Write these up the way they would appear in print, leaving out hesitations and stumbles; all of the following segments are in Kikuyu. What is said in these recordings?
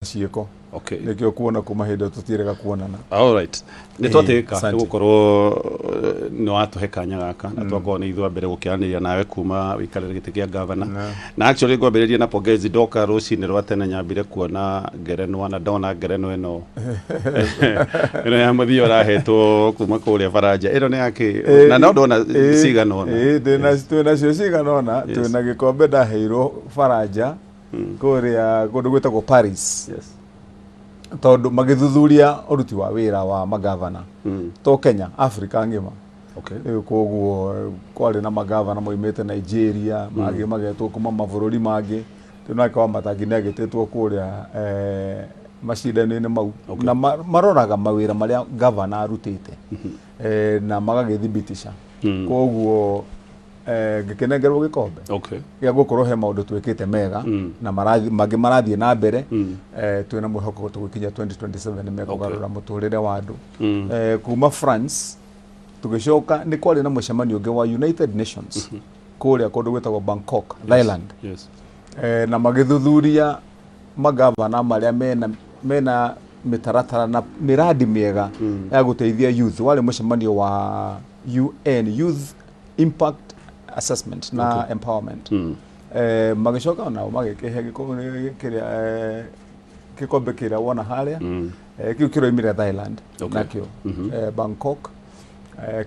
Ciĩko. Okay. Nĩkĩo kuona kuma hĩndĩ ĩyo tũtiĩrĩga kuonana. Alright. Nĩ twatĩka nĩ asante. gũkorwo nĩ watũhe kanya gaka na twakorwo nĩ ithuĩ a mbere gũkĩaranĩria nawe kuma wĩikarĩre gĩtĩ kĩa gavana. Na actually ngwambĩrĩria na pongezi. Ndoka rũcinĩ rwa tene nyambire kuona ngerenwa na ndona ngerenwa ĩno ya mũthia ũrahetwo kuma kũrĩa Baranja, ĩno nĩ yakĩ? Na no ndona cigana ũna. Ĩĩ, twĩ nacio cigana ũna. Twĩ na gĩkombe ndaheirwo Baranja kũrĩa kũndũ gwĩtagwo Paris, tondũ magĩthuthuria ũruti wa wĩra wa magavana to Kenya, Africa ng'ima. Rĩu koguo kwarĩ na magavana maumĩte Nigeria, mangĩ magetwo kuma mabũrũri mangĩ. Rĩu nake wa Matangi nĩ agĩtĩtwo kũrĩa macindano-inĩ mau. Na maroraga mawĩra marĩa gavana arutĩte na magagĩthibitisha. Koguo ngĩkĩnengerwo gĩkombe gĩa gũkorwo he maũndũ twĩkĩte mega na mangĩ marathiĩ na mbere. Twĩna mwĩhoko tũgĩkinya 2027 nĩ mekũgarũra mũtũrĩre wa andũ. Kuma France tũgĩcoka nĩ kwarĩ na mũcemanio ũngĩ wa United Nations kũrĩa kũndũ gwĩtagwo Bangkok, Thailand. Na magĩthuthuria magavana marĩa mena mĩtaratara na mĩradi mĩega ya gũteithia youth. Warĩ mũcemanio wa UN Youth Impact Assessment na Empowerment. Magĩcoka nao magĩkĩhe kĩrĩa gĩkombe kĩrĩa wona harĩa. Kĩu kĩroimire Thailand. Nakĩo Bangkok.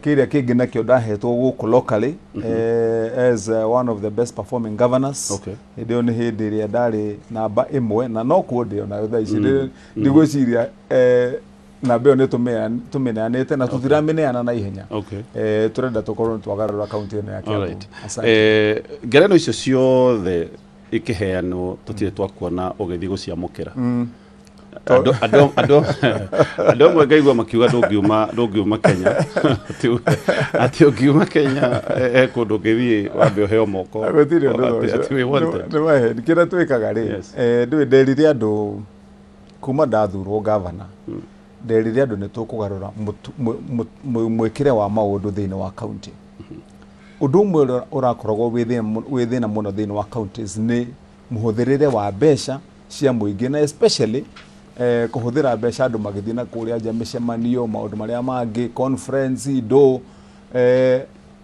Kĩrĩa kĩngĩ nakĩo ndahetwo gũkũ locally as one of the best performing governors. Hĩndĩ ĩyo nĩ hĩndĩ ĩrĩa ndarĩ namba 1 na no kuo ndĩ onayo thaa ici. Ndigwĩciria namba ĩyo nĩ tũmĩneanĩte na tũtiramĩneana na ihenya. Tũrenda tũkorwo nĩ twagarũra kaunti ĩno ya Kiambu. Asante. Ngerenwa icio ciothe ikĩheanwo tũtirĩ twakuona ũgĩthiĩ gũciamũkĩra. Andũ amwe ngaigua makiuga ndũngiuma Kenya, atĩ ũngiuma Kenya he kũndũ ũngĩthiĩ wambe ũheo moko. Gũtirĩ ũndũ ta atĩ ũcio. Atĩ wĩ wanted. Nĩ maheni. Kĩrĩa twĩkaga rĩ, ndũĩ nderire andũ kuma ndathurwo gavana, nderire andũ nĩ tũkũgarũra mwĩkĩre wa maũndũ thĩinĩ wa kaunti. Ũndũ ũmwe ũrĩa ũrakoragwo wĩ thĩna mũno thĩinĩ wa counties nĩ mũhũthĩrĩre wa mbeca cia mũingĩ na especially kũhũthĩra mbeca andũ magĩthiĩ na kũrĩa nja, mĩcemanio, maũndũ marĩa mangĩ, conference indo.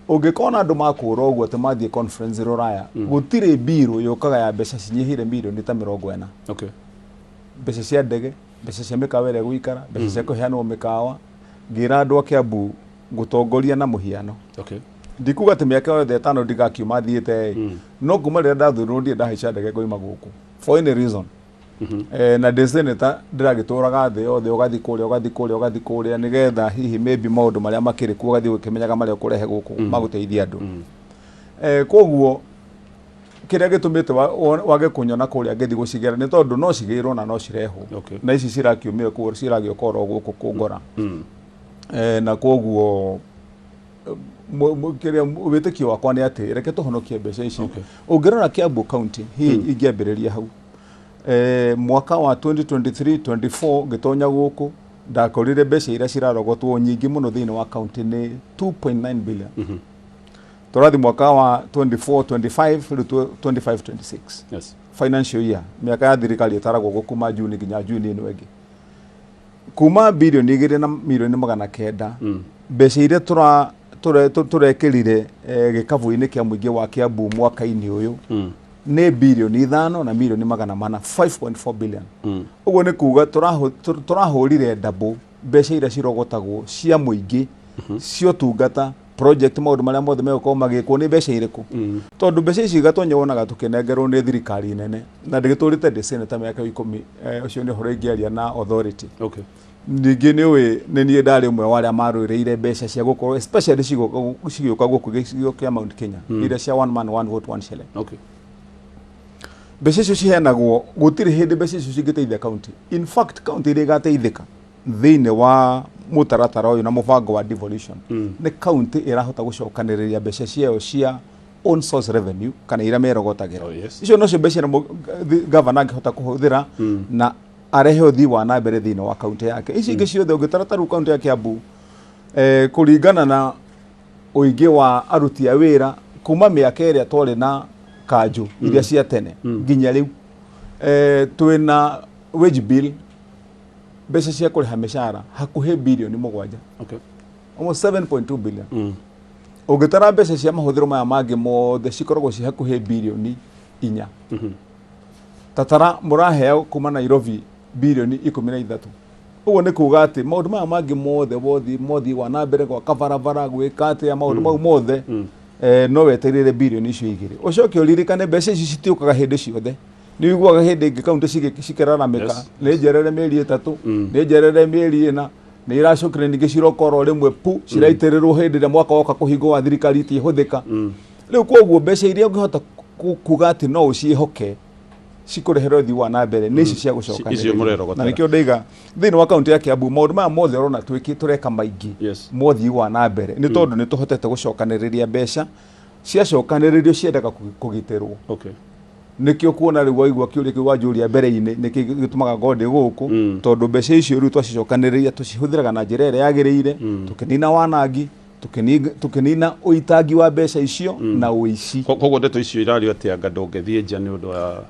Ũngĩkona andũ makũra ũguo atĩ mathiĩ conference rũraya, gũtirĩ mbirũ yũkaga ya mbeca cinyihĩire mirioni ta 40. Mbeca cia ndege, mbeca cia mĩkawa ĩrĩa gũikara, mbeca cia kũheanwo mĩkawa. Ngĩra andũ a Kiambu ngũtongoria na mũhiano. Ndikuga atĩ mĩaka yothe 5 ndigakiuma thiĩte ĩ, no kuma rĩrĩa ndathurwo ndirĩ ndahaica ndege ngoima gũkũ for any reason. Na ndĩ senator ndĩragĩtũraga thĩ yothe, ũgathiĩ kũrĩa, ũgathiĩ kũrĩa, ũgathiĩ kũrĩa, nĩgetha hihi maybe maũndũ marĩa makĩrĩ kuo ũgathiĩ ũkĩmenyaga marĩa ũkũrehe gũkũ magũteithia andũ. Koguo kĩrĩa gĩtũmĩte wage kũnyona kũrĩa ngĩthiĩ gũcigĩra nĩ tondũ no cigĩrwo na no cirehwo. Na ici cirakiumire kũu ciragĩũka oro gũkũ kũngora. Na koguo kĩrĩa wĩtĩkio wakwa nĩ atĩ reke tũhonokie mbeca ici. Ũngĩrora Kiambu County, hihi ingĩambĩrĩria hau, mwaka wa 2023 24 ngĩtonya gũkũ ndakorire mbeca iria cirarogotwo nyingĩ mũno thĩinĩ wa county nĩ 2.9 billion. Tũrathiĩ mwaka wa 24 25, rĩu 25 26 financial year, mĩaka ya thirikari ĩtaragwo gũ kuma Juni nginya Juni ĩno ĩngĩ, kuma 2 bilioni na milioni 900 mbeca iria tũrekĩrire gĩkabũ-inĩ kĩa mũingĩ wa Kiambu mwaka-inĩ ũyũ nĩ 5 bilioni na milioni 400, 5.4 billion. Ũguo nĩ kuga tũrahũrire double mbeca iria cirogotagwo cia mũingĩ cia ũtungata, project, maũndũ marĩa mothe megũkorwo magĩkwo nĩ mbeca irĩkũ, tondũ mbeca ici Gatonye wonaga tũkĩnengerwo nĩ thirikari nene na ndĩgĩtũrĩte ndĩ senator mĩaka 10. Ũcio nĩ ũhoro ingĩaria na authority. Ningĩ nĩ ũĩ nĩ niĩ ndarĩ ũmwe wa arĩa marũĩrĩire mbeca cia gũkorwo especially cigĩũka gũkũ gĩcigo kĩa Mount Kenya, iria cia one man one vote one shilling. Mbeca icio ciheanagwo, gũtirĩ hĩndĩ mbeca icio cingĩteithia county. In fact, county iria igateithĩka thĩinĩ wa mũtaratara ũyũ na mũbango wa devolution nĩ county ĩrahota gũcokanĩrĩria mbeca ciayo cia own source revenue kana iria merogotagĩra. Icio nocio mbeca iria governor angĩhota kũhũthĩra na arehe ũthii wa na mbere thĩinĩ wa kaunti yake. Ici ingĩ ciothe ũngĩtara ta rĩu kaunti ya Kiambu, kũringana na ũingĩ wa aruti a wĩra kuma mĩaka ĩrĩa twarĩ na kanjũ iria cia tene nginya rĩu, twĩna Wage bill, mbeca cia kũrĩha mĩcara hakuhĩ birioni 7, almost 7.2 billion. Ũngĩtara mbeca cia mahũthĩro maya mangĩ mothe, cikoragwo ci hakuhĩ birioni 4. Tatara mũraheo kuma Nairobi birioni 13. Ũguo nĩ kuga atĩ maũndũ maya mangĩ mothe wothi mothi wa na mbere, gwaka barabara, gwĩka atĩa, maũndũ mau mothe, no wetereire birioni icio 2. Ũcoke ũririkane mbeca ici citiũkaga hĩndĩ ciothe. Nĩ ũiguaga hĩndĩ ĩngĩ kaunti cikĩraramĩka, nĩ njerere mĩeri 3, nĩ njerere mĩeri 4, nĩ iracokire ningĩ ciroka oro rĩmwe pu ciraitĩrĩrwo hĩndĩ ĩrĩa mwaka woka kũhingwo wa thirikari itiĩhũthĩka. Rĩu koguo mbeca iria ũngĩhota kuga atĩ no ũciĩhoke cikũrehere ũthii wa na mbere nĩ ici cia Icio gũcokanĩrĩria. Mũrerogotera. Na nĩkĩo ndaiga thĩinĩ wa kaunti ya Kiambu maũndũ maya mothe ũrona twĩki tũreka maingĩ mothii wa na mbere nĩ tondũ nĩ tũhotete gũcokanĩrĩria mbeca. Ciacokanĩrĩrio ciendaga kũgitĩrwo. Nĩkĩo kuona rĩu waigua kĩũria kĩu wanjũria mbere-inĩ, nĩkĩ gĩtũmaga ngorwo ndĩ gũkũ, tondũ mbeca icio rĩu twacicokanĩrĩria tũcihũthĩraga na njĩra ĩrĩa yagĩrĩire, tũkĩnina wanangi, tũkĩnina ũitangi wa mbeca icio na ũici. Koguo ndeto icio irario atĩ anga ndũngĩthiĩ nja nĩ ũndũ wa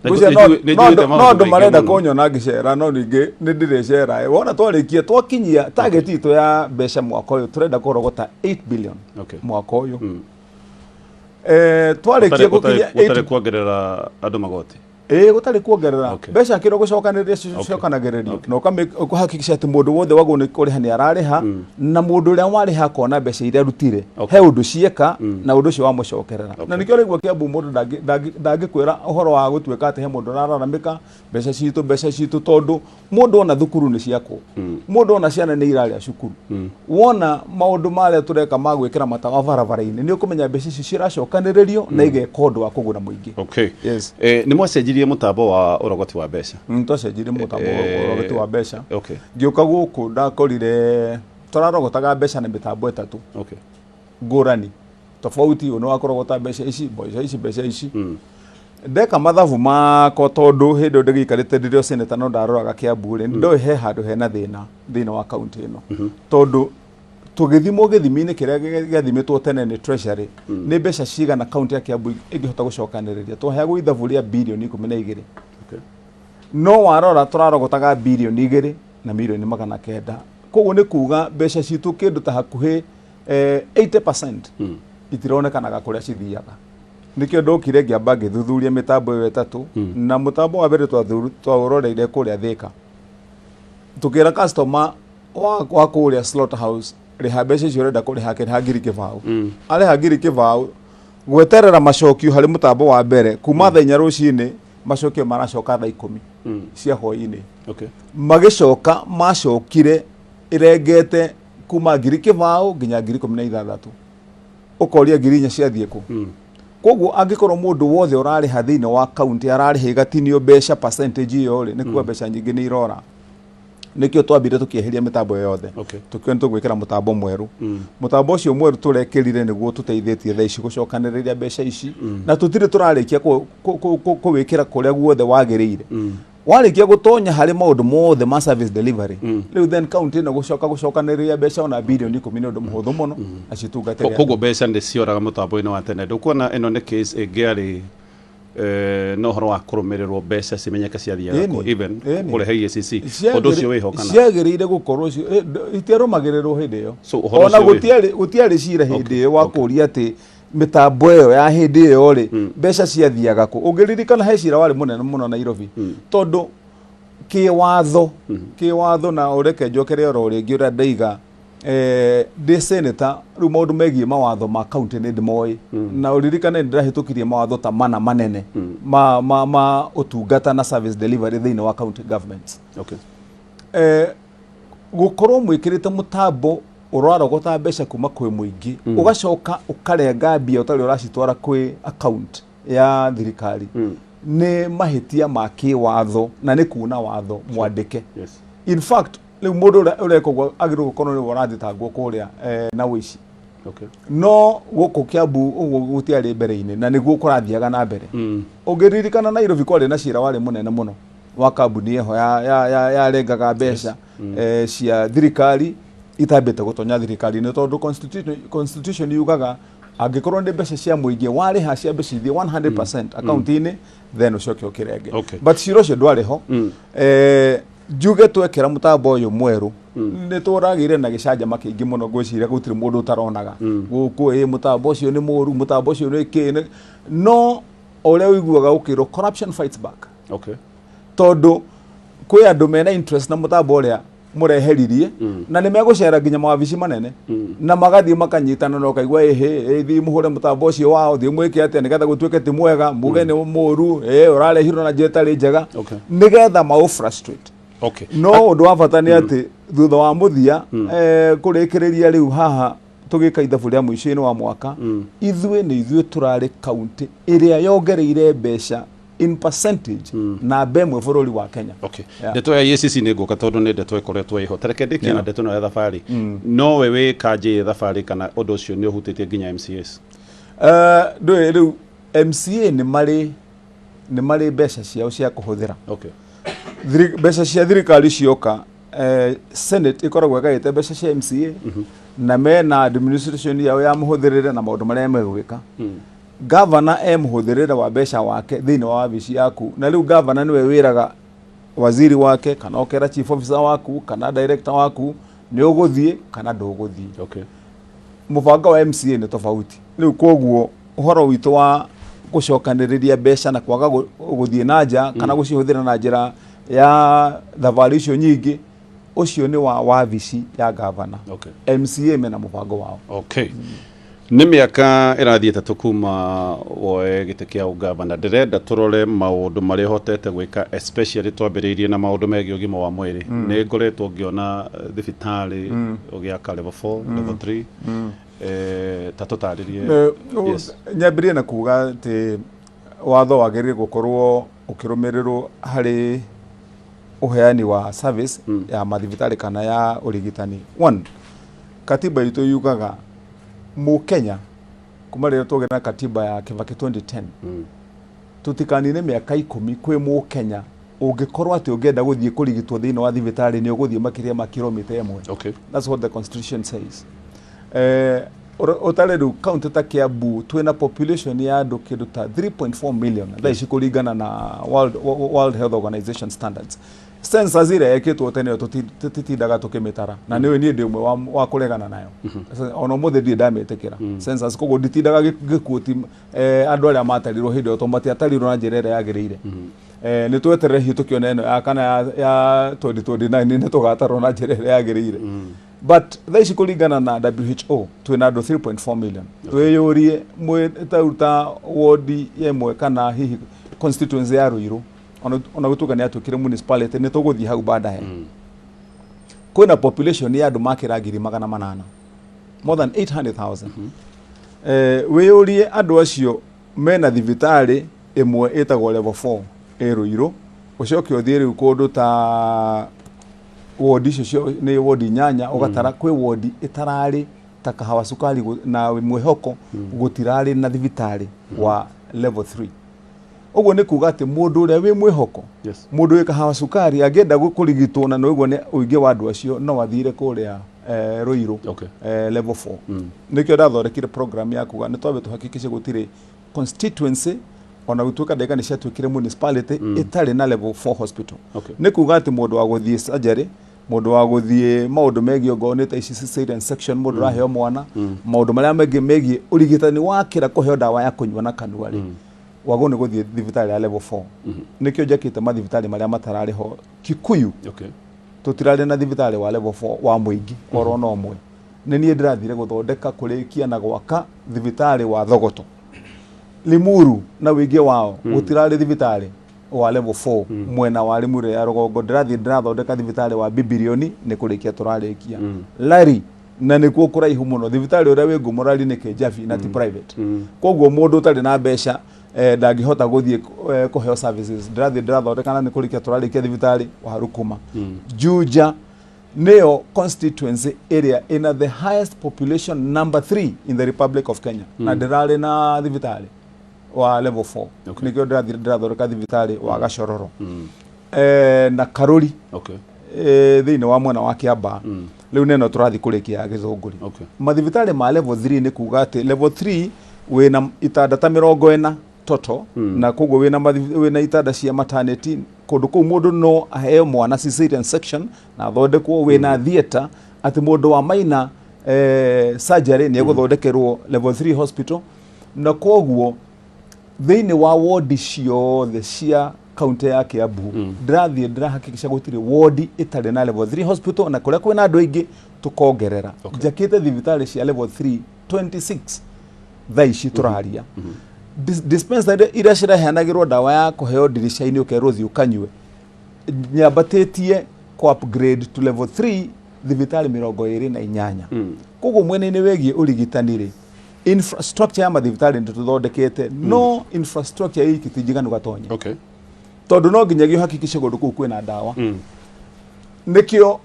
Ngwĩciria Nĩ no njiguĩte no maũndũ andũ maingĩ marenda mũno. kũnyona ngĩcera, no ningĩ nĩ ndĩrĩcera. Wona twarĩkia twakinyia target itũ ya mbeca mwaka ũyũ, tũrenda kũrogota 8 billion mwaka ũyũ. Twarĩkia gũkinyia Gũtarĩ 8 kuongerera andũ magoti. Ĩĩ, gũtarĩ kuongerera mbeca. Kĩrĩa gũcokanĩrĩria cicokanagĩrĩrio na ũkahakikisha atĩ mũndũ wothe wagwo nĩ kũrĩha nĩ ararĩha, na mũndũ ũrĩa warĩha akona mbeca iria arutire he ũndũ cieka na ũndũ ũcio wamũcokerera. Na nĩkĩo ũraigua Kiambu mũndũ ndangĩkwĩra ũhoro wa gũtuĩka atĩ he mũndũ ũrararamĩka mbeca citũ, mbeca citũ, tondũ mũndũ ona thukuru nĩ ciakwo, mũndũ ona ciana nĩ irarĩa cukuru, wona maũndũ marĩa tũreka ma gwĩkĩra matawa barabara-inĩ, nĩ ũkũmenya mbeca icio ciracokanĩrĩrio na igeka ũndũ wa kũguna mũingĩ. Yes. Nĩ mwacenjirie mũtambo wa ũrogoti wa mbeca. Twacenjirie mũtambo wa ũrogoti wa mbeca. Ngĩũka gũkũ ndakorire tũrarogotaga mbeca na mĩtambo ĩtatũ ngũrani tofauti. Ũyũ nĩ wa kũrogota mbeca ici, mbeca ici, mbeca ici. Ndeka mathabu makwa, tondũ hĩndĩ ĩyo ndĩgĩikarĩte ndĩrĩ o senator no ndaroraga Kiambu rĩ, ndoĩ he handũ hena thĩna thĩinĩ wa kaunti ĩno, tondũ tũgĩthimwo gĩthimi-inĩ kĩrĩa gĩathimĩtwo tene nĩ treasury nĩ mbeca cigana kaunti ya Kiambu ĩngĩhota gũcokanĩrĩria, twaheagwo ithabu rĩa birioni 12. No warora tũrarogotaga birioni 2 na mirioni 900. Koguo nĩ kuga mbeca citũ kĩndũ ta hakuhĩ 80% itironekanaga kũrĩa cithiaga. Nĩkĩo ndokire ngĩamba ngĩthuthuria mĩtambo ĩyo ĩtatũ, na mũtambo wa mbere twaũroreire kũrĩa Thĩka. Tũkĩra customer wa kũrĩa slaughterhouse, rĩha mbeca icio ũrenda kũrĩha, akĩrĩha 20,000. Arĩha 20,000, gweterera macokio harĩ mũtambo wa mbere kuma thaa 4 rũcinĩ, macokio maracoka thaa 10 cia hwainĩ. Magĩcoka macokire ĩrengete kuma 20,000 nginya 16,000. Ũkoria 4,000 ciathiĩ kũ? Koguo angĩkorwo mũndũ wothe ũrarĩha thĩinĩ wa kaunti ararĩha igatinio mbeca percentage ĩyo rĩ, nĩ kuga mbeca nyingĩ nĩ irora. Nĩkĩo twambire tũkĩeheria mĩtambo ĩyo yothe, tũkiona tũgwĩkĩra mũtambo mwerũ. Mũtambo ũcio mwerũ tũrekĩrire nĩguo tũteithĩtie thaa ici gũcokanĩrĩria mbeca ici, na tũtirĩ tũrarĩkia kũwĩkĩra kũrĩa guothe wagĩrĩire. Warĩkia gũtonya harĩ maũndũ mothe ma service delivery, rĩu then kaunti ĩno gũcoka gũcokanĩrĩria mbeca ona birioni 10 nĩ ũndũ mũhũthũ mũno na citungatĩre. Koguo mbeca nĩ cioraga mũtambo-inĩ wa tene. Ndũkuona ĩno nĩ case ĩngĩarĩ na ũhoro wa kũrũmĩrĩrwo, mbeca cimenyeke ciathiaga kũ, even kũrehe EACC ũndũ ũcio wĩho kana? Ciagĩrĩire gũkorwo itiarũmagĩrĩrwo hĩndĩ ĩyo. So, ũhoro Ona ũcio wĩho? gũtiarĩ cira hĩndĩ ĩyo wa kũria atĩ mĩtambo ĩyo ya hĩndĩ ĩyo rĩ, mbeca ciathiaga kũ. Ũngĩririkana he cira warĩ mũnene mũno Nairobi, tondũ kĩwatho na ũreke njokere oro rĩngĩ ũrĩa ndaiga, ndĩ senator rĩu maũndũ megiĩ mawatho ma kaunti nĩ ndĩmoĩ, na ũririkane nĩ ndĩrahĩtũkirie mawatho ta mana manene ma ũtungata na service delivery thĩinĩ wa county governments. Gũkorwo mwĩkĩrĩte mũtambo ũrarogota mbeca kuma kwĩ mũingĩ, ũgacoka ũkarenga mbia ũtarĩ ũracitwara kwĩ account ya thirikari, nĩ mahĩtia ma kĩwatho na nĩ kuna watho mwandĩke. In fact, rĩu mũndũ ũrĩa ũreka ũguo agĩrĩirwo gũkorwo nĩwe ũrathitangwo kũrĩa na ũici. No gũkũ Kiambu ũguo gũtiarĩ mbere-inĩ na nĩguo kũrathiaga na mbere. Ũngĩririkana Nairobi kwarĩ na cira warĩ mũnene mũno wa kambuni ĩho yarengaga mbeca cia thirikari itambĩte gũtonya thirikari-inĩ, tondũ constitution yugaga Angĩkorwo nĩ mbeca cia mũingĩ warĩha cia mbeca ithiĩ 100% akaunti-inĩ, then ũcoke ũkĩrenge. But cira ũcio ndwarĩ ho. Njuge twekĩra mũtambo ũyũ mwerũ nĩ tũragĩire na gĩcanjama kĩingĩ mũno. Ngwĩciria gũtirĩ mũndũ ũtaronaga gũkũ ĩ mũtambo ũcio nĩ mũru, mũtambo ũcio nĩ kĩ no ũrĩa ũiguaga ũkĩrwo corruption fights back. Tondũ kwĩ andũ mena interest na mũtambo ũrĩa mũreheririe, na nĩ megũcera nginya mawabici manene na magathiĩ makanyitana, na ũkaigua ĩhĩ thiĩ mũhũre mũtambo ũcio wao, thiĩ mwĩke atĩa nĩgetha gũtuĩke ti mwega, muge nĩ mũru, ũrarehirwo na njĩra ĩtarĩ njega, nĩgetha maũ frustrate. No ũndũ wa bata nĩ atĩ thutha wa mũthia, kũrĩkĩrĩria rĩu haha tũgĩka ithabu rĩa mũico-inĩ wa mwaka, ithuĩ nĩ ithuĩ tũrarĩ kaunti ĩrĩa yongereire mbeca in percentage namba ĩmwe bũrũri wa Kenya. Ndeto ya EACC nĩ ngũka, tondũ nĩ ndeto ĩkoretwo ĩho. Tareke ndĩkie na ndeto ĩno ya thabarĩ. Nowe wĩ kanjĩ thabarĩ, kana ũndũ ũcio nĩ ũhutĩtie nginya MCAs? Ndũĩ rĩu MCA nĩ marĩ mbeca ciao cia kũhũthĩra. Mbeca cia thirikari cioka, Senate ĩkoragwo ĩgaĩte mbeca cia MCA na mena administration yao ya mũhũthĩrĩre na maũndũ marĩa megwĩka. Gavana e mũhũthĩrĩre wa mbeca wake thĩinĩ wa wabici yaku, na rĩu gavana nĩwe wĩraga waziri wake kana ũkera chief officer waku kana director waku nĩ ũgũthiĩ kana ndũgũthiĩ. Mũbango wa MCA nĩ tofauti rĩu, koguo ũhoro witũ wa gũcokanĩrĩria mbeca na kwaga gũthiĩ na nja kana gũcihũthĩra na njĩra ya thabarĩ icio nyingĩ, ũcio nĩ wa wabici ya gavana. MCA mena mũbango wao. Okay. Nĩ mĩaka ĩrathiĩ 3 kuma woe gĩtĩ kĩa ũgavana. Ndĩrenda tũrore maũndũ marĩa ũhotete gwĩka, especially twambĩrĩirie na maũndũ megiĩ ũgima wa mwĩrĩ. Nĩ ngoretwo ngĩona thibitarĩ ũgĩaka level 4, level 3. Ta tũtarĩrie. Nyambĩrĩrie na kuga atĩ watho wagĩrĩire gũkorwo ũkĩrũmĩrĩrwo harĩ ũheani wa service ya mathibitarĩ kana ya ũrigitani. One, katiba itũ yugaga mũkenya kuma rĩrĩa twagĩa na katiba ya Kibaki 2010, tũtikanine mĩaka 10 kwĩ mũkenya ũngĩkorwo atĩ ũngĩenda gũthiĩ kũrigitwo thĩinĩ wa thibitarĩ nĩ ũgũthiĩ makĩria ma kilomita 1. That's what the constitution says. Ũtare rĩu kaunti ta Kiambu twĩna population ya andũ kĩndũ ta 3.4 million thaa ici kũringana na World Health Organization standards. Census ĩrĩa ĩkĩtwo tene ĩyo tũtitindaga tũkĩmĩtara, na nĩũĩ niĩ ndĩ ũmwe wa kũregana nayo. Sasa, ona ũmũthĩ ndirĩ ndamĩtĩkĩra census, koguo nditindaga ngĩquote andũ arĩa matarirwo hĩndĩ ĩyo tondũ matiatarirwo na njĩra ĩrĩa yagĩrĩire. Nĩ tweterere hihi tũkĩone ĩno ya kana ya 2029 nĩ tũgatarwo na njĩra ĩrĩa yagĩrĩire. But thaa ici kũringana na WHO twĩna andũ 3.4 million. Twĩyũrie mwĩ ta wodi ĩmwe kana hihi constituency ya Ruiru, ona gũtuĩka nĩ yatuĩkire municipality, nĩ tũgũthiĩ hau baadaye, kwĩna population ya andũ makĩra 800,000, more than 800,000. Wĩyũrie andũ acio mena thibitarĩ ĩmwe ĩtagwo level 4 ĩ Ruiru, ũcoke ũthiĩ rĩu kũndũ ta wodi icio nĩ wodi 8, ũgatara kwĩ wodi ĩtararĩ ta Kahawa Sukari na Mwĩhoko gũtirarĩ na thibitarĩ wa level 3. Ũguo nĩ kuga atĩ mũndũ ũrĩa wĩ Mwĩhoko, mũndũ wĩ Kahawa Sukari angĩenda kũrigitwo na nĩũguo nĩ ũingĩ wa andũ acio, no athire kũrĩa Ruiru level 4. Nĩkĩo ndathondekire program ya kuga nĩ twambe tũhakikishe gũtirĩ constituency, ona gũtuĩka ndagĩka nĩ ciatuĩkire municipality, ĩtarĩ na level 4 hospital. Nĩ kuga atĩ mũndũ wa gũthiĩ surgery, mũndũ wa gũthiĩ maũndũ megiĩ ongorwo nĩ ta ici cesarean section, mũndũ ũraheo mwana, maũndũ marĩa mangĩ megiĩ ũrigitani wakĩra kũheo ndawa ya kũnyua na kanua rĩ, wagwo nĩ gũthiĩ thibitarĩ ya level 4. Nĩkĩo njakĩte mathibitarĩ marĩa matararĩ ho. Kikuyu tũtirarĩ na thibitarĩ wa level 4 wa mũingĩ oro no ũmwe. Nĩ niĩ ndĩrathire gũthondeka, kũrĩkia na gwaka thibitarĩ wa Thogoto. Limuru na ũingĩ wao gũtirarĩ thibitarĩ wa level 4 mwena wa Limuru ya rũgongo. Ndĩrathiĩ ndĩrathondeka thibitarĩ wa Bibilioni, nĩ kũrĩkia tũrarĩkia. Lari na nĩkuo kũraihu mũno, thibitarĩ ũrĩa wĩ ngumo Lari nĩ Kĩnjabi na ti private, koguo mũndũ ũtarĩ na mbeca ndangĩhota gũthiĩ kũheo services. Ndĩrathiĩ ndĩrathondeka na nĩ kũrĩkia tũrarĩkia thibitarĩ wa Rukuma. Juja nĩyo constituency ĩrĩa ĩna the highest population, number 3 in the Republic of Kenya, na ndĩrarĩ na thibitarĩ wa level 4. Nĩkĩo ndĩrathiĩ ndĩrathondeka thibitarĩ wa Gacororo na Karũri thĩinĩ wa mwena wa Kiambaa. Rĩu nĩ ĩno tũrathiĩ kũrĩkia ya Gĩthũngũri. Mathibitarĩ ma level 3 nĩ kuga atĩ level 3 wĩna itanda ta 40 total, na koguo wĩna itanda cia maternity kũndũ kũu mũndũ no aheo mwana cesarean section na athondekwo, wĩna theatre atĩ mũndũ wa maina surgery nĩ egũthondekerwo level 3 hospital. Na koguo thĩinĩ wa wodi ciothe cia kaunti ya Kiambu, ndĩrathiĩ ndĩrahakikisha gũtirĩ wodi ĩtarĩ na level 3 hospital, na kũrĩa kwĩna andũ aingĩ tũkongerera. Njakĩte thibitarĩ cia level 3 26 thaa ici tũraria. Dispensary iria ciraheanagĩrwo ndawa ya kũheo ndirica-inĩ ũkerwo thiĩ ũkanyue, nyambatĩtie kũ upgrade to level 3 thibitarĩ 28. Koguo mwena-inĩ wĩgiĩ ũrigitani rĩ, infrastructure ya mathibitarĩ nĩ tũthondekete, no infrastructure iki ti njiganu gatonye, tondũ no nginyagia ũhakikishe kũndũ kũu kwĩna ndawa. Nĩkĩo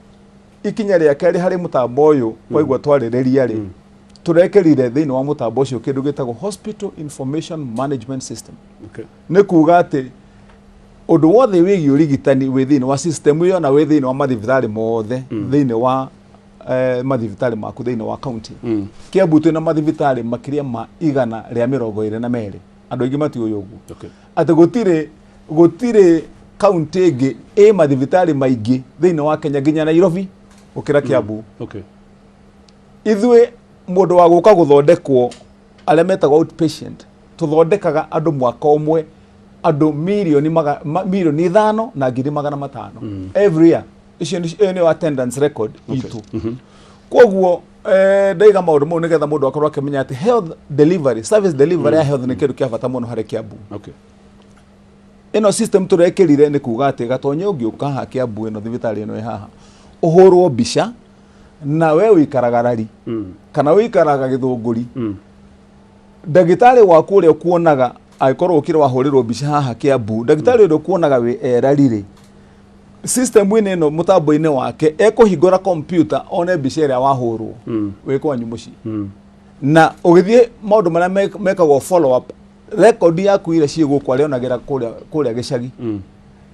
ikinya rĩa kerĩ harĩ mũtambo ũyũ waigua twarĩrĩria rĩ, tũrekĩrire thĩinĩ wa mũtambo ũcio kĩndũ gĩtagwo hospital information management system. Nĩ kuga atĩ ũndũ wothe wĩgiĩ ũrigitani wĩ thĩinĩ wa system ĩyo na wĩ thĩinĩ wa mathibitarĩ mothe, thĩinĩ wa mathibitarĩ maku thĩinĩ wa county. Kiambu twĩna mathibitarĩ makĩria ma 122. Andũ aingĩ matiũĩ ũguo, atĩ gũtirĩ kaunti ĩngĩ ĩ mathibitarĩ maingĩ thĩinĩ wa Kenya nginya Nairobi gũkĩra Kiambu. Ithuĩ mũndũ wa gũka gũthondekwo, arĩa metagwo outpatient, tũthondekaga andũ mwaka ũmwe andũ 5,500,000 every year. Icio ĩyo nĩyo attendance record itũ. Koguo ndaiga maũndũ mau nĩgetha mũndũ akorwo akĩmenya atĩ health delivery, service delivery ya health nĩ kĩndũ kĩa bata mũno harĩ Kiambu. Ĩno system tũrekĩrire nĩ kuga atĩ gatonye ũngĩũka haha Kiambu, ĩno thibitarĩ ĩno ĩ haha, ũhũrwo mbica na we ũikaraga Rari kana ũikaraga Gĩthũngũri, ndagĩtarĩ waku ũrĩa ũkuonaga, angĩkorwo ũkire wahũrĩrwo mbica haha Kiambu, ndagĩtarĩ ũrĩa ũkuonaga wĩ erari rĩ, system-inĩ ĩno mũtambo-inĩ wake ekũhingũra computer one mbica ĩrĩa wahũrwo wĩ kwanyu mũciĩ, na ũgĩthiĩ maũndũ marĩa mekagwo follow up, record yaku iria ciĩ gũkũ arĩonagĩra kũrĩa gĩcagi,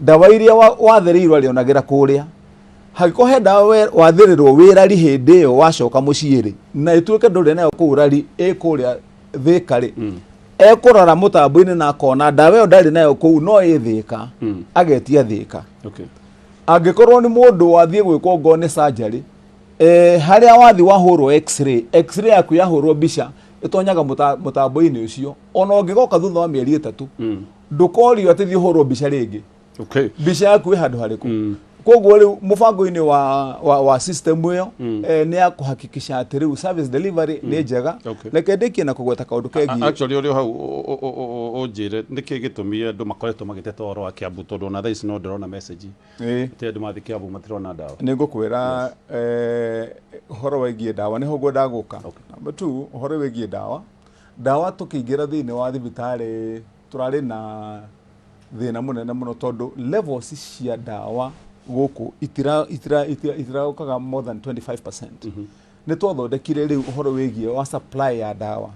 ndawa iria wathĩrĩirwo arĩonagĩra kũrĩa. Hangĩkorwo he ndawa wathĩrĩrwo wĩ Rari, hĩndĩ ĩyo wacoka mũciĩ rĩ, na ĩtuĩke ndũrĩ nayo kũu Rari, ĩ kũrĩa Thĩka rĩ, ekũrora mũtambo-inĩ na akona ndawa ĩyo ndarĩ nayo kũu no ĩ Thĩka, agetia Thĩka. Angĩkorwo nĩ mũndũ wathiĩ gwĩkwo ngoo nĩ surgery, harĩa wathi wahũrwo x-ray, x-ray yaku yahũrwo mbica ĩtonyaga mũtambo-inĩ ũcio. Ona ũngĩgoka thutha wa mĩeri 3, ndũkorio atĩ thiĩ ũhũrwo mbica rĩngĩ. Mbica yaku ĩ handũ harĩkũ? Koguo rĩu mũbango-inĩ wa system ĩyo, nĩ ya kũhakikisha atĩ rĩu service delivery nĩ njega. Reke ndĩkie na kũgweta kaũndũ kegiĩ Actually, ũrĩ o hau, ũnjĩre nĩkĩ gĩtũmi andũ makoretwo magĩteta ũhoro wa Kiambu, tondũ ona thaa ici no ndĩrona message atĩ andũ mathiĩ Kiambu matirona ndawa. Nĩ ngũkwĩra, ũhoro wĩgiĩ ndawa nĩho ngwendaga gũka. Number two, ũhoro wĩgiĩ ndawa, ndawa tũkĩingĩra thĩinĩ wa thibitarĩ tũrarĩ na thĩna mũnene mũno, tondũ levels cia ndawa gũkũ itiraũkaga more than 25%. Nĩ twathondekire rĩu ũhoro wĩgiĩ wa supply ya ndawa,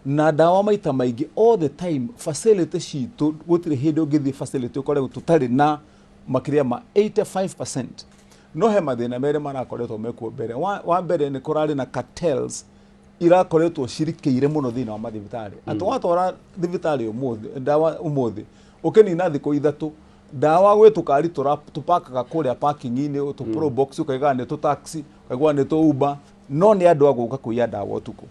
na ndawa maita maingĩ all the time facility citũ, gũtirĩ hĩndĩ ũngĩthiĩ facility ũkore tũtarĩ na makĩria ma 85%. No he mathĩna merĩ marakoretwo mekuo mbere. Wa mbere nĩ kũrarĩ na cartels irakoretwo cirikĩire mũno thĩinĩ wa mathibitarĩ, atĩ watwara thibitarĩ ũmũthĩ ndawa, ũmũthĩ ũkĩnina thikũ 3 ndawa gwĩ tũkari tũpakaga kũrĩa parking-inĩ, tũ pro box, ũkaigaga nĩ tũ taxi, ũkaigua nĩ tũ Uber, no nĩ andũ a gũka kũiya ndawa ũtukũ.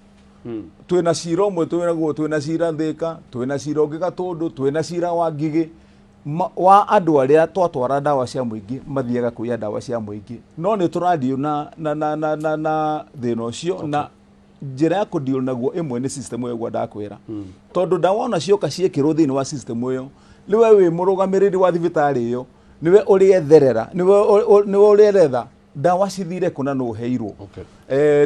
Twĩna cira ũmwe twĩnaguo, twĩna cira Thĩka, twĩna cira ũngĩ Gatũndũ, twĩna cira wa Ngigĩ wa andũ arĩa twatwara ndawa cia mũingĩ mathiaga kũiya ndawa cia mũingĩ. No nĩ tũradeal na thĩna ũcio, na njĩra ya kũdeal naguo ĩmwe nĩ system ĩyo ũguo ndakwĩra, tondũ ndawa ona cioka ciĩkĩrwo thĩinĩ wa system ĩyo, nĩwe wĩ mũrũgamĩrĩri wa thibitarĩ ĩyo, nĩwe ũrĩetherera, nĩwe ũrĩeretha ndawa cithire kũ na nũ ũheirwo.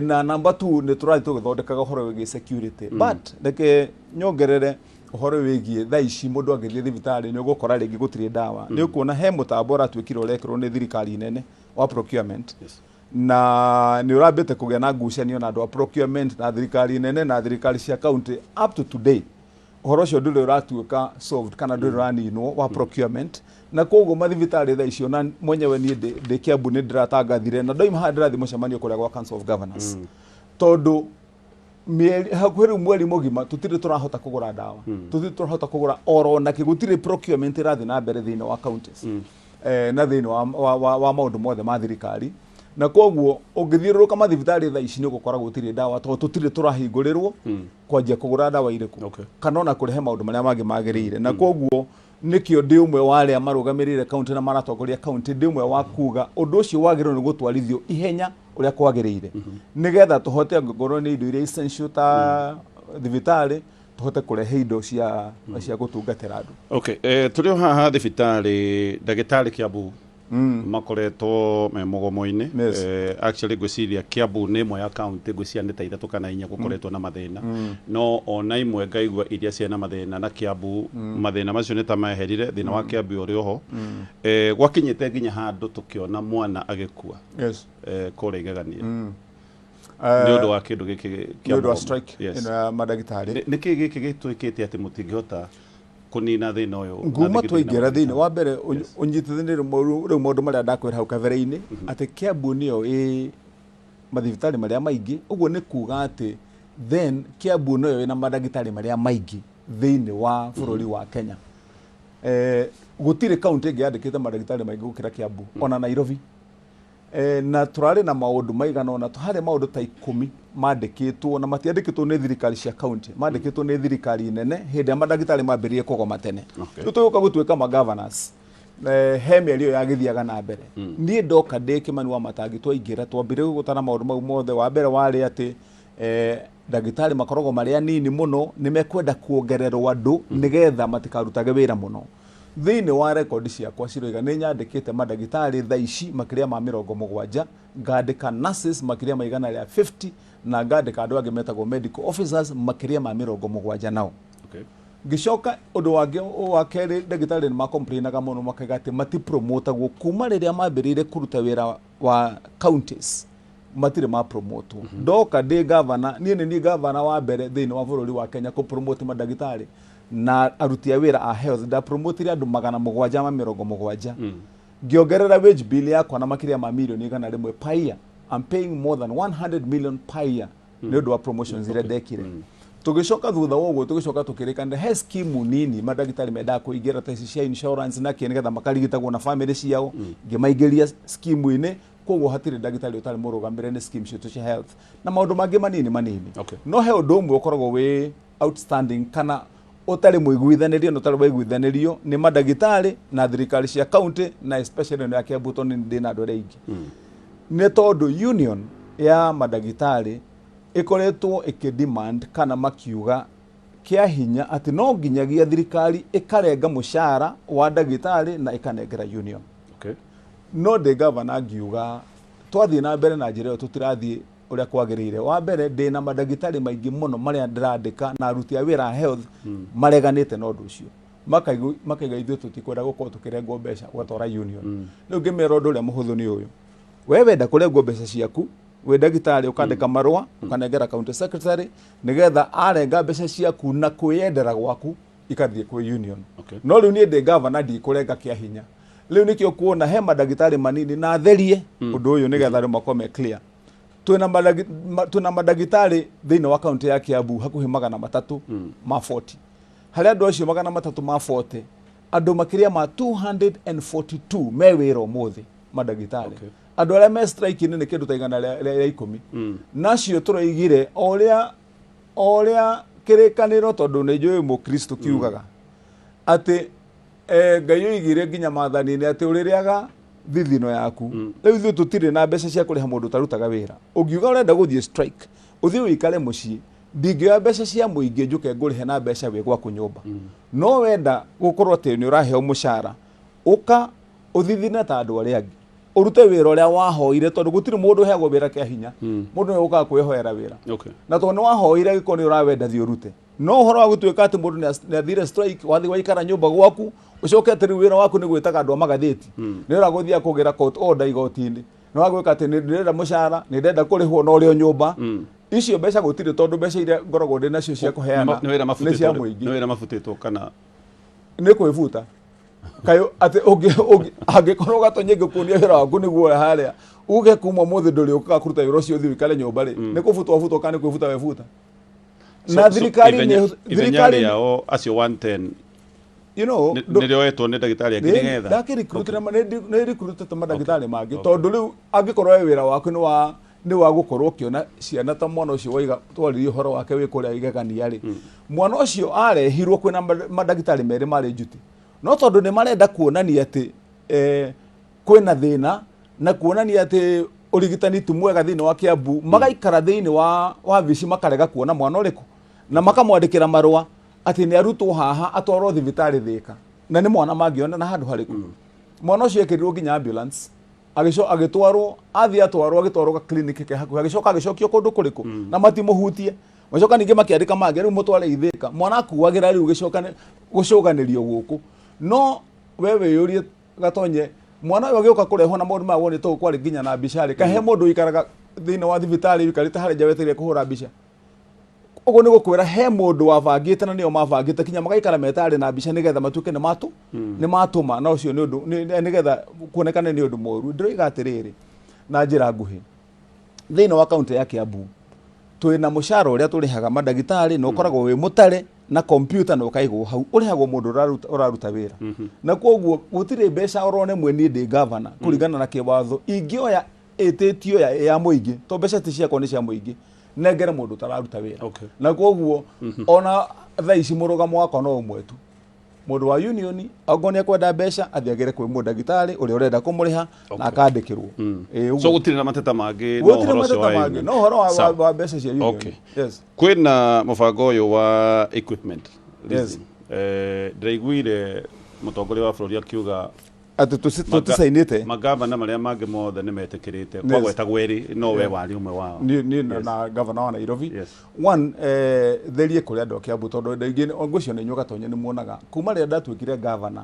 Na number two, nĩ tũrathiĩ tũgĩthondekaga ũhoro wĩgiĩ security. But reke nyongerere ũhoro wĩgiĩ thaa ici mũndũ angĩthiĩ thibitarĩ nĩ ũgũkora rĩngĩ gũtirĩ ndawa. Nĩ ũkuona he mũtambo ũratuĩkire ũrekĩrwo nĩ thirikari nene wa procurement, na nĩ ũrambĩte kũgĩa na ngucanio na andũ a procurement na thirikari nene na thirikari cia county up to today. Ũhoro ũcio ndũrĩ ũratuĩka solved kana ndũrĩ ũraninwo wa procurement, na koguo mathibitarĩ thaa icio na mwenyewe niĩ ndĩ Kiambu nĩ ndĩratangathire na ndoima haha ndĩrathiĩ mũcemanio kũrĩa gwa Council of Governors, tondũ mĩeri hakuhĩ rĩu mweri mũgima tũtirĩ tũrahota kũgũra ndawa, tũtirĩ tũrahota kũgũra oro nakĩ, gũtirĩ procurement ĩrathiĩ na mbere thĩinĩ wa counties na thĩinĩ wa maũndũ mothe ma thirikari. Na koguo ũngĩthiũrũrũka mathibitarĩ thaa ici nĩ ũgũkora gũtirĩ ndawa, tondũ tũtirĩ tũrahingũrĩrwo kwanjia kũgũra ndawa irĩkũ kana ona kũrehe maũndũ marĩa mangĩ magĩrĩire. Na koguo nĩkĩo ndĩ ũmwe wa arĩa marũgamĩrĩire kaunti na maratongoria kaunti, ndĩ ũmwe wa kuga ũndũ ũcio wagĩrĩirwo nĩ gũtwarithio ihenya ũrĩa kwagĩrĩire, nĩgetha tũhote angĩkorwo nĩ indo iria essential ta thibitarĩ, tũhote kũrehe indo cia gũtungatĩra andũ. Okay, tũrĩ o haha thibitarĩ, ndagĩtarĩ Kiambu makoretwo me mũgomo-inĩ. Actually ngwĩciria Kiambu nĩ ĩmwe ya kaunti, ngwĩciria nĩ ta ithatũ kana inya gũkoretwo na mathĩna, no ona imwe ngaigua iria ciĩna mathĩna na Kiambu mathĩna macio nĩ ta meherire. Thĩna wa Kiambu ũrĩ oho. Gwakinyĩte nginya handũ tũkĩona mwana agĩkua kũrĩa igegania nĩ ũndũ wa kĩndũ gĩkĩ kĩa Nĩ ũndũ wa mũgomo. strike ĩno ya mandagĩtarĩ. Nĩ kĩĩ gĩkĩ gĩtwĩkĩte atĩ mũtingĩhota kũnina thĩna ũyũ na Nguma thĩna twaingĩra wa thĩinĩ wa mbere ũnyitithanĩrie rĩu maũndũ marĩa ndakwĩra hau kabere-inĩ atĩ Kiambu nĩyo ĩ mathibitarĩ marĩa maingĩ. Ũguo nĩ kuga atĩ then Kiambu nĩyo ĩna mandagĩtarĩ marĩa maingĩ thĩinĩ wa bũrũri wa Kenya. Gũtirĩ kaunti ĩngĩ yandĩkĩte mandagĩtarĩ maingĩ gũkĩra Kiambu, ona Nairobi. Na tũrarĩ na maũndũ maigana ũna, harĩ maũndũ ta 10 mandĩkĩtwo, na matiandĩkĩtwo nĩ thirikari cia kaunti, mandĩkĩtwo nĩ thirikari nene hĩndĩ ĩrĩa mandagĩtarĩ mambĩrĩrie kũgoma tene. Rĩu tũgĩũka gũtuĩka ma governors, he mĩario yagĩthiaga na mbere. Niĩ ndoka ndĩ Kĩmani wa Matangi, twaingĩra twambire gũtara maũndũ mau mothe. Wa mbere warĩ atĩ ndagĩtarĩ makoragwo marĩ anini mũno, nĩ mekwenda kuongererwo andũ nĩgetha matikarutage wĩra mũno. Thĩinĩ wa rekondi ciakwa ciroiga nĩ nyandĩkĩte mandagĩtarĩ thaa ici makĩria ma 70, ngandĩka nurses makĩria ma 150, na ngandĩka andũ angĩ metagwo medical officers makĩria ma 70 nao. Ngĩcoka ũndũ wangĩ wa kerĩ, ndagĩtarĩ nĩ makomplainaga mũno makaiga atĩ matipromotagwo kuma rĩrĩa mambĩrĩirie kũruta wĩra wa counties, matirĩ mapromotwo. Ndoka ndĩ gavana, niĩ nĩ niĩ gavana wa mbere thĩinĩ wa bũrũri wa Kenya kũpromote mandagĩtarĩ na aruti a wĩra a health. Ndapromotire andũ 770, ngĩongerera wage bill yakwa na makĩria ma mirioni 100 per year. I'm paying more than 100 million per year nĩ ũndũ wa promotions iria ndekire. Tũgĩcoka thutha wa ũguo, tũgĩcoka tũkĩrĩkanĩra he scheme nini mandagĩtarĩ mendaga kũingĩra ta ici cia insurance na kĩ, nĩgetha makarigitagwo na family ciao. Ngĩmaingĩria scheme-inĩ, koguo hatirĩ ndagĩtarĩ ũtarĩ mũrũgamĩrĩre nĩ scheme citũ cia health na maũndũ mangĩ manini manini. No he ũndũ ũmwe ũkoragwo wĩ outstanding kana ũtarĩ mũiguithanĩrio na ũtarĩ waiguithanĩrio nĩ mandagĩtarĩ na thirikari cia county, na especially ĩno ya Kiambu, tondũ nĩ ndĩ na andũ arĩa aingĩ, nĩ tondũ union ya mandagĩtarĩ ĩkoretwo ĩkĩ-demand kana makiuga kĩa hinya atĩ no nginyagia thirikari ĩkarenga mũcara wa ndagĩtarĩ na ĩkanengera union. No ndĩ gavana ngiuga twathiĩ na mbere na njĩra ĩyo tũtirathiĩ ũrĩa kwagĩrĩire. Wa mbere, ndĩ na mandagĩtarĩ maingĩ mũno marĩa ndĩrandĩka na aruti a wĩra a health mareganĩte na ũndũ ũcio. Makaiga ithuĩ tũtikwenda gũkorwo tũkĩrengwo mbeca ũgatwara union. Rĩu ngĩmera ũndũ ũrĩa mũhũthũ nĩ ũyũ: we wenda kũrengwo mbeca ciaku wĩ ndagĩtarĩ, ũkandĩka marũa ũkanengera county secretary nĩgetha arenga mbeca ciaku na kwĩyendera gwaku ikathiĩ kwĩ union. No rĩu niĩ ndĩ gavana, ndikũrenga kĩa hinya. Rĩu nĩkĩo kuona he mandagĩtarĩ manini na therie ũndũ ũyũ nĩgetha andũ makorwo me clear. Twĩna mandagĩtarĩ thĩinĩ wa kaunti ya Kiambu hakuhĩ 340. Harĩ andũ acio 340, andũ makĩria ma 242 me wĩra ũmũthĩ mandagĩtarĩ. Andũ arĩa me strike-inĩ nĩ kĩndũ ta 110. Nacio tũroigire o ũrĩa kĩrĩkanĩro, tondũ nĩ njũĩ mũkristo kiugaga atĩ Ngai oigire nginya maathani-inĩ atĩ ũrĩrĩaga thithino yaku. Rĩu ithuĩ tũtirĩ na mbeca cia kũrĩha mũndũ ũtarutaga wĩra. Ũngiuga ũrenda gũthiĩ strike, ũthiĩ ũikare mũciĩ, ndingĩoya mbeca cia mũingĩ njũke ngũrĩhe na mbeca wĩ gwaku nyũmba. No wenda gũkorwo atĩ nĩ ũraheo mũcara, ũka ũthithine ta andũ arĩa angĩ, ũrute wĩra ũrĩa wahoire, tondũ gũtirĩ mũndũ ũheagwo wĩra kĩa hinya. Mũndũ nĩwe ũkaga kwĩhoera wĩra. Na tondũ nĩ wahoire, gĩkorwo nĩ ũrawenda, thiĩ ũrute. No ũhoro wa gũtuĩka atĩ mũndũ nĩ athire strike, wathiĩ waikara nyũmba gwaku, ũcoke atĩ rĩu wĩra waku nĩ gwĩtaga andũ a magathĩti, nĩ ũragũthiĩ kũgĩra court order igoti-inĩ, nĩ wagwĩka atĩ nĩ ndĩrenda mũcara, nĩ ndĩrenda kũrĩhwo, na ũrĩ o nyũmba. Icio mbeca gũtirĩ, tondũ mbeca iria ngoragwo ndĩ nacio cia kũheana Nĩ wĩra nĩ cia mabutĩtwo? mũingĩ. Nĩ wĩra mabutĩtwo kana? Nĩ kwĩbuta kayũ atĩ angĩkorwo Gatonye ngĩkuonia wĩra waku nĩguo harĩa uge kuma ũmũthĩ ndũrĩũkaga kũruta wĩra ũcio, ũthiĩ ũikare nyũmba rĩ, nĩ kũbutwo wabutwo kana nĩ kwĩbuta webuta? Na thirikari Ithenya thirikari rĩao acio 110 nĩ rĩoetwo nĩ ndagĩtarĩ angĩ nĩgetha Ndakĩricruitire, nĩ recruitĩte mandagĩtarĩ mangĩ, tondũ rĩu angĩkorwo we wĩra waku nĩ wa gũkorwo ũkĩona ciana ta mwana ũcio waiga twaririe ũhoro wake wĩ kũrĩa igegania rĩ, mwana ũcio arehirwo kwĩna mandagĩtarĩ merĩ marĩ njuti, no tondũ nĩ marenda kuonania atĩ kwĩna thĩna na kuonania atĩ ũrigitani ti mwega thĩinĩ wa Kiambu, magaikara thĩinĩ wa wabici makarega kuona mwana ũrĩkũ na makamwandĩkĩra marũa atĩ nĩ arutwo haha atwarwo thibitarĩ Thĩka, na nĩ mwana mangĩona na handũ harĩkũ. Mwana ũcio ekĩrirwo nginya ambulance, agĩco agĩtwarwo, athiĩ atwarwo, agĩtwarwo ga clinic ke hakuhĩ, agĩcoka agĩcokio kũndũ kũrĩkũ na matimũhutie. Macoka ningĩ makĩandĩka mangĩ, rĩu mũtware Ithĩka. Mwana akuagĩra rĩu gĩcoka gũcũganĩrio gũkũ. No we wĩyũrie, Gatonye, mwana ũyũ agĩũka kũrehwo na maũndũ maya wonete ũũ kwarĩ nginya na mbica rĩ, kahe mũndũ ũikaraga thĩinĩ wa thibitarĩ ũikarĩte harĩa nja wetereire kũhũra mbica ũguo? Nĩ gũkwĩra he mũndũ wabangĩte, na nĩo mabangĩte kinya magaikara metarĩ na mbica nĩgetha matuĩke nĩ matũma, na ũcio nĩ ũndũ nĩgetha kuonekane nĩ ũndũ mũru. Ndĩroiga atĩrĩrĩ, na njĩra nguhĩ, thĩinĩ wa kaunti ya Kiambu twĩna mũcara ũrĩa tũrĩhaga mandagĩtarĩ na ũkoragwo wĩ mũtare na kompyuta na ũkaigwo hau, ũrĩhagwo mũndũ ũraruta wĩra, na koguo gũtirĩ mbeca oro ĩmwe niĩ ndĩ gavana kũringana na kĩwatho ingĩoya ĩtĩtio ya mũingĩ, to mbeca ti ciakwa, nĩ cia mũingĩ, nengere mũndũ ũtararuta wĩra. Na koguo ona thaa ici mũrũgamo wakwa no ũmwe tu: mũndũ wa union angorwo nĩ ekwenda mbeca, athiĩ agere kwĩ mũndagĩtarĩ ũrĩa ũrenda kũmũrĩha na akandĩkĩrwo. Ĩĩ, So ũguo. gũtirĩ na mateta mangĩ no Gũtirĩ ũhoro ũcio mateta wa mangĩ union. no ũhoro Sawa. wa mbeca cia union. Yes. Kwĩna mũbango ũyũ wa equipment Yes. leasing. Ndĩraiguire mũtongoria wa bũrũri akiuga atĩ tũticainĩte. Magavana marĩa mangĩ mothe nĩ metĩkĩrĩte kwagwetagwo erĩ, no we warĩ ũmwe wao. Niĩ na gavana wa Nairobi. One, therie kũrĩ andũ a Kiambu, tondũ andũ aingĩ ngwĩciria nĩ inyuĩ Gatonye nĩ muonaga kuma rĩrĩa ndatuĩkire gavana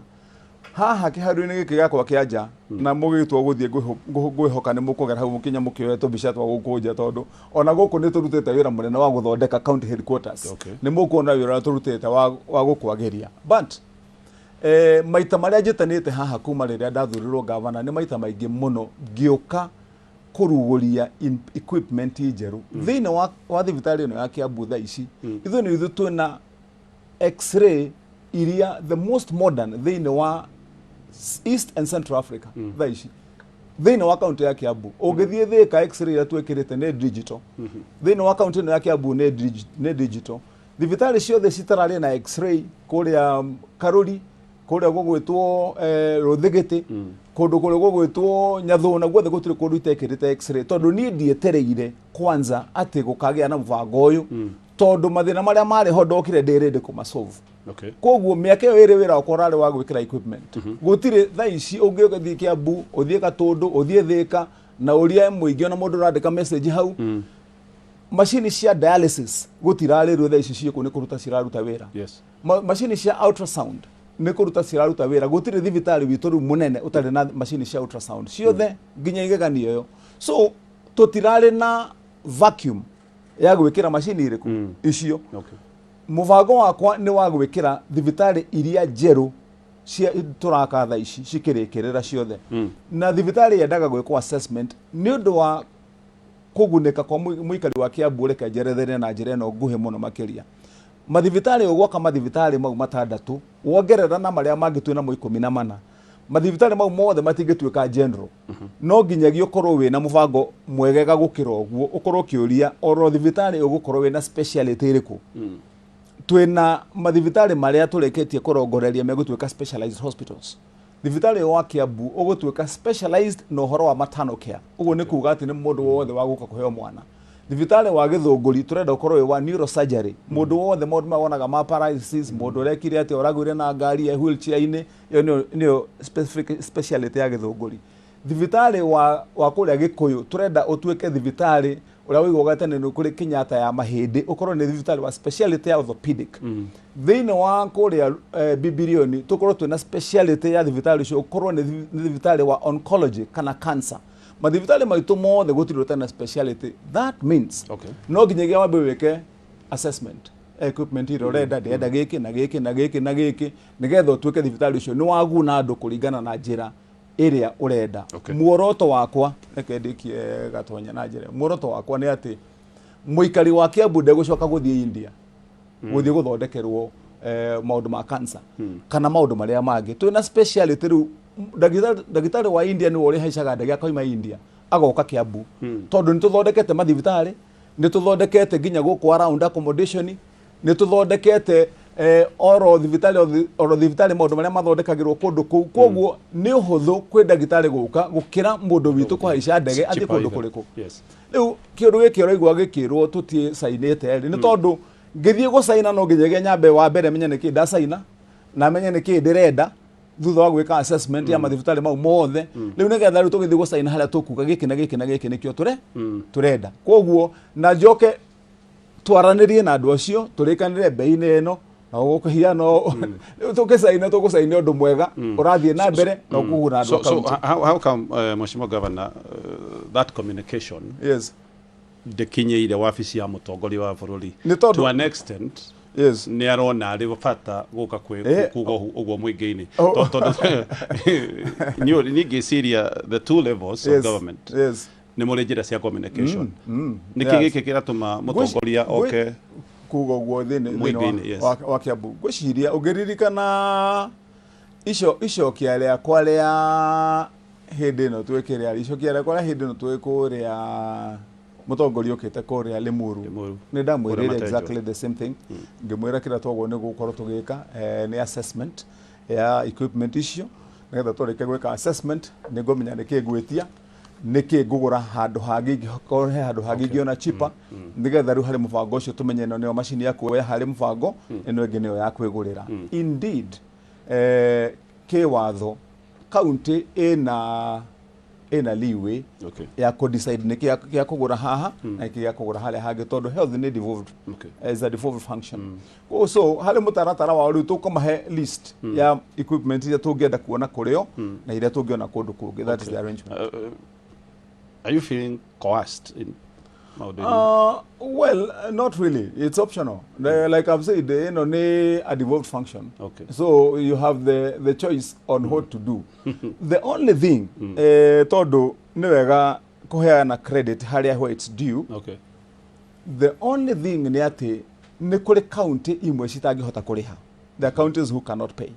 haha kĩharũ-inĩ gĩkĩ gĩakwa kĩa nja, na mũgĩtua gũthiĩ ngwĩhoka nĩ mũkũgera hau mũkinya mũkĩoya tũmbica twa gũkũ nja, tondũ ona gũkũ nĩ tũrutĩte wĩra mũnene wa gũthondeka county headquarters. Nĩ mũkuona wĩra ũrĩa tũrutĩte wa gũkwagĩria, but maita marĩa njĩtanĩte haha kuma rĩrĩa ndathurirwo gavana nĩ maita maingĩ mũno ngĩũka kũrugũria equipment njerũ thĩinĩ wa thibitarĩ ĩno ya Kiambu. Thaa ici ithuĩ nĩ ithuĩ twĩna x-ray iria the most modern thĩinĩ wa East and Central Africa thaa ici thĩinĩ wa kaunti ya Kiambu. Ũngĩthiĩ Thĩka, x-ray iria twĩkĩrĩte nĩ digital. Thĩinĩ wa kaunti ĩno ya Kiambu nĩ digital. Thibitarĩ ciothe citararĩ na x-ray kũrĩa Karũri, kũrĩa gũgwĩtwo Rũthĩgĩtĩ, kũndũ kũrĩa gũgwĩtwo Nyathũna, guothe gũtirĩ kũndũ itekĩrĩte x-ray, tondũ niĩ ndietereire kwanza atĩ gũkagĩa na mũbango ũyũ, tondũ mathĩna marĩa marĩ ho ndokire ndĩ ready kũmasolve. Koguo mĩaka ĩyo ĩrĩ wĩra wakwa ũrarĩ wa gwĩkĩra equipment. Gũtirĩ thaa ici ũngĩthiĩ Kiambu, ũthiĩ Gatũndũ, ũthiĩ Thĩka na ũrie mũingĩ, ona mũndũ ũrandĩka message hau, macini cia dialysis gũtirarĩrwo thaa ici ciĩkũ, nĩ kũruta ciraruta wĩra. Macini cia ultrasound nĩ kũruta ciraruta wĩra. Gũtirĩ thibitarĩ witũ rĩu mũnene ũtarĩ na macini cia ultrasound ciothe nginya igeganio ĩyo. So tũtirarĩ na vacuum ya gwĩkĩra macini irĩkũ icio. Mũbango wakwa nĩ wa gwĩkĩra thibitarĩ iria njerũ cia tũraka thaa ici cikĩrĩkĩrĩra ciothe, na thibitarĩ yendaga gwĩkwo assessment nĩ ũndũ wa kũgunĩka kwa mũikari wa Kiambu. Reke njerethere na njĩra ĩno nguhĩ mũno makĩria. Mathibitarĩ ũgwaka mathibitarĩ mau matandatũ, wongerera na marĩa mangĩ twĩ namo 14, mathibitarĩ mau mothe matingĩtuĩka general. No nginyagia ũkorwo wĩna mũbango mwegega gũkĩra ũguo, ũkorwo ũkĩũria oro thibitarĩ ũgũkorwo wĩna speciality ĩrĩkũ. Twĩna mathibitarĩ marĩa tũrĩkĩtie kũrongoreria megũtuĩka specialized hospitals. Thibitarĩ wa Kiambu ũgũtuĩka specialized na ũhoro wa maternal care, ũguo nĩ kuga atĩ nĩ mũndũ wothe wa gũka kũheo mwana. Thibitarĩ wa Gĩthũngũri tũrenda ũkorwo wĩ wa neurosurgery, mũndũ wothe maũndũ maya wonaga ma paralysis, mũndũ ũrekire atĩa, ũragũire na ngari e wheelchair-inĩ, ĩyo nĩyo specific speciality ya Gĩthũngũri. Thibitarĩ wa kũrĩa Gĩkũyũ tũrenda ũtuĩke thibitarĩ ũrĩa ũiguaga tene nĩ kũrĩ Kenyatta ya mahĩndĩ, ũkorwo nĩ thibitarĩ wa speciality ya orthopedic. Thĩinĩ wa kũrĩa Bibirioni tũkorwo twĩna speciality ya thibitarĩ ũcio ũkorwo nĩ thibitarĩ wa oncology kana cancer. Mathibitarĩ maitũ mothe gũtirĩ ũtarĩ na speciality. That means no nginyagia wambe wĩke assessment equipment ĩrĩa ũrenda, ndĩrenda gĩkĩ na gĩkĩ na gĩkĩ na gĩkĩ, nĩgetha ũtuĩke thibitarĩ ũcio nĩ waguna andũ kũringana na njĩra ĩrĩa ũrenda. Muoroto wakwa, reke ndĩkie Gatonya na njĩra ĩyo. Muoroto wakwa nĩ atĩ mũikari wa Kiambu ndegũcoka gũthiĩ India gũthiĩ gũthondekerwo maũndũ ma cancer kana maũndũ marĩa mangĩ. Twĩna speciality rĩu, ndagĩtarĩ wa India nĩwe ũrĩhaicaga ndege akoima India agoka Kiambu, tondũ nĩ tũthondekete mathibitarĩ, nĩ tũthondekete nginya gũkũ around accommodation, nĩ tũthondekete oro thibitarĩ oro thibitarĩ maũndũ marĩa mathondekagĩrwo kũndũ kũu. Koguo nĩ ũhũthũ kwĩ ndagĩtarĩ gũka gũkĩra mũndũ witũ kũhaica ndege athiĩ Cheaper kũndũ even. Kũrĩkũ. Rĩu kĩũndũ gĩkĩ ũraigua gĩkĩrwo tũticainĩte rĩ, nĩ tondũ ngĩthiĩ gũcaina no nginyagia nyambe wa mbere menye nĩkĩ ndacaina na menye nĩkĩ ndĩrenda thutha wa gwĩka assessment ya mathibitarĩ mau mothe. Rĩu nĩgetha rĩu tũgĩthiĩ gũcaina harĩa tũkuga gĩkĩ na gĩkĩ na gĩkĩ nĩkĩo tũrenda, koguo na njoke twaranĩrie na andũ acio, tũrĩkanĩre mbei-inĩ ĩno na ũgũkĩhiana rĩu tũkĩcaina, tũgũcaina ũndũ mwega ũrathiĩ na mbere na ũkũguna andũ a So kaunti. How come, Mheshimiwa Governor, that communication ndĩkinyĩire wabici ya mũtongoria wa bũrũri Nĩ tondũ- to an extent nĩ arona arĩ bata gũka kwĩ kuga ũguo mũingĩ-inĩ? Oh. Tondũ niĩ ngĩciria the two levels of government nĩ mũrĩ njĩra cia communication. Nĩkĩ gĩkĩ kĩratũma mũtongoria oke kuga ũguo thĩinĩ mũingĩ-inĩ? Yes. wa Kiambu? Ngwĩciria ũngĩririkana ico icokia rĩakwa rĩa hĩndĩ ĩno twĩkĩrĩa, icokia rĩakwa rĩa hĩndĩ ĩno twĩ kũrĩa, mũtongoria ũkĩte kũrĩa Limuru, Limuru. nĩ ndamwĩrĩire Kũrĩa Matenjo. exactly the same thing, ngĩmwĩra kĩrĩa twagwo nĩ gũkorwo tũgĩka nĩ assessment ya equipment icio, nĩgetha twarĩkia gwĩka assessment nĩ ngũmenya nĩkĩ ngwĩtia, nĩkĩ ngũgũra handũ hangĩ ingĩkorwo he handũ hangĩ ingĩona cheaper, nĩgetha rĩu harĩ mũbango ũcio tũmenye ĩno nĩyo macini ya kuoya harĩ mũbango, ĩno ĩngĩ nĩyo ya kwĩgũrĩra. Indeed, kĩwatho county ĩna leeway ya kũ decide nĩ kĩa kũgũra haha na nĩkĩ gĩa kũgũra harĩa hangĩ, tondũ health nĩ devolved, is a devolved function. Koguo so harĩ mũtaratara wao rĩu tũkũmahe list ya equipment iria tũngĩenda kuona kũrĩo na iria tũngĩona kũndũ kũngĩ. That is the arrangement. Are you feeling coerced in maũndũ-inĩ? Well, not really. It's optional. Like I've said, nĩ a devolved function. So you have the choice on what to do. The only thing, tondũ nĩ wega kũheana credit harĩa where it's due. The only thing nĩ atĩ nĩ kũrĩ county imwe citangĩhota kũrĩha. There are counties who cannot pay.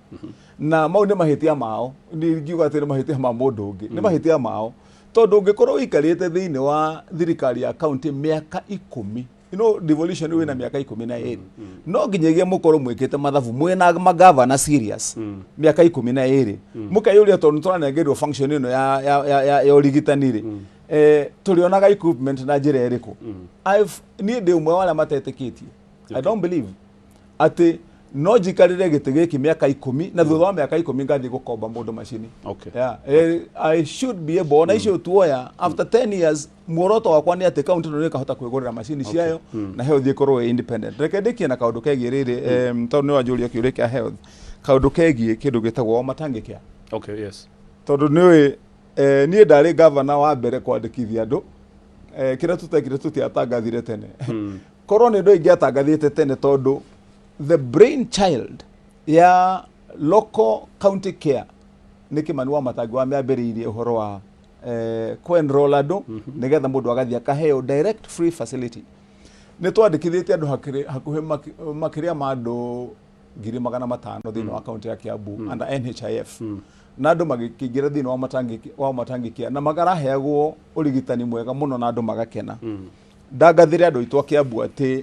Na mau nĩ mahĩtia mao. Ndingiuga atĩ nĩ mahĩtia ma mũndũ ũngĩ. Nĩ mahĩtia mao. Tondũ ũngĩkorwo ũikarĩte thĩinĩ wa thirikari ya county mĩaka 10, devolution wĩna mĩaka 12, no nginyagia mũkorwo mwĩkĩte mathabu mwĩna magavana serious mĩaka 12, mũkeyũria tondũ nĩtũranengerwo function ĩno ya ũrigitani rĩ, tũrĩonaga equipment na njĩra ĩrĩkũ? Niĩ ndĩ ũmwe wa arĩa matetĩkĩtie. I don't believe atĩ no njikarĩre gĩtĩ gĩkĩ mĩaka 10 na thutha wa mĩaka 10 ngathiĩ gũkomba mũndũ macini. Yeah. I should be able, ona icio tuoya after 10 years, muoroto wakwa nĩ atĩ kaunti ĩno nĩ ĩkahota kwĩgũrĩra macini ciayo na health ĩkorwo ĩ independent. Reke ndĩkie na kaũndũ kegiĩ rĩrĩ, tondũ nĩ wanjũria kĩũria kĩa health, kaũndũ kegiĩ kĩndũ gĩtagwo maternity care. Tondũ nĩũĩ niĩ ndarĩ gavana wa mbere kwandĩkithia andũ. Kĩrĩa tũtekire, tũtiatangathire tene. Korwo nĩ ũndũ ingĩatangathĩte tene, tondũ the brain child ya local county care nĩ Kĩmani wa Matangi wamĩambĩrĩirie ũhoro wa kũ-enroll andũ nĩgetha mũndũ agathiĩ akaheo direct free facility. Nĩ twandĩkithĩtie andũ hakuhĩ makĩria ma andũ 500,000 thĩinĩ wa kaunti ya Kiambu under NHIF, na andũ magĩkĩingĩra thĩinĩ wa maternity care na magaraheagwo ũrigitani mwega mũno na andũ magakena. Ndangathĩre andũ aitũ a Kiambu atĩ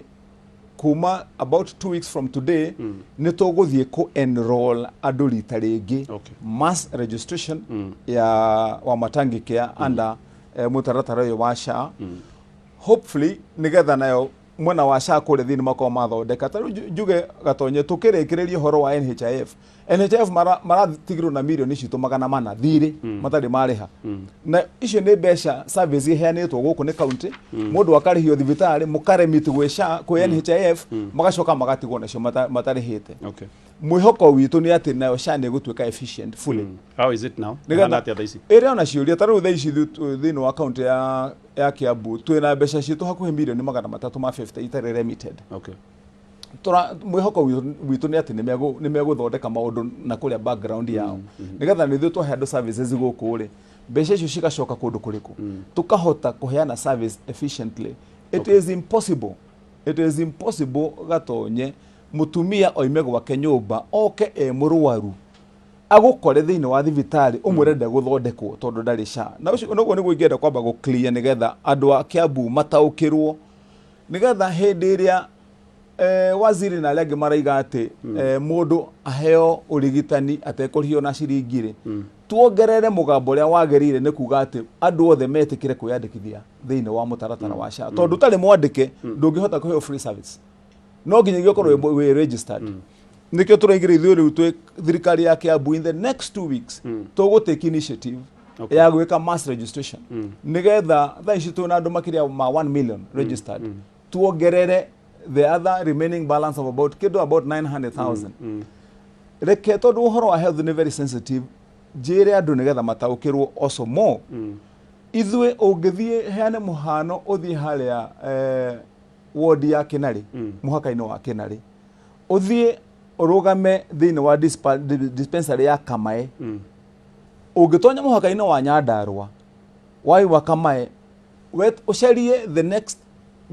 kuma about 2 weeks from today nĩ tũgũthiĩ kũ enroll andũ rita rĩngĩ, mass registration ya wa maternity care under mũtaratara ũyũ wa SHA, hopefully nĩgetha nayo mwena wa SHA kũrĩa thĩinĩ makorwo mathondeka. Ta rĩu njuge Gatonye, tũkĩrĩkĩrĩria ũhoro wa NHIF, NHIF maratigirwo na mirioni citũ 400 thirĩ matarĩ marĩha, na icio nĩ mbeca service iheanĩtwo gũkũ nĩ county, mũndũ akarĩhio thibitarĩ, mũkaremit gwĩ SHA, kwĩ NHIF, magacoka magatigwo nacio matarĩhĩte. Mwĩhoko witũ nĩ atĩ nayo SHA nĩ ĩgũtuĩka efficient fully. How is it now? Nĩgetha- Ĩhana atĩa thaa ici? Ĩrĩ ona ciũria ta rĩu thaa ici ithuĩ thĩinĩ wa kaunti ya Kiambu twĩna mbeca citũ hakuhĩ mirioni 350 itarĩ remitted. Mwĩhoko witũ nĩ atĩ nĩ megũthondeka maũndũ na kũrĩa background yao, nĩgetha nĩ ithuĩ twahe andũ services gũkũ rĩ, mbeca icio cigacoka kũndũ kũrĩkũ, tũkahota kũheana service efficiently. It is impossible, it is impossible gatonye mũtumia oime gwake nyũmba oke e mũrwaru agũkore thĩinĩ wa thibitarĩ ũmwĩre ndegũthondekwo tondũ ndarĩ SHA. Na ũcio noguo nĩguo ingĩenda kwamba gũ clear, nĩgetha andũ a Kiambu mataũkĩrwo, nĩgetha hĩndĩ ĩrĩa waziri na arĩa angĩ maraiga atĩ mũndũ aheo ũrigitani atekũrĩhio na ciringi rĩ, tuongerere mũgambo ũrĩa wagĩrĩire, nĩ kuga atĩ andũ othe metĩkĩre kwĩyandĩkithia thĩinĩ wa mũtaratara wa SHA, tondũ ũtarĩ mwandĩke ndũngĩhota kũheo free service, no nginyagia ũkorwo wĩ registered. Nĩkĩo tũraigĩra ithuĩ rĩu twĩ thirikari ya Kiambu, in the next 2 weeks tũgũ take initiative ya gwĩka mass registration, nĩgetha thaa ici twĩna andũ makĩria ma 1 million registered, tuongerere the other remaining balance of about kĩndũ about 900,000. Reke, tondũ ũhoro wa health nĩ very sensitive, njĩre andũ nĩgetha mataũkĩrwo also more. Ithuĩ ũngĩthiĩ, heane mũhano, ũthiĩ harĩa wodi ya Kĩnarĩ, mũhaka-inĩ wa Kĩnarĩ, ũthiĩ ũrũgame thĩinĩ wa dispensary ya Kamae, ũngĩtonya mũhaka-inĩ wa Nyandarũa waigua Kamae, ũcarie the next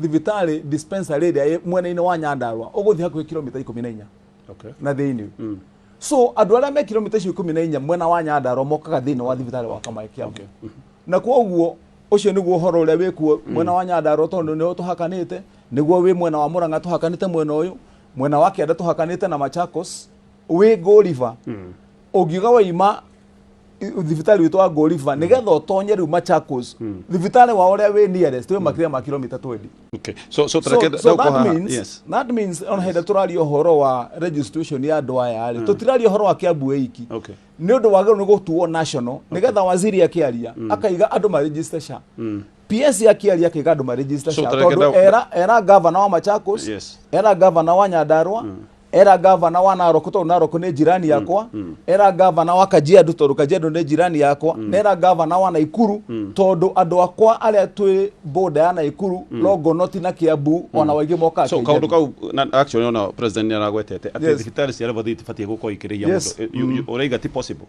thibitarĩ dispensary ĩrĩa ĩ mwena-inĩ wa Nyandarũa, ũgũthiĩ hakuhĩ kilomita 14 na thĩinĩ. So andũ arĩa me kilomita icio 14 mwena wa Nyandarũa mokaga thĩinĩ wa thibitarĩ wa Kamae Kiambu. Na kwoguo ũcio nĩguo ũhoro ũrĩa wĩkuo mwena wa Nyandarũa, tondũ nĩho tũhakanĩte, nĩguo wĩ mwena wa Mũrang'a tũhakanĩte mwena ũyũ, mwena wa kĩanda tũhakanĩte na Machakos, wĩ Ngũriba. Ũngiuga waima thibitarĩ witũ wa Ngũriba nĩgetha ũtonye rĩu Machakos, thibitarĩ wa ũrĩa wĩ nearest wĩ makĩria ma kilomita 20. Okay. So so So, tareke so that haha. means that means ona hĩndĩ tũraria ũhoro wa registration ya andũ aya rĩ, tũtiraria ũhoro wa Kiambu ĩiki. Nĩ ũndũ wagĩrĩirwo nĩ gũtuo national, nĩgetha waziri akĩaria akaiga andũ maregister SHA, PS akĩaria akaiga andũ maregister So SHA, tareke tondũ era governor wa Machakos, era governor wa Nyandarua, era governor wa Narok, tondũ Narok nĩ jirani yakwa, era governor wa Kajiado, tondũ Kajiado nĩ jirani yakwa, na era governor wa Naikuru, tondũ andũ akwa arĩa twĩ border ya Naikuru, Longonot na Kiambu, ona waingĩ mokaga So Kajiado. kaundu kau na actually ona president nĩ aragwetete atĩ thibitarĩ cia level 3 itibatiĩ gũkorwo ikĩrĩhia mũndũ. Ũraiga ti possible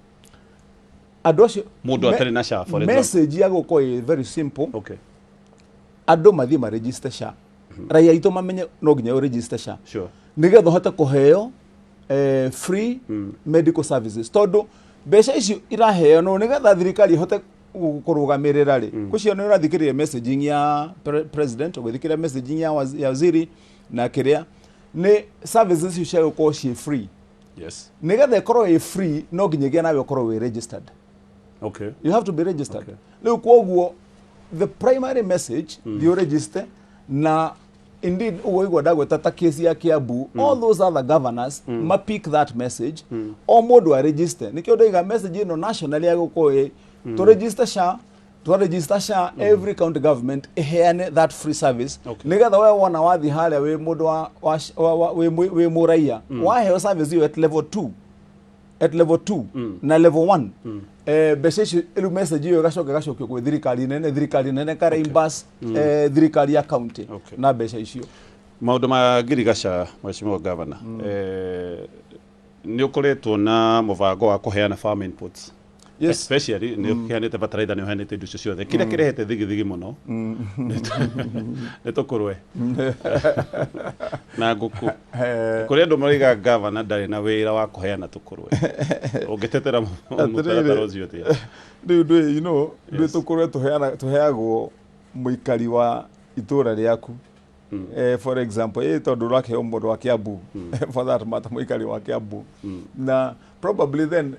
Andũ acio mũndũ atarĩ na SHA, for example. Message ya gũkorwo ĩ very simple. Andũ mathiĩ maregister SHA, raia aitũ mamenye no nginya ũregister SHA nĩgetha ũhote kũheo free medical services, tondũ mbeca icio iraheanwo nĩgetha thirikari ĩhote kũrũgamĩrĩra rĩ. Kũcio nĩ ũrathikĩrĩria messaging ya president, ũgĩthikĩrĩria messaging ya waziri na kĩrĩa nĩ services icio cia gũkorwo ciĩ free. Nĩgetha ĩkorwo ĩ free, no nginyagia nawe ũkorwo wĩ registered. You have to be registered. Rĩu kwoguo the primary message, thiĩ ũregister. Na indeed ũguo igua ndagweta ta case ya Kiambu, all those other governors ma pick that message, o mũndũ aregister. Nĩkĩo ndaiga message ĩno nationally ya gũkorwo ĩ tũ register SHA, twa register SHA, every county government ĩheane that free service, nĩgetha we wona wathiĩ harĩa wĩ mũndũ wa wĩ mũraia, waheo service ĩyo at level 2, at level 2 na level 1, mbeca icio rĩu, message ĩyo ĩgacoka ĩgacokio gwĩ thirikari nene, thirikari nene ka reimburse thirikari ya county na mbeca icio. Maũndũ ma ngirigaca, mheshimiwa governor, nĩ ũkoretwo na mũbango wa kũheana farm inputs, especially nĩ ũheanĩte bataraitha, nĩ ũheanĩte indo icio ciothe. Kĩrĩa kĩrehete thigithigi mũno nĩ tũkũrwe na ngũkũ. Kũrĩ andũ maraiga governor ndarĩ na wĩra wa kũheana tũkũrwe. Ũngĩtetera mũtaratara ũcio atĩa? Rĩu ndwĩ ndwĩ tũkũrwe tũheagwo mũikari wa itũra rĩaku. For example, tondũ ũrakĩheo mũndũ wa Kiambu, for that matter mũikari wa Kiambu, na probably then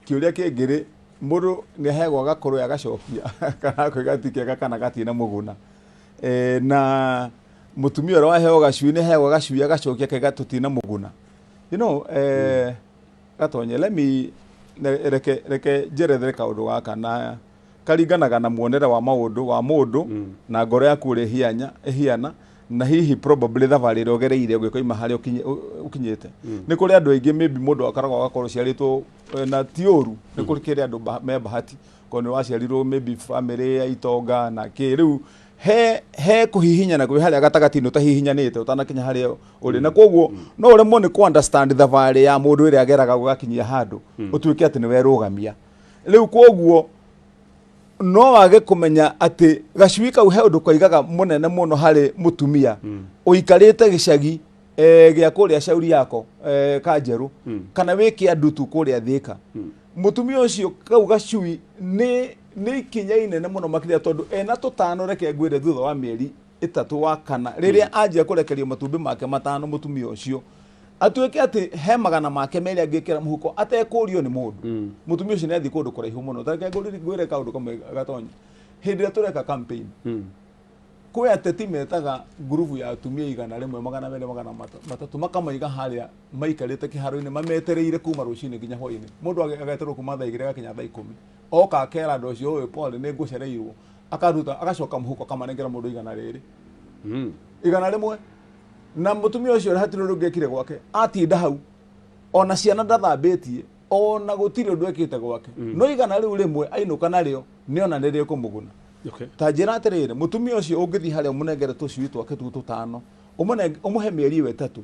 kĩũria kĩngĩ rĩ, mũndũ nĩ aheagwo gakũrwe agacokia kana akoiga ti kega kana gatirĩ na mũguna. Na mũtumia ũrĩa waheo gacui nĩ aheagwo gacui agacokia akaiga tũtirĩ na mũguna. Gatonye, let me reke njerethere kaũndũ gaka, na karinganaga na muonere wa maũndũ wa mũndũ na ngoro yaku ũrĩa ĩhiana. Na hihi probably thabarĩ ĩrĩa ũgereire ũgĩkoima harĩa ũkinyĩte. Nĩ kũrĩ andũ aingĩ, maybe mũndũ akoragwo agakorwo ũciarĩtwo na ti ũru, nĩ kũrĩ kĩrĩ andũ me bahati korwo nĩ waciarirwo maybe family ya itonga na kĩ. Rĩu he kũhihinyana kwĩ harĩa gatagatĩ-inĩ ũtahihinyanĩte ũtanakinya harĩa ũrĩ, na koguo no ũremwo nĩ kũ understand thabarĩ ya mũndũ ĩrĩa ageraga gũgakinyia handũ ũtuĩke atĩ nĩ werũgamia rĩu. Koguo no wage kũmenya atĩ gacui kau he ũndũ koigaga mũnene mũno harĩ mũtumia ũikarĩte gĩcagi gĩa kũrĩa Shauri Yako Kanjerũ kana wĩ Kĩandutu kũrĩa Thĩka. Mũtumia ũcio, kau gacui nĩ ikinya inene mũno makĩria, tondũ ena tũtano. Reke ngwĩre, thutha wa mĩeri 3 wa kana, rĩrĩa anjia kũrekerio matumbĩ make matano, mũtumia ũcio atuĩke atĩ he 200 angĩkĩra mũhuko atekũrio nĩ mũndũ, mũtumia ũcio nĩ athiĩ kũndũ kũraihu mũno. Ta reke ngwĩre kaũndũ kamwe gatonya. Hĩndĩ ĩrĩa tũreka campaign, kwĩ ateti metaga ngurubu ya atumia 100, 200, 300, makamaiga harĩa maikarĩte kĩharo-inĩ mametereire kuma rũcinĩ nginya hwainĩ. Mũndũ ageterwo kuma thaa 2 agakinya thaa 10, oka akera andũ acio, "Ũyũ pole, nĩ ngũcereirwo." Akaruta, agacoka mũhuko, akamanengera mũndũ igana rĩrĩ, 100. Na mũtumia ũcio hatirĩ ũndũ ũngĩekire gwake, atinda hau, ona ciana ndathambĩtie, ona gũtirĩ ũndũ ekĩte gwake, no 100 ainũka narĩo nĩona nĩ rĩkũmũguna. Ta njĩra atĩrĩrĩ, mũtumia ũcio ũngĩthiĩ harĩa ũmũnengere tũcui twake tũu tũtano, ũmũhe mĩeri ĩyo 3,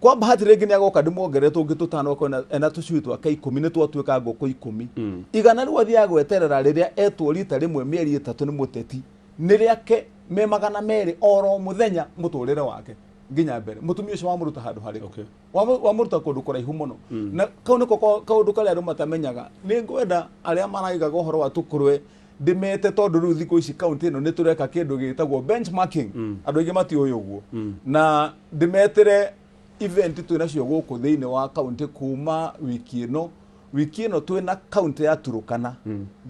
kwa bahati rĩngĩ nĩ agoka ndĩmuongerere tũngĩ tũtano, akorwo ena tũcui twake 10, nĩ twatuĩka ngũkũ 10. 100 rĩu athiaga gweterera rĩrĩa etwo rita rĩmwe mĩeri 3 nĩ mũteti, nĩ rĩake me 200 oro mũthenya mũtũrĩre wake nginya mbere. Mũtumia ũcio wamũruta handũ harĩkũ? Wamũruta kũndũ kũraihu mũno. Na kau nĩko kaũndũ karĩa andũ matamenyaga. Nĩ ngwenda arĩa maraigaga ũhoro wa tũkũrwe ndĩmete, tondũ rĩu thikũ ici kaunti ĩno nĩ tũreka kĩndũ gĩtagwo benchmarking. Andũ aingĩ matiũĩ ũguo. Na ndĩmetĩre event twĩ nacio gũkũ thĩinĩ wa kaunti kuma wiki ĩno twĩna kaunti ya Turukana.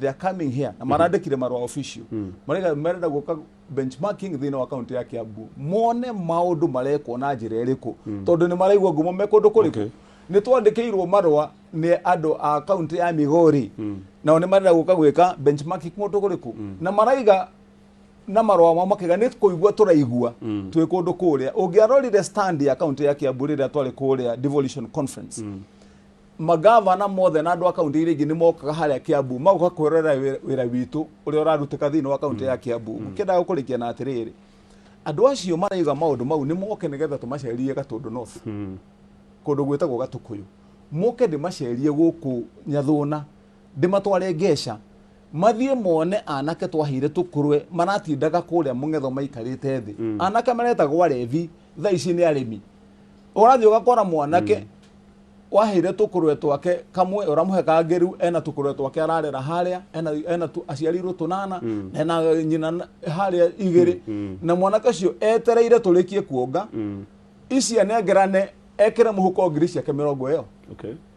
They are coming here na marandĩkire marũa official. Maraiga marenda gũka benchmarking thĩinĩ wa kaunti ya Kiambu, mone maũndũ marekwo na njĩra ĩrĩkũ, tondũ nĩ maraigua ngumo me kũndũ kũrĩkũ. Nĩ twandĩkĩirwo marũa nĩ andũ a kaunti ya Migori, nao nĩ marenda gũka gwĩka benchmarking kũndũ kũrĩkũ, na maraiga na marũa mao makiuga nĩ kũigua tũraigua twĩ kũndũ kũrĩa. Ũngĩarorire stand ya kaunti ya Kiambu rĩrĩa twarĩ kũrĩa devolution conference, magavana mothe na andũ a kaunti iria ingĩ nĩ mokaga harĩa Kiambu, magoka kwĩrorera wĩra witũ ũrĩa ũrarutĩka thĩinĩ wa kaunti ya Kiambu. Ngĩendaga gũkũrĩkia na atĩrĩrĩ, andũ acio maraiga maũndũ mau nĩ moke nĩgetha tũmacerie Gatũndũ North, kũndũ gwĩtagwo Gatũkũyũ, moke ndĩmacerie gũkũ Nyathũna, ndĩmatware Ngeca, mathiĩ mone anake twaheire tũkũrwe maratindaga kũrĩa mũng'etho maikarĩte thĩ. Anake maretagwo arevi, thaa ici nĩ arĩmi. Ũrathiĩ ũgakora mwanake waheire tũkũrwe twake kamwe, ũramũhe kangĩ, rĩu ena tũkũrwe twake ararera harĩa, ena aciarirwo tũnana, ena nyina harĩa igĩrĩ, na mwanake ũcio etereire tũrĩkie kuonga ici anengerane ekĩre mũhuko ngiri ciake mĩrongo ĩyo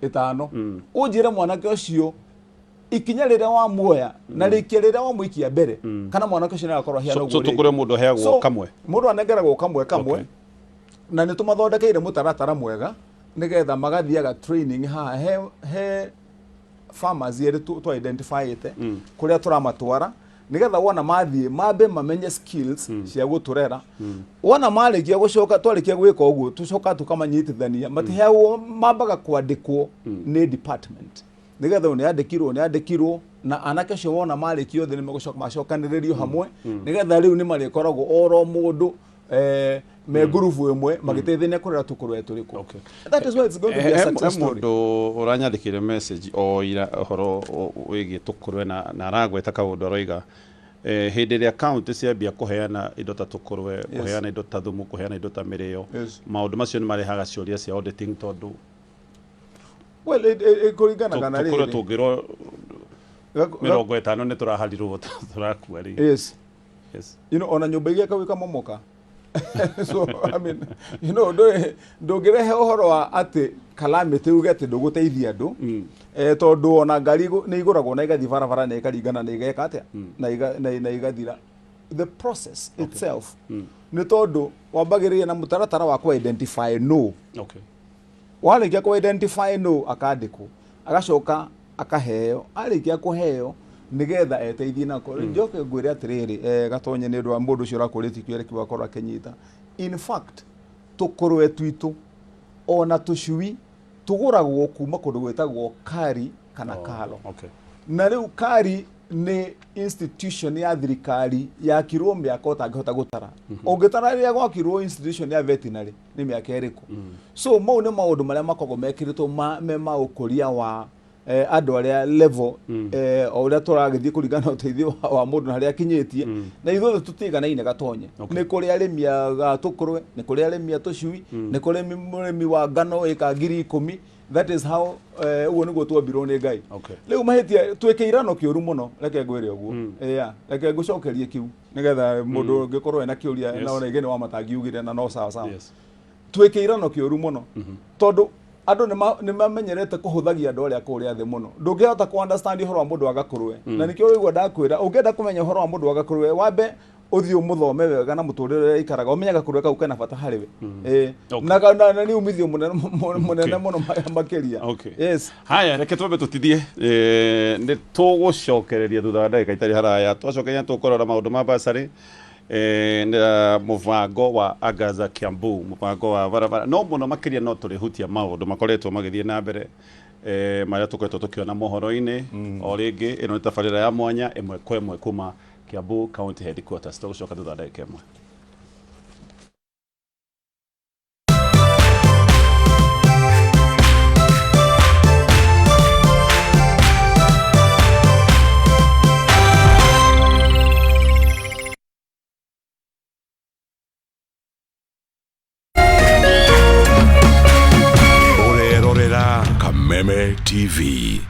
50. Ũnjĩre mwanake ũcio ikinya rĩrĩa wamuoya na rĩkia rĩrĩa wamũikia mbere, kana mwanake ũcio nĩagakorwo ahiana So ũguo rĩngĩ. Tũkũrwe mũndũ aheagwo So, kamwe? Mũndũ anengeragwo kamwe kamwe. Na nĩ tũmathondekeire mũtaratara mwega nĩgetha magathiaga training haha he farmers erĩ tũ identifyĩte kũrĩa tũramatwara, nĩgetha wona mathiĩ mambe mamenye skills cia gũtũrera. Wona marĩkia gũcoka, twarĩkia gwĩka ũguo, tũcoka tũkamanyitithania. Matiheagwo, mambaga kwandĩkwo nĩ department, nĩgetha ũyũ nĩ andĩkirwo, nĩ andĩkirwo. Na anake acio wona marĩkia othe nĩ megũcoka macokanĩrĩrio hamwe, nĩgetha rĩu nĩ marĩkoragwo oro mũndũ me ngurubu ĩmwe magĩteithania kũrera tũkũrwe tũrĩkũ. That is why it's going to be a He success story. Mũndũ ũranyandĩkĩire message o ira ũhoro wĩgiĩ tũkũrwe, na aragweta kaũndũ aroiga hĩndĩ ĩrĩa county ciambia kũheana indo ta tũkũrwe, kũheana indo ta thumu, kũheana indo ta mĩrĩo, maũndũ macio nĩ marehaga ciũria cia auditing, tondũ Well, kũringanaga na tũkũrwe rĩrĩ tũngĩrwo 50 nĩ tũraharirwo tũrakua rĩ. Ona nyũmba igĩaka gĩkamomoka. So I mean, ndũngĩrehe ũhoro wa atĩ calamity uge atĩ ndũgũteithia andũ, tondũ ona ngari nĩ igũragwo na igathiĩ barabara na ikaringana na igeka atĩa na igathira. The process itself nĩ tondũ wambagĩrĩria na mũtaratara wa kũ identify no warĩkia kũ identify no akandĩkwo, agacoka akaheo. Arĩkia kũheo, Nĩgetha eteithie nako. Njoke ngwĩre atĩrĩrĩ, Gatonye, nĩ ũndũ wa mũndũ ũcio ũrakũrĩtie kĩũria kĩu akorwo akĩnyita. In fact, tũkũrwe twitũ ona tũcui tũgũragwo kuma kũndũ gwĩtagwo Kari kana Kalo. Na rĩu Kari nĩ institution ya thirikari yakirwo mĩaka ũtangĩhota gũtara. Ũngĩtara rĩrĩa gwakirwo institution ya veterinary nĩ mĩaka ĩrĩkũ. So mau nĩ maũndũ marĩa makoragwo mekĩrĩtwo me ma ũkũria wa andũ arĩa level, o ũrĩa tũragĩthiĩ kũringana na ũteithio wa mũndũ na harĩa akinyĩtie, na ithuothe tũtiganaine, Gatonye. Nĩ kũrĩ arĩmi a tũkũrwe, nĩ kũrĩ arĩmi a tũcui, nĩ kũrĩ mũrĩmi wa ngano ĩka 10,000. That is how, ũguo nĩguo twombirwo nĩ Ngai. Rĩu mahĩtia twĩkĩirano kĩũru mũno, reke ngwĩre ũguo. Yeah, reke ngũcokerie kĩu nĩgetha mũndũ ũngĩkorwo ena kĩũria na ona igĩ nĩ wa matangiugire na no sawa sawa. Twĩkĩirano kĩũru mũno tondũ andũ nĩ mamenyerete kũhũthagia andũ arĩa kũrĩa thĩ mũno. Ndũngĩhota kũ understand ũhoro wa mũndũ wa gakũrwe, na nĩkĩo ũraigua ndakwĩra ũngĩenda kũmenya ũhoro wa mũndũ wa gakũrwe, wambe ũthiĩ ũmũthome wega na mũtũrĩre ũrĩa aikaraga, ũmenye gakũrwe kau kena bata harĩ we. Na nĩ umithio mũnene mũnene mũno makĩria. Yes. Haya, reke twambe tũtithie, nĩ tũgũcokereria thutha wa ndagĩka itarĩ haraya. Twacokeria tũkũrora maũndũ ma basarĩ na mũbango wa Agaza Kiambu, mũbango wa barabara, no mũno makĩria no tũrĩhutia maũndũ makoretwo magĩthiĩ na mbere, marĩa tũkoretwo tũkĩona mohoro-inĩ. O rĩngĩ ĩno nĩ tabarĩra ya mwanya ĩmwe kwa ĩmwe kuma Kiambu County Headquarters. Tũgũcoka thutha wa ndagĩka ĩmwe. Ũrerorera Kameme TV.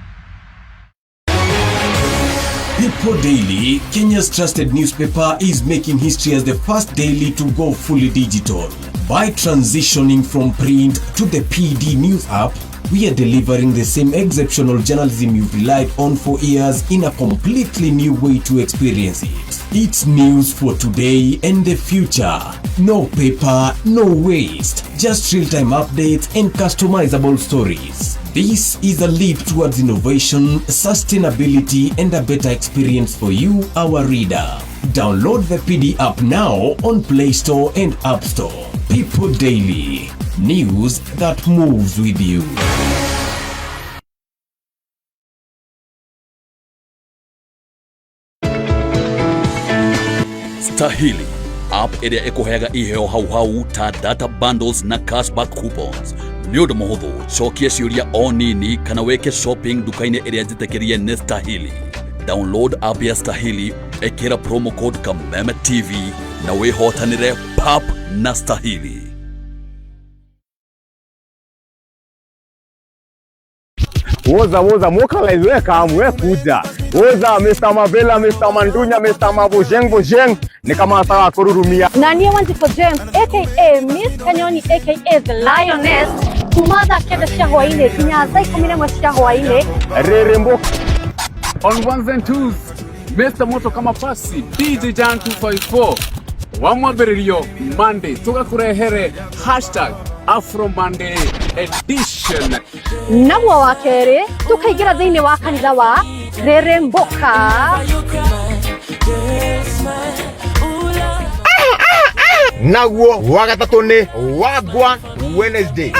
People Daily, Kenya's trusted newspaper, is making history as the first daily to go fully digital. By transitioning from print to the PD News app, we are delivering the same exceptional journalism you've relied on for years in a completely new way to experience it. It's news for today and the future. No paper, no waste, just real-time updates and customizable stories. This is a leap towards innovation, sustainability, and a better experience for you, our reader. Download the PD app now on Play Store and App Store. People Daily, news that moves with you. Stahili app ĩrĩa ĩkũheaga iheo hau hau ta data bundles na cashback coupons. Nĩ ũndũ mũhũthũ, cokia ciũria o nini kana wĩke shopping nduka-inĩ ĩrĩa njĩtĩkĩrie nĩ Stahili. Download app ya Stahili, ĩkĩra promo code Kameme TV na wĩhotanĩre pap na Stahili. Woza woza mokalize, we kam, we kuja. Woza Mr. Mavela, Mr. Mandunya, Mr. Mabojeng Bojeng, ni kama nataka kururumia. Na niĩ Wanjikũ James aka Miss Kanyoni aka The Lioness, kuma thaa 9 cia hwainĩ nginya thaa 11 cia hwainĩ. Rerembo. On ones and twos, Mr. Moto kama pasi, DJ Jan 254 wa mwambĩrĩrio Monday tũgakũrehere #AfroMonday edition. Naguo wa kerĩ tũkaingĩra thĩinĩ wa kanitha wa Reremboka. Naguo wa gatatũ nĩ Wagwa Wednesday.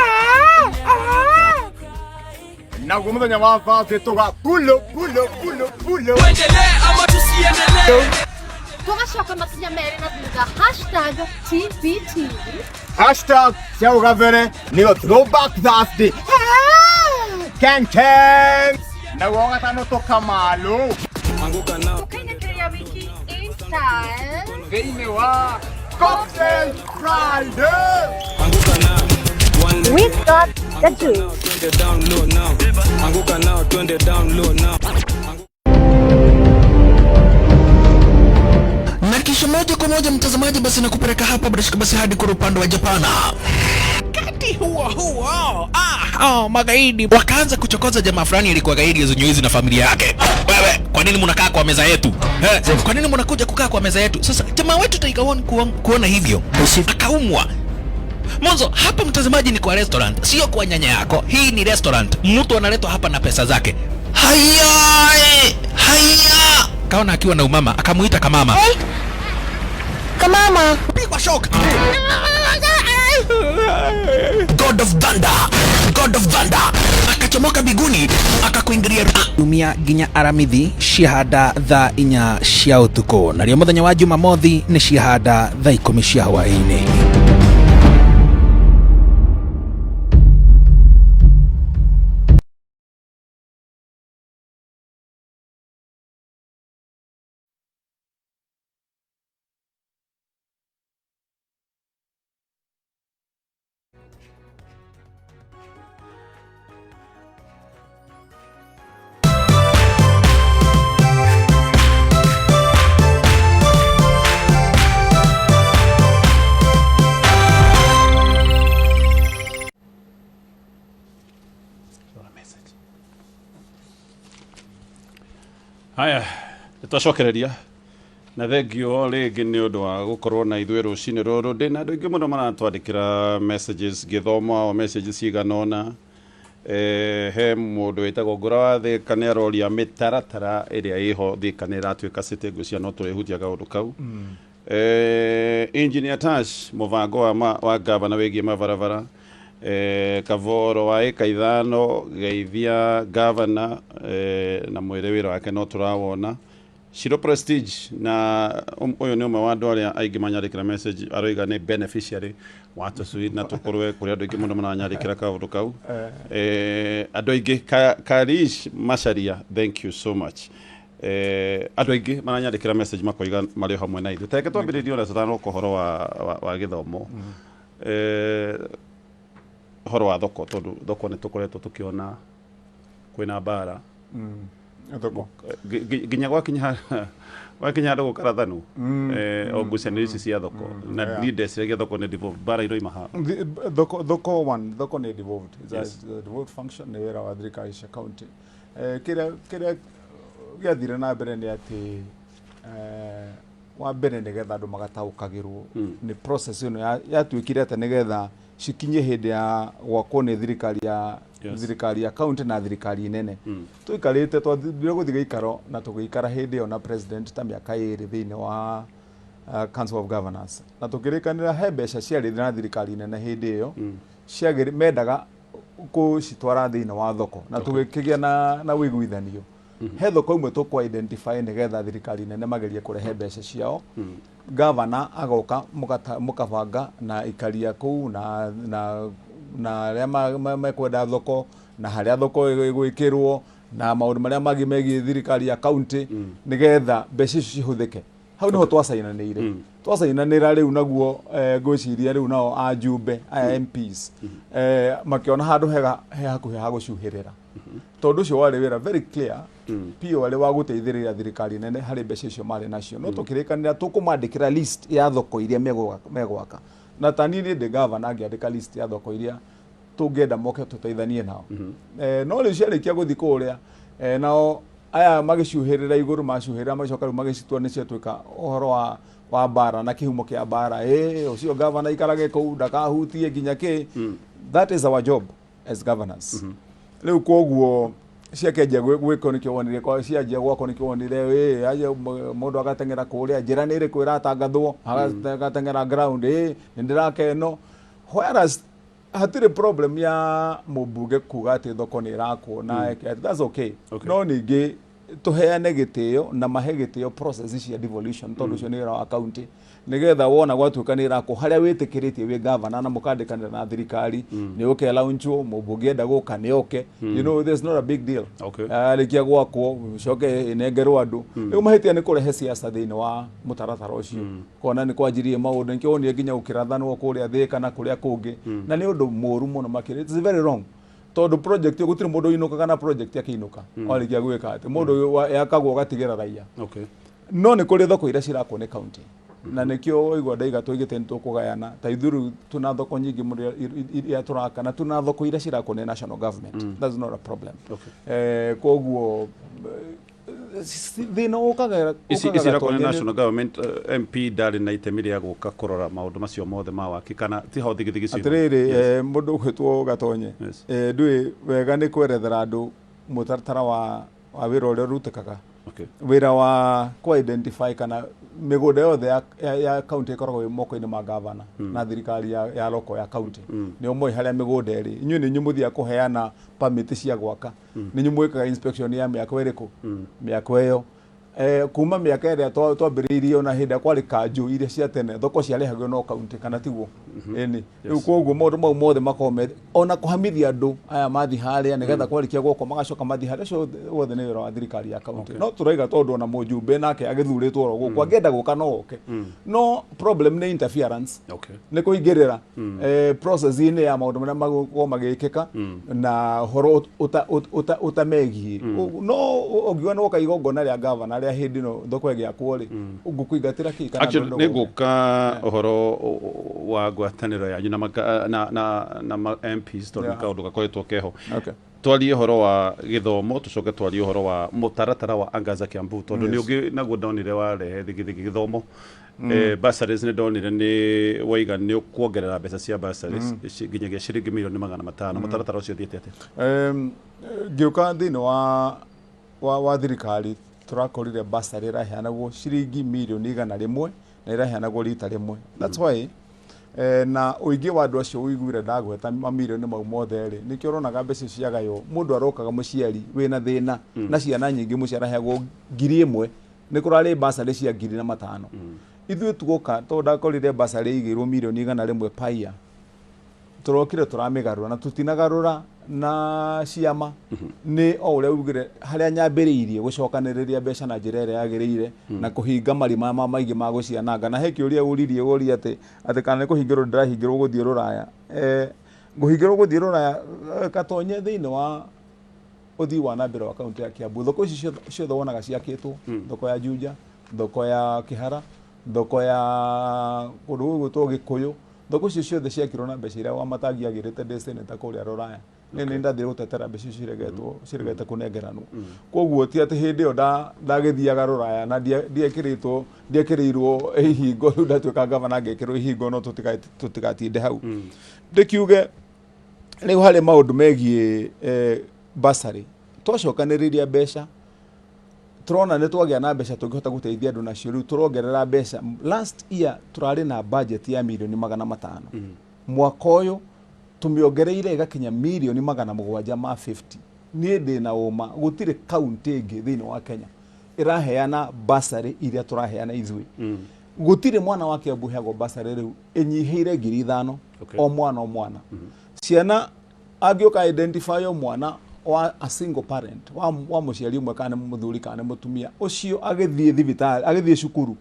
Naguo mũthenya wa Thursday tũga pulo pulo pulo pulo. Tũgacoka makinya merĩ na thutha, #TBT. Hashtag cia gabere nĩyo Throwback Thursday. Ken Ken. Naguo wa gatano tũkamalo. Tũkainĩkĩria wiki in style thĩinĩ wa Cocktail Friday. We got the juice. Down low now. Anguka nao, twende down low now. Na kisha moja kwa moja, mtazamaji, basi nakupeleka hapa bila shaka basi hadi kwa upande wa Japana. Wakati huo huo, magaidi wakaanza kuchokoza jamaa fulani alikuwa gaidi zenye na familia yake. Wewe, kwa nini mnakaa kwa meza yetu? Kwa nini mnakuja kukaa kwa meza yetu? Sasa jamaa wetu Tiger One kuona hivyo akaumwa. Mwanzo hapa, mtazamaji, ni kwa restaurant, sio kwa nyanya yako. Hii ni restaurant, mtu analetwa hapa na pesa zake. Haya, haya. Kaona akiwa na umama akamuita kamama. Hey. Kamama. Pigwa shock. God of Thunder, God of Thunder akachomoka biguni akakuingiria Jumia nginya Aramithi ciahanda thaa 4 cia ũtukũ, narĩo mũthenya wa Jumamothi nĩ ciahanda thaa 10 cia hwaĩ-inĩ. Haya, nĩtwacokereria na thengio rĩngĩ nĩ ũndũ wa gũkorwo na ithuĩ rũcinĩ rũrũ. Ndĩna andũ aingĩ mũno maratwandĩkĩra messages, ngĩthoma o messages cigana ũna. He mũndũ wĩtagwo Ngũra wa Thĩka nĩ aroria mĩtaratara ĩrĩa ĩho Thĩka nĩ ĩratuĩka city, ngwĩciria no tũrĩhutia kaũndũ kau. Engineer Tash, mũbango wa gavana wĩgiĩ mabarabara. Kavoro wa ĩka 5 geithia gavana, na mwĩre wĩra wake no tũrawona. Shiro Prestige na ũyũ nĩ ũmwe wa andũ arĩa aingĩ manyandĩkĩra message, aroiga nĩ beneficiary wa tũcui na tũkũrwe kũrĩ andũ aingĩ mũno maranyandĩkĩra kaũndũ kau. Andũ aingĩ Karish Macharia, thank you so much. Andũ aingĩ maranyandĩkĩra message makoiga marĩ o hamwe na ithuĩ. Tareke twambĩrĩrie ona tũtanoka ũhoro wa gĩthomo. Ũhoro wa thoko, tondũ thoko nĩ tũkoretwo tũkĩona kwĩna mbara. Thoko. Nginya gwakinya handũ gũkarathanwo. O ngucanio ici cia thoko. Na niĩ ndeciragia thoko nĩ devolved, mbara iroima ha. Thoko one, thoko nĩ devolved. It's a devolved function, nĩ wĩra wa thirikari cia county. Kĩrĩa gĩathire na mbere nĩ atĩ, wa mbere nĩgetha andũ magataũkagĩrwo nĩ process ĩno yatuĩkire atĩ nĩgetha cikinye hĩndĩ ya gwakwo nĩ thirikari ya thirikari ya county na thirikari nene. Tũikarĩte, twathire gũthiĩ gĩikaro na tũgĩikara hĩndĩ ĩyo na president ta mĩaka 2 thĩinĩ wa Council of Governors, na tũkĩrĩkanĩra he mbeca ciarĩ na thirikari nene hĩndĩ ĩyo mendaga kũcitwara thĩinĩ wa thoko, na tũgĩkĩgĩa na ũiguithanio. He thoko imwe tũkũ identify nĩgetha thirikari nene magerie kũrehe mbeca ciao. Gavana agoka mũkabanga na ikaria kũu na arĩa mekwenda thoko na harĩa thoko ĩgwĩkĩrwo na maũndũ marĩa mangĩ megiĩ thirikari ya county nĩgetha mbeca icio cihũthĩke. Hau niho twacainanĩire. Twacainanĩra rĩu naguo, ngwĩciria rĩu nao ajumbe aya MPs, makĩona handũ hega he hakuhĩ ha gũcuhĩrĩra. Tondũ ũcio warĩ wĩra very clear, PO warĩ wa gũteithĩrĩria thirikari nene harĩ mbeca icio marĩ nacio. No tũkĩrĩkanĩra tũkũmandĩkĩra list ya thoko iria megwaka. Na ta niĩ ndĩ gavana ngĩandĩka list ya thoko iria tũngĩenda moke tũteithanie nao. No rĩu ciarĩkia gũthiĩ kũrĩa, nao aya magĩcuhĩrĩra igũrũ, macuhĩrĩra magĩcoka rĩu magĩcitua nĩ ciatuĩka ũhoro wa mbara na kĩhumo kĩa mbara. Ũcio gavana aikarage kũu ndakahutie nginya kĩ. That is our job as governors. Rĩu koguo ciakĩanjia gwĩkwo nĩkĩo wonire, kwa cianjia gwakwo nĩkĩo wonire, aje mũndũ agateng'era kũrĩa, njĩra nĩ ĩrĩkũ ĩratangathwo, agateng'era ground, nĩ ndĩraka ĩno. Whereas hatirĩ problem ya mũmbunge kuga atĩ thoko nĩ ĩrakwo na eke, that's okay. No ningĩ tũheane gĩtĩo na mahe gĩtĩo process cia devolution, tondũ ũcio nĩ wĩra wa county, nĩgetha wona gwatuĩka nĩ ĩrakwo harĩa wĩtĩkĩrĩtie wĩ gavana na mũkandĩkanĩra na thirikari, nĩ ũke launchwo, mũmbunge enda gũka nĩ oke. You know, there's not a big deal. Arĩkia gwakwo coke ĩnengerwo andũ. Rĩu mahĩtia nĩ kũrehe siasa thĩinĩ wa mũtaratara ũcio. Kona nĩ kwanjirie maũndũ, nĩkĩo wonire nginya gũkĩrathanwo kũrĩa Thĩka na kũrĩa kũngĩ. Na nĩ ũndũ mũũru mũno makĩria. It's very wrong. Tondũ project ĩyo gũtirĩ mũndũ ũinũkaga na project akĩinũka. Warĩkia gwĩka atĩ mũndũ yakagwo ũgatigĩra raia. No nĩ kũrĩ thoko iria cirakwo nĩ county. Na nĩkĩo waigua ndaiga tũigĩte nĩ tũkũgayana. Ta ithuĩ rĩu tũna thoko nyingĩ mũno iria tũraka, na tũna thoko iria cirakwo nĩ national government. That's not a problem. Koguo, thĩna Ici ũkaga irakwo nĩ tondũ nĩ national government, MP ndarĩ na itemi rĩa gũka kũrora maũndũ macio mothe ma waki, kana tiho thigithigi ciuma? Atĩrĩrĩ, mũndũ ũgwĩtwo Gatonye, ndũĩ wega nĩ kwerethera andũ mũtaratara wa wĩra ũrĩa ũrutĩkaga. Wĩra wa kũ identify kana mĩgũnda yothe ya county ĩkoragwo ĩ moko-inĩ ma gavana na thirikari ya local ya county. Nĩo moĩ harĩa mĩgũnda ĩrĩ. Inyuĩ nĩ inyuĩ mũthiaga kũheana permit cia gwaka. Nĩ inyuĩ mwĩkaga inspection ya mĩako ĩrĩkũ, mĩako ĩyo. Kuma mĩaka ĩrĩa twambĩrĩirie, ona hĩndĩ ĩrĩa kwarĩ kanjũ iria cia tene, thoko ciarĩhagio no kaunti, kana tiguo? Ĩni. Rĩu koguo maũndũ mau mothe makoragwo me ona kũhamithia andũ aya mathiĩ harĩa nĩgetha kwarĩkia gwakwo magacoka mathiĩ harĩa, ũcio wothe nĩ wĩra wa thirikari ya kaunti. No tũraiga tondũ ona mũjumbe nake agĩthurĩtwo oro gũkũ, angĩenda gũka no oke, no problem nĩ interference, nĩ kũingĩrĩra process-inĩ ya maũndũ marĩa magũkorwo magĩkĩka na ũhoro ũtamegiĩ. No ũngiuga nĩ woka igongona rĩa gavana rĩa hĩndĩ ĩno thoko ĩgĩakwo rĩ, ngũkũingatĩra kĩ kana Actually, ndũgũka? Nĩ ngũka ũhoro wa ngwatanĩro yanyu na MPs tondũ nĩ kaũndũ gakoretwo keho. Twarie ũhoro wa gĩthomo, tũcoke twarie ũhoro wa mũtaratara wa Angaza Kiambu tondũ nĩ ũngĩ naguo ndonire warehe thigithigi gĩthomo. Bursaries nĩ ndonire nĩ waiga nĩ ũkuongerera mbeca cia bursaries nginyagia ciringi mirioni 500. Mũtaratara ũcio ũthiĩte atĩa? Ngĩũka thĩinĩ wa thirikari, tũrakorire bursary ĩraheanagwo ciringi mirioni 100 na ĩraheanagwo rita rĩmwe. That's why na ũingĩ wa andũ acio ũiguire ndagweta mamirioni mau mothe rĩ, nĩkĩo ũronaga mbeca icio ciagaywo. Mũndũ arokaga mũciari wĩna thĩna na ciana nyingĩ mũciĩ, araheagwo 1000. Nĩ kũrarĩ bursary cia ngiri na matano. Ithuĩ tuoka, tondũ ndakorire bursary ĩigĩirwo mirioni 100 paia, tũrokire tũramĩgarũra na tũtinagarũra na ciama. Nĩ o ũrĩa ugire harĩa nyambĩrĩirie gũcokanĩrĩria mbeca na njĩra ĩrĩa yagĩrĩire na kũhinga marima ma maingĩ ma gũciananga. Na he kĩũria ũririe, ũria atĩ kana nĩ kũhingĩrwo ndĩrahingĩrwo gũthiĩ rũraya. Ngũhingĩrwo gũthiĩ rũraya, gatonye thĩinĩ wa ũthii wa na mbere wa kaunti ya Kiambu. Thoko ici ciothe wonaga ciakĩtwo, thoko ya Juja, thoko ya Kĩhara, thoko ya kũndũ gũgwĩtwo Gĩkũyũ, thoko icio ciothe ciakirwo na mbeca iria Wamatangi agĩrĩte ndĩ senator kũrĩa rũraya. Nĩ ndathire gũtetera mbeca icio ciregetwo ciregete kũnengeranwo. Koguo ti atĩ hĩndĩ ĩyo ndagĩthiaga rũraya na ndiekĩrĩtwo, ndiekĩrĩirwo ihingo. Rĩu ndatuĩka gavana ngekĩrwo ihingo. No tũtigatinde hau. Ndĩkiuge rĩu harĩ maũndũ megiĩ bursary, twacokanĩrĩria mbeca, tũrona nĩ twagĩa na mbeca tũngĩhota gũteithia andũ nacio. Rĩu tũrongerera mbeca. Last year tũrarĩ na budget ya mirioni 500. Mwaka ũyũ tũmĩongereire ĩgakinya mirioni 750. Niĩ ndĩna ũma gũtirĩ kaunti ĩngĩ thĩinĩ wa Kenya ĩraheana bursary iria tũraheana ithuĩ. Gũtirĩ mwana wa Kiambu ũheagwo bursary rĩu ĩnyihĩire 5000. O mwana, o mwana. Ciana angĩũka identify o mwana wa a single parent, wa mũciari ũmwe, kana nĩ mũthuri kana nĩ mũtumia ũcio, agĩthiĩ thibitarĩ, agĩthiĩ cukuru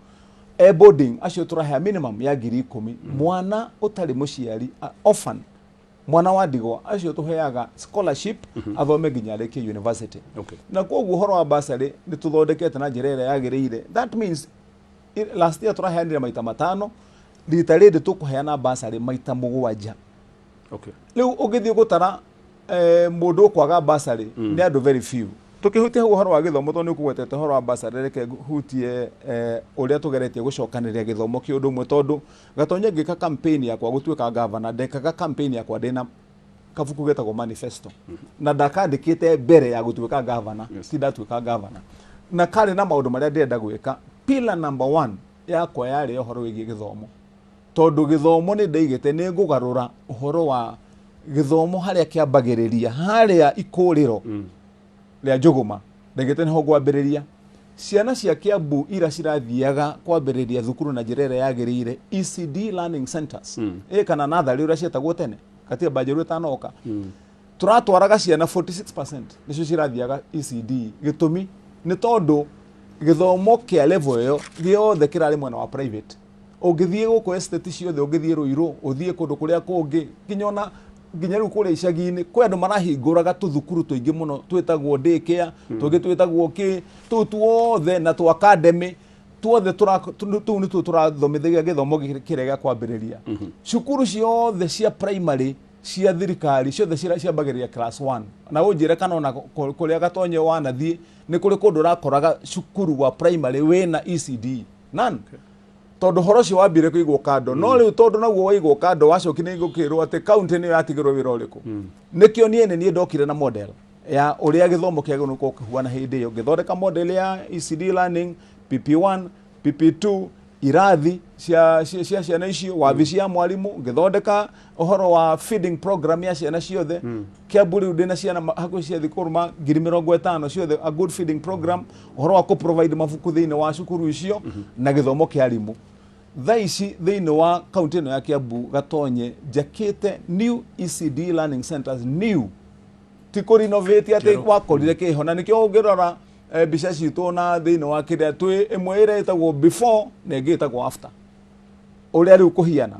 e boarding, acio tũrahea minimum ya 10,000. Mwana ũtarĩ mũciari, orphan, mwana wa ndigwa, acio tũheaga scholarship athome nginya arĩkie university. Na koguo ũhoro wa bursary nĩ tũthondekete na njĩra ĩrĩa yagĩrĩire. That means last year tũraheanire maita matano, rita rĩrĩ tũkũheana bursary maita mũgwanja. Rĩu ũngĩthiĩ gũtara mũndũ ũkwaga bursary nĩ andũ very few. Tũkĩhutia hau ũhoro wa gĩthomo, tondũ nĩ ũkũgwetete ũhoro wa bursary, reke hutie ũrĩa tũgeretie gũcokanĩrĩria gĩthomo kĩ ũndũ ũmwe, tondũ Gatonye ngĩka campaign yakwa gũtuĩka gavana, ndekaga campaign yakwa ndĩna kabuku getagwo manifesto na ndakandĩkĩte mbere ya gũtuĩka gavana. Ti ndatuĩka gavana na karĩ na maũndũ marĩa ndĩrenda gwĩka. Pillar number one yakwa yarĩ ũhoro wĩgiĩ gĩthomo, tondũ gĩthomo nĩ ndaigĩte nĩ ngũgarũra ũhoro wa gĩthomo harĩa kĩambagĩrĩria harĩa ikũrĩro rĩa njũgũma. Ndaigĩte nĩho ngwambĩrĩria. Ciana cia Kiambu ira cirathiaga kwambĩrĩria thukuru na njĩra ĩrĩa yagĩrĩire, ECD learning centers ĩ kana natharĩ ũrĩa cietagwo tene katiba njerũ ĩtanoka, tũratwaraga ciana 46% nĩcio cirathiaga ECD. Gĩtũmi nĩ tondũ gĩthomo kĩa level ĩyo gĩothe kĩrarĩ mwena wa private. Ũngĩthiĩ gũkũ estate ciothe, ũngĩthiĩ Rũirũ, ũthiĩ kũndũ kũrĩa kũngĩ, nginya ona nginya rĩu kũrĩa icagi-inĩ kwĩ andũ marahingũraga tũthukuru tũingĩ mũno twĩtagwo daycare, tũngĩ twĩtagwo kĩ, tũu tuothe na tũ academy tuothe tũu nĩtuo tũrathomithagia gĩthomo kĩrĩa gĩa kwambĩrĩria. Cukuru ciothe cia primary cia thirikari ciothe ciambagĩrĩria class 1. Na ũnjĩre kana ona kũrĩa Gatonye wanathiĩ nĩ kũrĩ kũndũ ũrakoraga cukuru wa primary wĩna ECD? None, tondũ ũhoro ũcio wambire kũigwo kando. No rĩu tondũ naguo waigwo kando, wacokire nĩ gũkĩrwo atĩ county nĩyo yatigĩrwo wĩra ũrĩkũ. Nĩkĩo niĩ nĩ niĩ ndokire na model. Ya ũrĩa gĩthomo kĩagĩrĩirwo gũkorwo kĩhuana hĩndĩ ĩyo, ngĩthondeka model ya ECD learning, PP1, PP2, irathi cia cia cia ciana icio, wabici ya mwarimũ, ngĩthondeka ũhoro wa feeding program ya ciana ciothe. Kiambu rĩu ndĩna ciana hakuhĩ cia thikũrũ ma 50,000 ciothe, a good feeding program, ũhoro wa kũ provide mabuku thĩinĩ wa cukuru icio na gĩthomo kĩa arimũ. Thaa ici thĩinĩ wa kaunti ĩno ya Kiambu, Gatonye, njakĩte new ECD learning centers, new, ti kũ renovate atĩ wakorire kĩho. Na nĩkĩo ũngĩrora mbica citũ na thĩinĩ wa kĩrĩa twĩ, ĩmwe ĩrĩa ĩtagwo before na ĩngĩ ĩtagwo after, ũrĩa rĩu kũhiana.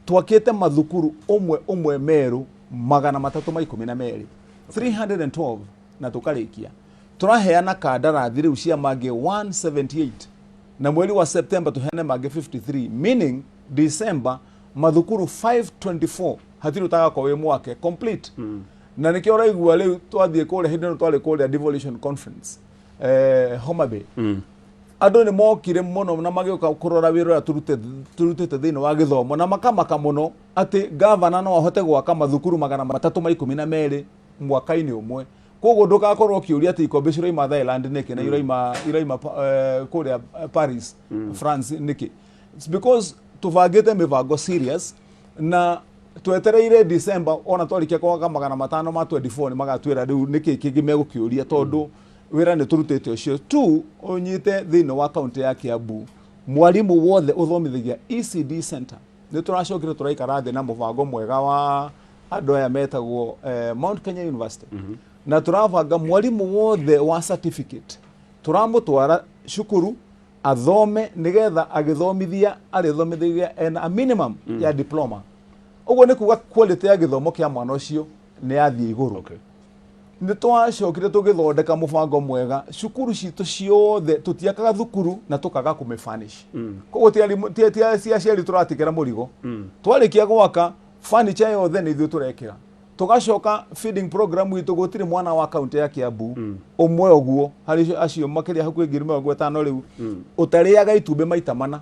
Twakĩte mathukuru ũmwe ũmwe merũ 312, 312, na tũkarĩkia. Tũraheana kandarathi rĩu cia mangĩ 178, na mweri wa September tũheane mangĩ 53, meaning December mathukuru 524 hatirĩ ũtagakorwo wĩ mwake complete. Na nĩkĩo ũraigua rĩu twathiĩ kũrĩa, hĩndĩ ĩno twarĩ kũrĩa devolution conference, Homa Bay, andũ nĩ mokire mũno na magĩũka kũrora wĩra ũrĩa tũrutĩte thĩinĩ wa gĩthomo, na makamaka mũno atĩ gavana no ahote gwaka mathukuru 312 mwaka-inĩ ũmwe. Koguo ndũgakorwo ũkĩũria atĩ ikombe ciroima Thailand nĩkĩ na iroima kũrĩa Paris, France nĩkĩ. It's because tũbangĩte mĩbango serious na twetereire December. Ona twarĩkia gwaka 524, nĩ magatwĩra rĩu nĩkĩ kĩngĩ megũkĩũria, tondũ wĩra nĩ tũrutĩte ũcio tu. Ũnyite thĩinĩ wa kaunti ya Kiambu, mwarimũ wothe ũthomithagia ECD center, nĩ tũracokire tũraikara thĩ na mũbango mwega wa andũ aya metagwo Mount Kenya University, na tũrabanga mwarimũ wothe wa certificate tũramũtwara cukuru athome, nĩgetha agĩthomithia arĩthomithagia ena a minimum ya diploma. Ũguo nĩ kuga quality ya gĩthomo kĩa mwana ũcio nĩ yathiĩ igũrũ. Nĩ twacokire tũgĩthondeka mũbango mwega cukuru citũ ciothe, tũtiakaga thukuru na tũkaga kũmĩfurnish. Koguo ti arimũ- ti aciari tũratigĩra mũrigo. Twarĩkia gwaka, furniture yothe nĩ ithuĩ tũrekĩra. Tũgacoka feeding program itũ, gũtirĩ mwana wa kaunti ya Kiambu ũmwe ũguo harĩ acio makĩria hakuhĩ 50,000 rĩu ũtarĩaga itumbĩ maita mana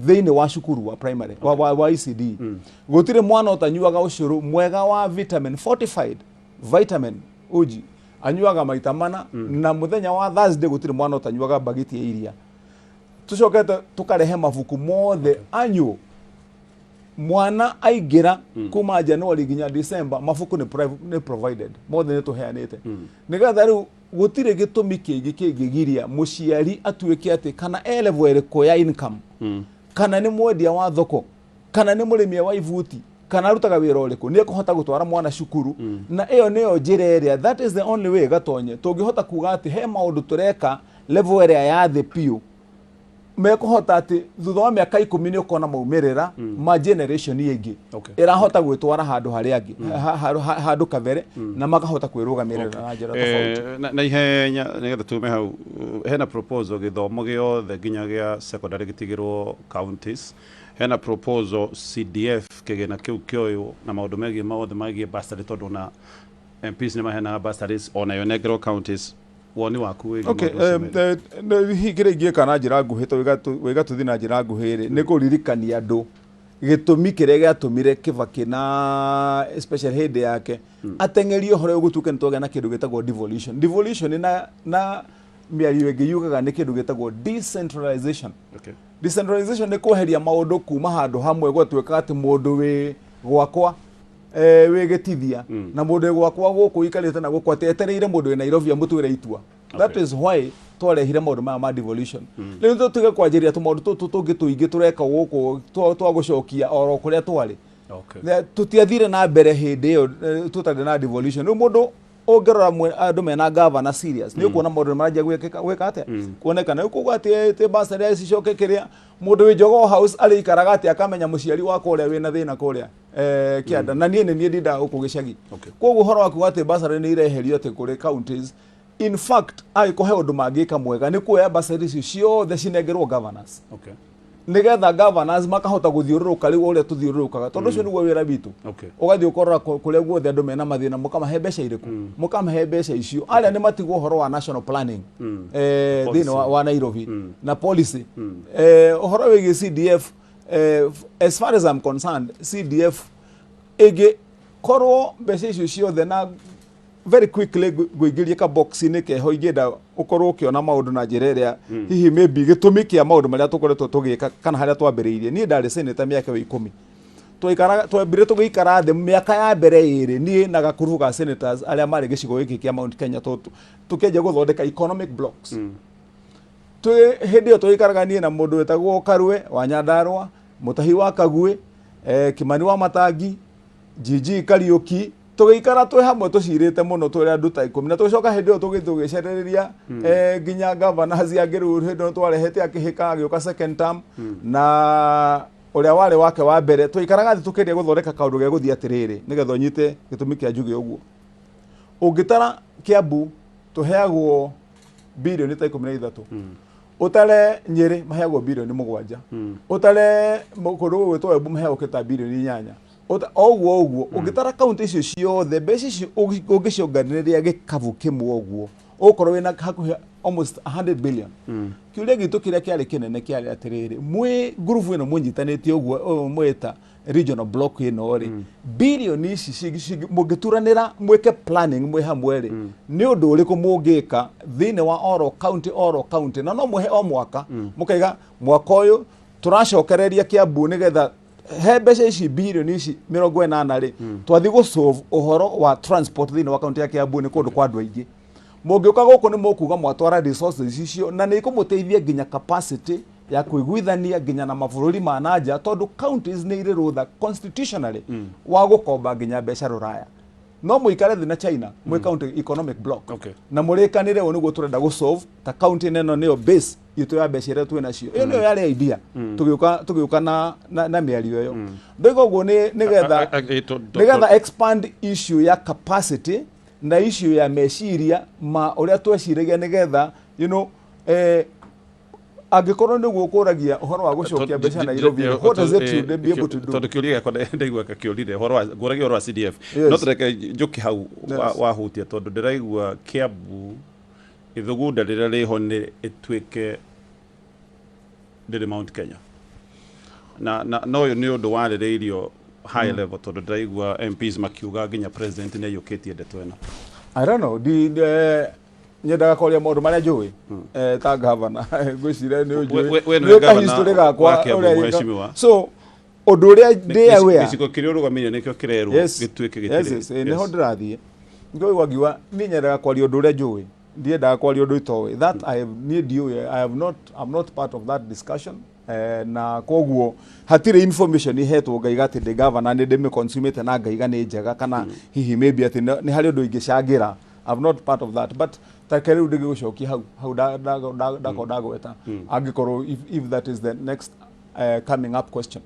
thĩinĩ wa cukuru wa primary wa ECD. Gũtirĩ mwana ũtanyuaga ũcũrũ mwega wa vitamin fortified vitamin uji, anyuaga maita mana. Na mũthenya wa Thursday gũtirĩ mwana ũtanyuaga mbagiti ya iria. Tũcokete tũkarehe mabuku mothe anyu mwana aingĩra kuma January nginya December, mabuku nĩ provided mothe, nĩ tũheanĩte, nĩgetha rĩu gũtirĩ gĩtũmi kĩngĩ kĩngĩgiria mũciari atuĩke atĩ kana e level ĩrĩkũ ya income, kana nĩ mwendia wa thoko, kana nĩ mũrĩmi wa ibuti, kana arutaga wĩra ũrĩkũ, nĩ ekũhota gũtwara mwana cukuru. Na ĩyo nĩyo njĩra ĩrĩa, that is the only way, Gatonye, tũngĩhota kuga atĩ he maũndũ tũreka level ĩrĩa ya thĩ biũ mekũhota atĩ thutha wa mĩaka 10 nĩ ũkona maumĩrĩra ma generation ĩngĩ ĩrahota gwĩtwara handũ harĩa angĩ, handũ kabere, na makahota kwĩrũgamĩrĩra na njĩra tofauti. Na ihenya nĩgetha tume hau, hena proposal gĩthomo gĩothe nginya gĩa secondary gĩtigĩrwo counties, hena proposal CDF kĩgĩna kĩu kĩoywo, na maũndũ megiĩ mothe megiĩ bursary, tondũ na MPs nĩ maheanaga bursaries, ona yo nengerwo counties. Woni waku wĩgiĩ maũndũ macio merĩ? Hihi kĩrĩa ingĩka na njĩra nguhĩ, to wĩga tũthiĩ na njĩra nguhĩ rĩ, nĩ kũririkania andũ gĩtũmi kĩrĩa gĩatũmire Kĩbakĩ, na especially hĩndĩ yake, ateng'erie ũhoro ũyũ gũtuĩke nĩ twagĩa na kĩndũ gĩtagwo devolution. Devolution na mĩario ĩngĩ yugaga nĩ kĩndũ gĩtagwo decentralization. Decentralization nĩ kweheria maũndũ kuma handũ hamwe, gwatuĩka atĩ mũndũ wĩ gwakwa wĩ gĩtithia na mũndũ wĩ gwakwa gũkũ ikarĩte na gũkũ atĩ etereire mũndũ wĩ Nairobi amũtuĩre itua. That is why twarehire maũndũ maya ma devolution. Rĩu tũtige kwanjĩrĩria tũmaũndũ tũtũ tũngĩ tũingĩ tũreka gũkũ twa gũcokia oro kũrĩa twarĩ. Tũtiathire na mbere hĩndĩ ĩyo tũtarĩ na devolution. Rĩu mũndũ ũngĩrora andũ mena gavana serious, nĩ ũkuona maũndũ nĩ maranjia gwĩka atĩa, kuonekana. Rĩu kuga atĩ bursary cicoke, kĩrĩa mũndũ wĩ Jogoo House arĩikaraga atĩ akamenya mũciari wakwa ũrĩa wĩna thĩna kũrĩa kĩanda, na niĩ nĩ niĩ ndindaga gũkũ gĩcagi. Koguo ũhoro wa kuga atĩ bursary nĩ ireherio atĩ kũrĩ counties, in fact angĩkorwo he ũndũ mangĩka mwega nĩ kuoya bursary icio ciothe cinengerwo governors, nĩgetha governors makahota gũthiũrũrũka rĩu ũrĩa tũthiũrũrũkaga, tondũ ũcio nĩguo wĩra witũ. Ũgathiĩ ũkorora kũrĩa guothe andũ mena mathĩna, mũkamahe mbeca irĩkũ, mũkamahe mbeca icio. Arĩa nĩ matigwo ũhoro wa national planning thĩinĩ wa Nairobi na policy. Ũhoro wĩgiĩ CDF, as far as I'm concerned, CDF ĩngĩ korwo mbeca icio ciothe na Very quickly ngũingĩrie ka box-inĩ keho, ingĩenda ũkorwo ũkĩona maũndũ na njĩra ĩrĩa hihi maybe gĩtũmi kĩa maũndũ marĩa tũkoretwo tũgĩka kana harĩa twambĩrĩirie. Niĩ ndarĩ senator mĩaka ĩyo 10. Twaikaraga, twambire tũgĩikara thĩ mĩaka ya mbere ĩrĩ, niĩ na gakuruhu ga senators arĩa marĩ gĩcigo gĩkĩ kĩa Mount Kenya, tũkĩanjia gũthondeka economic blocks. Twĩ hĩndĩ ĩyo tũgĩikaraga niĩ na mũndũ wĩtagwo Karue wa Nyandarũa, Mũtahi wa Kaguĩ, Kimani wa Matangi, GG Kariũki, tũgĩikara twĩ hamwe tũcirĩte mũno tũrĩ andũ ta 10, na tũgĩcoka hĩndĩ ĩyo tũgĩthiĩ tũgĩcerereria nginya governors angĩ. Rĩu hĩndĩ ĩyo twarehete akĩhĩka agĩũka second term na ũrĩa warĩ wake wa mbere, twaikaraga thĩ tũkĩgeria gũthondeka kaũndũ gegũthiĩ atĩrĩrĩ, nĩgetha ũnyite gĩtũmi kĩa njuge ũguo. Ũngĩtara Kiambu tũheagwo birioni ta 13, ũtare Nyĩrĩ maheagwo birioni 7, ũtare kũndũ gũgwĩtwo Embu maheagwo kĩta birioni 8. O ũguo ũguo ũngĩtara kaunti icio ciothe, mbeca icio ũngĩcionganĩrĩria gĩkabu kĩmwe ũguo, ũgũkorwo wĩna hakuhĩ almost 100 billion. Kĩũria gitũ kĩrĩa kĩarĩ kĩnene kĩarĩ atĩrĩrĩ, mwĩ ngurubu ĩno mũnyitanĩtie ũguo, ũyũ mwĩta regional block ĩno rĩ, birioni ici mũngĩturanĩra mwĩke planning mwĩ hamwe rĩ, nĩ ũndũ ũrĩkũ mũngĩka thĩinĩ wa oro county, oro county, na no mũhe o mwaka mũkaiga mwaka ũyũ tũracokereria Kiambu nĩgetha he mbeca ici birioni ici 80 rĩ, twathiĩ gũ solve ũhoro wa transport thĩinĩ wa kaunti ya Kiambu, nĩ kũndũ kwa andũ aingĩ. Mũngĩũka gũkũ nĩ mũkuga mwatwara resources icio na nĩ ikũmũteithia nginya capacity ya kũiguithania nginya na mabũrũri ma nanja, tondũ counties nĩ irĩ rũtha constitutionally wa gũkomba nginya mbeca rũraya. No mũikare thĩ na China mwĩ county economic block na mũrĩkanĩre ũũ nĩguo tũrenda gũ solve ta county ĩno nĩyo base itũ ya mbeca iria twĩ nacio. Ĩyo nĩyo yarĩ idea tũgĩũka na mĩario ĩyo. Ndoiga ũguo nĩ nĩgetha nĩgetha expand issue ya capacity na issue ya meciria ma ũrĩa tweciragia, nĩgetha angĩkorwo nĩguo ũkũragia ũhoro wa gũcokia mbeca Nairobi, what does it you be able to do? Tondũ kĩũria gĩakwa ndaigua kĩũrire ũhoro wa ngũragia ũhoro wa CDF. No tũreke njũke hau wahutia, tondũ ndĩraigua Kiambu ithugunda rĩrĩa rĩho nĩ ĩtuĩke ndĩrĩ Mount Kenya, na no ũyũ nĩ ũndũ warĩrĩirio high level, tondũ ndĩraigua MPs makiuga nginya president nĩ aiyũkĩtie ndeto ĩno. I don't know, di nyendaga kwaria maũndũ marĩa njũĩ ta gavana, ngwĩciria nĩ ũnjũĩ. We nĩwe Nĩ ka governor history gakwa wa Kiambu, ũrĩa mheshimiwa. So ũndũ ũrĩa ndĩ aware Gĩcigo kĩrĩa ũrũgamĩrĩire nĩkĩo kĩrerwo gĩtuĩke yes, gĩtirĩ. yes, nĩho ndĩrathiĩ. Nĩkĩo ngiuga niĩ nyendaga kwaria ũndũ ũrĩa njũĩ, ndiendaga kwaria ũndũ itoĩ. That I have, niĩ ndiũĩ, I have not, I'm not part of that discussion, na koguo hatirĩ information ihetwo ngaiga atĩ ndĩ governor nĩ ndĩmĩconsumĩte na ngaiga nĩ njega, kana hihi maybe atĩ nĩ harĩ ũndũ ingĩcangĩra. I'm not part of that, but take rĩu ndĩgĩgũcokia hau hau ndakorwo ndagweta, angĩkorwo if that is the next coming up question.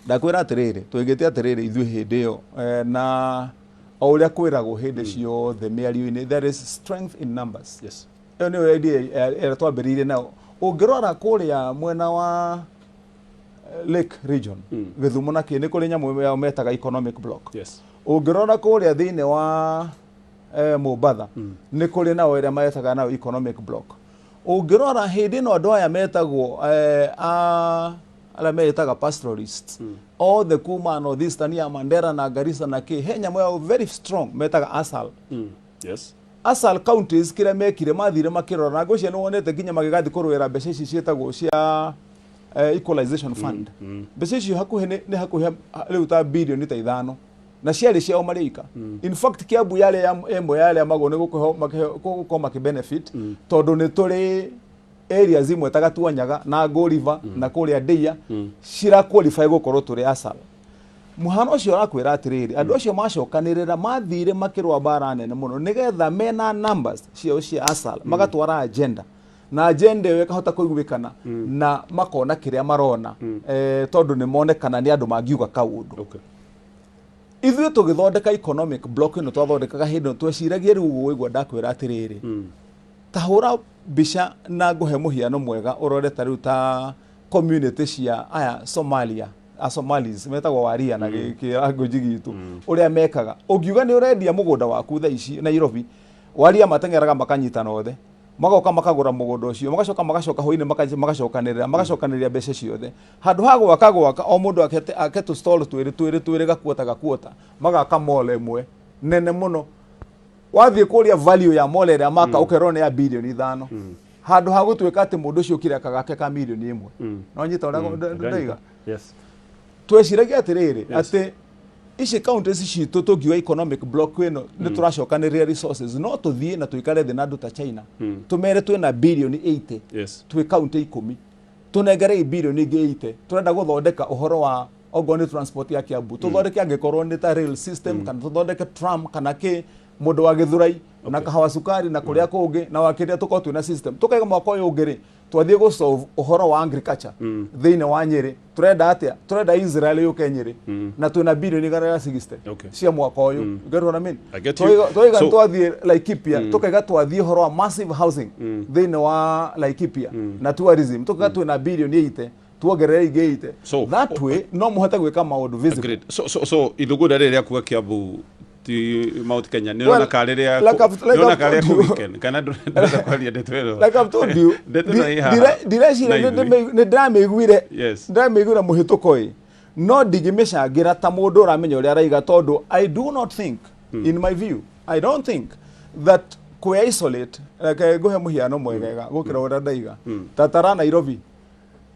Ndakwĩra atĩrĩrĩ, twĩgĩte atĩrĩrĩ ithuĩ hĩndĩ ĩyo, na o ũrĩa kwĩragwo hĩndĩ ciothe mĩario-inĩ, there is strength in numbers. Ĩyo nĩyo idea ĩrĩa twambĩrĩirie nayo. Ũngĩrora kũrĩa mwena wa Lake Region, Gĩthumo na kĩ, nĩ kũrĩ nyamũ yao metaga economic block. Ũngĩrora kũrĩa thĩinĩ wa Mombatha, nĩ kũrĩ nao ĩrĩa metaga nayo economic block. Ũngĩrora hĩndĩ ĩno andũ aya metagwo a arĩa meĩtaga pastoralists othe kuma North Eastern ya Mandera na Garissa na kĩ, he nyamũ yao very strong metaga ASAL. ASAL counties kĩrĩa mekire, mathire makĩrora na ngwĩciria nĩ wonete nginya magĩgathiĩ kũrũĩra mbeca ici ciĩtagwo cia equalization fund. Mbeca icio hakuhĩ nĩ hakuhĩ rĩu ta birioni ta 5 na ciarĩ ciao marĩ ika. In fact, Kiambu yarĩ ĩmwe ya arĩa magwo nĩ gũkorwo makĩ benefit, tondũ nĩ tũrĩ areas imwe ta Gatuanyaga na Go River na kũrĩa Ndeia cira qualify gũkorwo tũrĩ ASAL. Mũhano ũcio ũrakwĩra atĩrĩrĩ, andũ acio macokanĩrĩra mathire makĩrũa mbara nene mũno nĩgetha mena numbers ciao cia ASAL magatwara agenda, na agenda ĩyo ĩkahota kũiguĩkana na makona kĩrĩa marona, tondũ nĩ monekana nĩ andũ mangiuga kaũndũ. Ithuĩ tũgĩthondeka economic block ĩno twathondekaga hĩndĩ ĩno, tweciragia rĩu ũguo ndakwĩra atĩrĩrĩ, ta hũra mbica na ngũhe mũhiano mwega, ũrore ta rĩu ta community cia aya Somalia, a Somalis metagwo Waria na kĩlanguage gitũ, ũrĩa mekaga. Ũngiuga nĩ ũrendia mũgũnda waku thaa ici Nairobi, Waria mateng'eraga makanyitana othe, magoka makagũra mũgũnda ũcio, magacoka magacoka hwainĩ magacokanĩrĩra magacokanĩrĩria mbeca ciothe, handũ ha gwaka gwaka o mũndũ ake tũ stall twĩrĩ twĩrĩ twĩrĩ, gakuota gakuota, magaka mall ĩmwe nene mũno. Wathiĩ kũrĩa value ya mall ĩrĩa maka ũkerwo nĩ ya bilioni 5 handũ ha gũtuĩka atĩ mũndũ ũcio ũkire aka gake ka milioni 1. No nyita ũrĩa ndaiga? Yes. Tweciragia atĩrĩrĩ, atĩ ici counties citũ tũngiuga economic block ĩno nĩ tũracokanĩrĩria resources, no tũthiĩ na tũikare thĩ na andũ ta China, tũmere twĩna bilioni 80, twĩ county 10, tũnengerei bilioni ingĩ 80, tũrenda gũthondeka ũhoro wa okorwo nĩ transport ya Kiambu, tũthondeke angĩkorwo nĩ ta rail system, kana tũthondeke tram kana kĩ, mũndũ wa Gĩthũrai na Kahawa Sukari na kũrĩa kũngĩ na wakĩrĩa, tũkorwo twĩna system. Tũkaiga mwaka ũyũ ũngĩ rĩ, twathiĩ gũ solve ũhoro wa agriculture thĩinĩ wa Nyĩrĩ. Tũrenda atĩa? Tũrenda Israel yũke Nyĩrĩ na twĩna bilioni 160 cia mwaka ũyũ. You get what I mean? I get you. Twaiga twathiĩ Laikipia, tũkaiga twathiĩ ũhoro wa massive housing thĩinĩ wa Laikipia na tourism, tũkaiga twĩna bilioni 80, tuongerere ingĩ 80. That way no mũhote gwĩka maũndũ visible. Agreed. So ithugunda rĩrĩ rĩa kuga Kiambu ti Mount Kenya nĩ Well, rona ka rĩrĩa like nĩ rona I've ka rĩa told you- weekend kana ndũrenda kwaria ndeto ĩno? Like I've told you, Ndeto ĩno ĩ haha ndireciria na ithuĩ. nĩ ndĩramĩiguire, ndĩramĩiguire mũhĩtũko ĩ, no ndingĩmĩcangĩra ta mũndũ ũramenya ũrĩa araiga, tondũ I do not think, in my view, I don't think that kwĩ isolate. Reke ngũhe mũhiano mwegega gũkĩra ũrĩa ndaiga. Tatara Nairobi.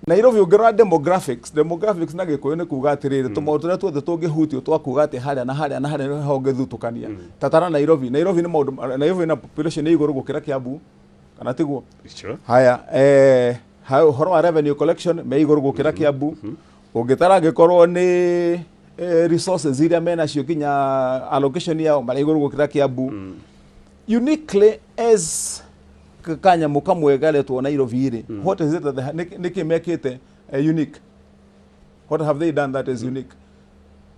Nairobi ũngĩrora demographics, demographics na Gĩkũyũ nĩ kuga atĩrĩrĩ, tũmaũndũ tũrĩa tuothe tũngĩhutio twa kuga atĩ harĩa na harĩa na harĩa nĩho ũngĩthutũkania. Tatara Nairobi, Nairobi nĩ maũndũ, Nairobi na population ĩ igũrũ gũkĩra Kiambu, kana tiguo? Sure. Haya, ha ũhoro wa revenue collection me igũrũ gũkĩra Kiambu. Ũngĩtara angĩkorwo nĩ resources iria menacio nginya allocation yao, marĩ igũrũ gũkĩra Kiambu. Uniquely as kanyamũ kamwe garetwo Nairobi rĩ, what is it that nĩkĩ mekĩte unique? What have they done that is unique?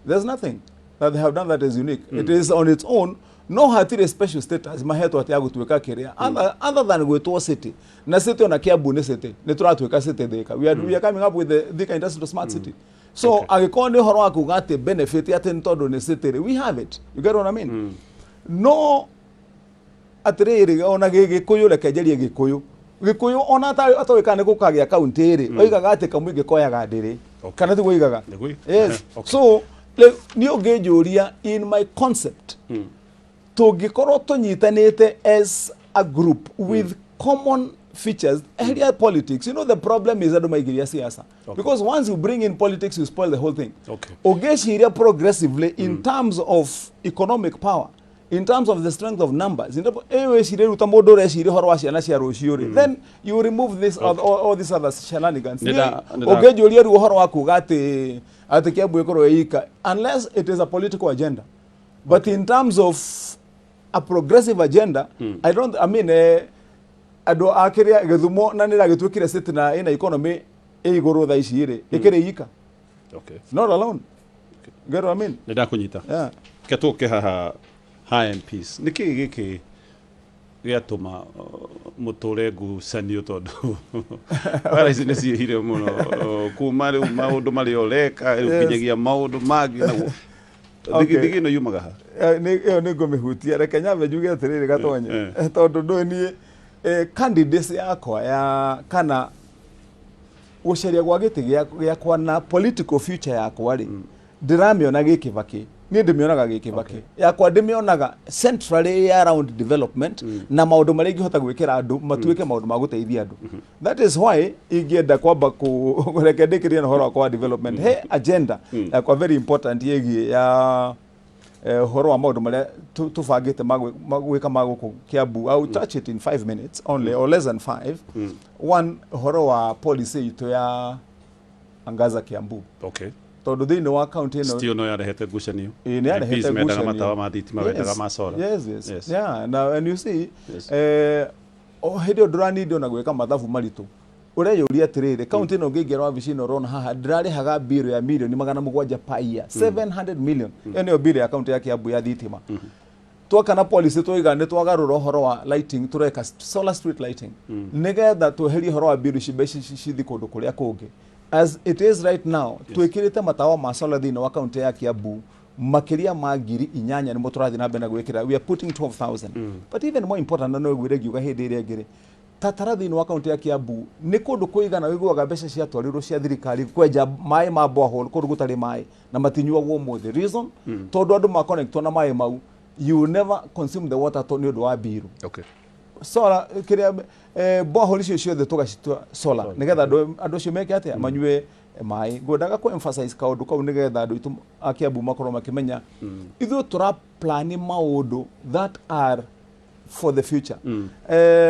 There's nothing that they have done that is unique. It is on its own. No hatirĩ special status mahetwo atĩ ya gũtuĩka kĩrĩa other than gwĩtwo city. Na city, ona Kiambu nĩ city, nĩ tũratuĩka city Thika. We are coming up with the Thika Industrial Smart City. So angĩkorwo nĩ ũhoro wa kuga atĩ benefit atĩ nĩ tondũ nĩ city rĩ, we have it. You get what I mean? No atĩrĩrĩ, ona Gĩkũyũ, reke njarie Gĩkũyũ. Gĩkũyũ ona atoĩ kana nĩ gũkagĩa kaunti rĩ, oigaga atĩ kamũingĩ koyaga ndĩrĩ, kana tiguo oigaga? Nĩguo. Yes. So rĩu niĩ ũngĩnjũria, in my concept, tũngĩkorwo tũnyitanĩte as a group with common features, eheria politics. You know, the problem is andũ maingĩria siasa, because once you bring in politics, you spoil the whole thing. Ũngĩciria progressively in terms of economic power, in terms of the strength of numbers, in terms- ĩ wĩcirie rĩu ta mũndũ ũreciria ũhoro wa ciana cia rũciũ rĩ, then you remove this all these other shenanigans. Ũngĩnjũria rĩu ũhoro wa kuga atĩ Kiambu ĩkorwo ĩ ika, unless it is a political agenda, but in terms of a progressive agenda, I don't, I mean, andũ a kĩrĩa Gĩthumo na nĩ ĩragĩtuĩkire city na ĩna economy ĩ igũrũ thaa ici rĩ, ĩkĩrĩ ika? It's not alone. Get what I mean? Nĩ ndakunyita. Ke tũke haha ha MPs, nĩ kĩĩ gĩkĩ gĩatũma mũtũre ngucanio, tondũ bara ici nĩ ciĩhire mũno, kuma rĩu maũndũ marĩa ũreka rĩu nginyagia maũndũ mangĩ naguo thigi ĩno yumaga ha? Ĩyo nĩ ngũmĩhutia. Reke nyambe njuge atĩrĩrĩ, Gatonye, tondũ ndũĩ niĩ candidacy yakwa ya kana gũcaria gwa gĩtĩ gĩakwa na political future yakwa rĩ, ndĩramĩona gĩ Kĩbakĩ. Niĩ ndĩmĩonaga gĩ Kĩbakĩ yakwa, ndĩmĩonaga centrally around development na maũndũ marĩa ingĩhota gwĩkĩra andũ matuĩke maũndũ ma gũteithia andũ. That is why ingĩenda kwamba kũ reke ndĩkĩrie na ũhoro wakwa wa development. He agenda yakwa very important ĩgiĩ ya ũhoro wa maũndũ marĩa tũbangĩte ma gwĩka ma gũkũ Kiambu. I will touch it in 5 minutes only or less than five. One, ũhoro wa policy itũ ya Angaza Kiambu, tondũ thĩinĩ wa county ĩno Still no yarehete ngucanio. Ĩĩ, nĩ yarehete MPs mendaga ngucanio. matawa ma thitima, wendaga ma solar. Yes. Yeah, now and you see, o hĩndĩ ĩyo ndũranindi ona gwĩka mathabu maritũ, ũreyũria atĩrĩrĩ, kaunti ĩno ũngĩingĩra wabici ĩno ũrona haha, ndĩrarĩhaga mbirũ ya mirioni 700 per year, 700 million. Ĩyo nĩyo mbirũ ya kaunti ya Kiambu ya thitima. Twaka na policy twaiga nĩ twagarũra ũhoro wa lighting, tũreka solar street lighting nĩgetha tweherie ũhoro wa mbirũ ici, mbeca ici cithi kũndũ kũrĩa kũngĩ. As it is right now, twĩkĩrĩte matawa ma solar thĩinĩ wa kaunti ya Kiambu makĩria ma 8,000, nĩmo tũrathiĩ na mbere na gwĩkĩra. We are putting 12,000. But even more important, na no ĩguire ngiuga hĩndĩ ĩrĩa ĩngĩ rĩ, tatara thĩinĩ wa kaunti ya Kiambu nĩ kũndũ kũigana wĩiguaga mbeca ciatwarirwo cia thirikari kwenja maĩ ma borehole kũndũ gũtarĩ maĩ na matinyuagwo ũmũthĩ. Reason, tondũ andũ makonectwo na maĩ mau. You will never consume the water to nĩ ũndũ wa mbiru. Solar kĩrĩa borehole icio ciothe tũgacitua solar nĩgetha andũ acio meke atĩa? Manyue maĩ. Ngwendaga kũ emphasize kaũndũ kau nĩgetha andũ aitũ a Kiambu makorwo makĩmenya ithuĩ tũra plan maũndũ that are for the future.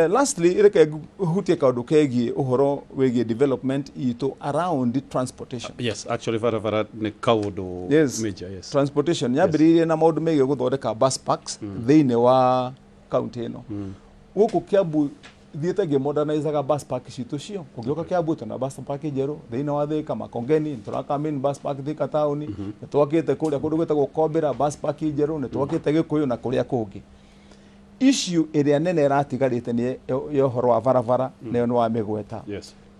Lastly, reke hutie kaũndũ kegiĩ ũhoro wĩgiĩ development itũ around transportation. Yes, actually barabara nĩ kaũndũ major, yes. Transportation yambĩrĩirie na maũndũ megiĩ gũthondeka bus parks thĩinĩ wa kaunti ĩno. Gũkũ Kiambu thiĩte ngĩmodernizaga bus park citũ cio. Ũngĩũka Kiambu twĩna bus park njerũ thĩinĩ wa Thika, Makongeni nĩtũraka main bus park Thika taũni, nĩtwakĩte kũrĩa kũndũ gwĩtagwo Kombĩra bus park njerũ, nĩtwakĩte Gĩkũyũ na kũrĩa kũngĩ. Issue ĩrĩa nene ĩratigarĩte nĩ ya ũhoro wa barabara, nayo nĩ wamĩgweta.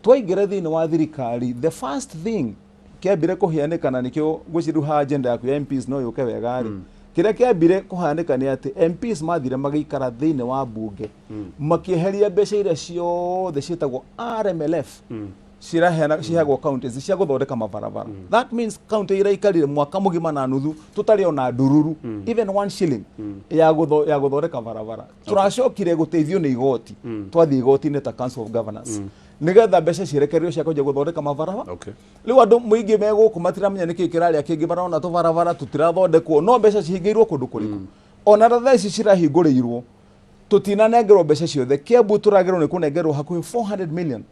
Twaingĩra thĩinĩ wa thirikari, the first thing kĩambire kũhianĩka, na nĩkĩo ngwĩciria rĩu haha agenda yaku ya MPs no yũke wega rĩ, kĩrĩa kĩambire kũhanĩka nĩ atĩ MPs mathire magĩikara thĩinĩ wa mbunge, makĩeheria mbeca iria ciothe ciĩtagwo RMLF ciraheana, ciheagwo counties cia gũthondeka mabarabara. That means county iraikarire mwaka mũgima na nuthu tũtarĩ ona ndururu, even one shilling ya gũthondeka barabara. Tũracokire gũteithio nĩ igoti, twathiĩ igoti-inĩ ta Council of Governors nĩgetha mbeca cirekererio cia kwanjia gũthondeka mabarabara. Rĩu andũ mũingĩ me gũkũ matiramenya nĩkĩ kĩrarĩa kĩngĩ, marona tũbarabara tũtirathondekwo no mbeca cihingĩirwo kũndũ kũrĩkũ. Ona thaa ici cirahingũrĩirwo tũtinanengerwo mbeca ciothe. Kiambu tũragĩrwo nĩ kũnengerwo hakuhĩ 400 million.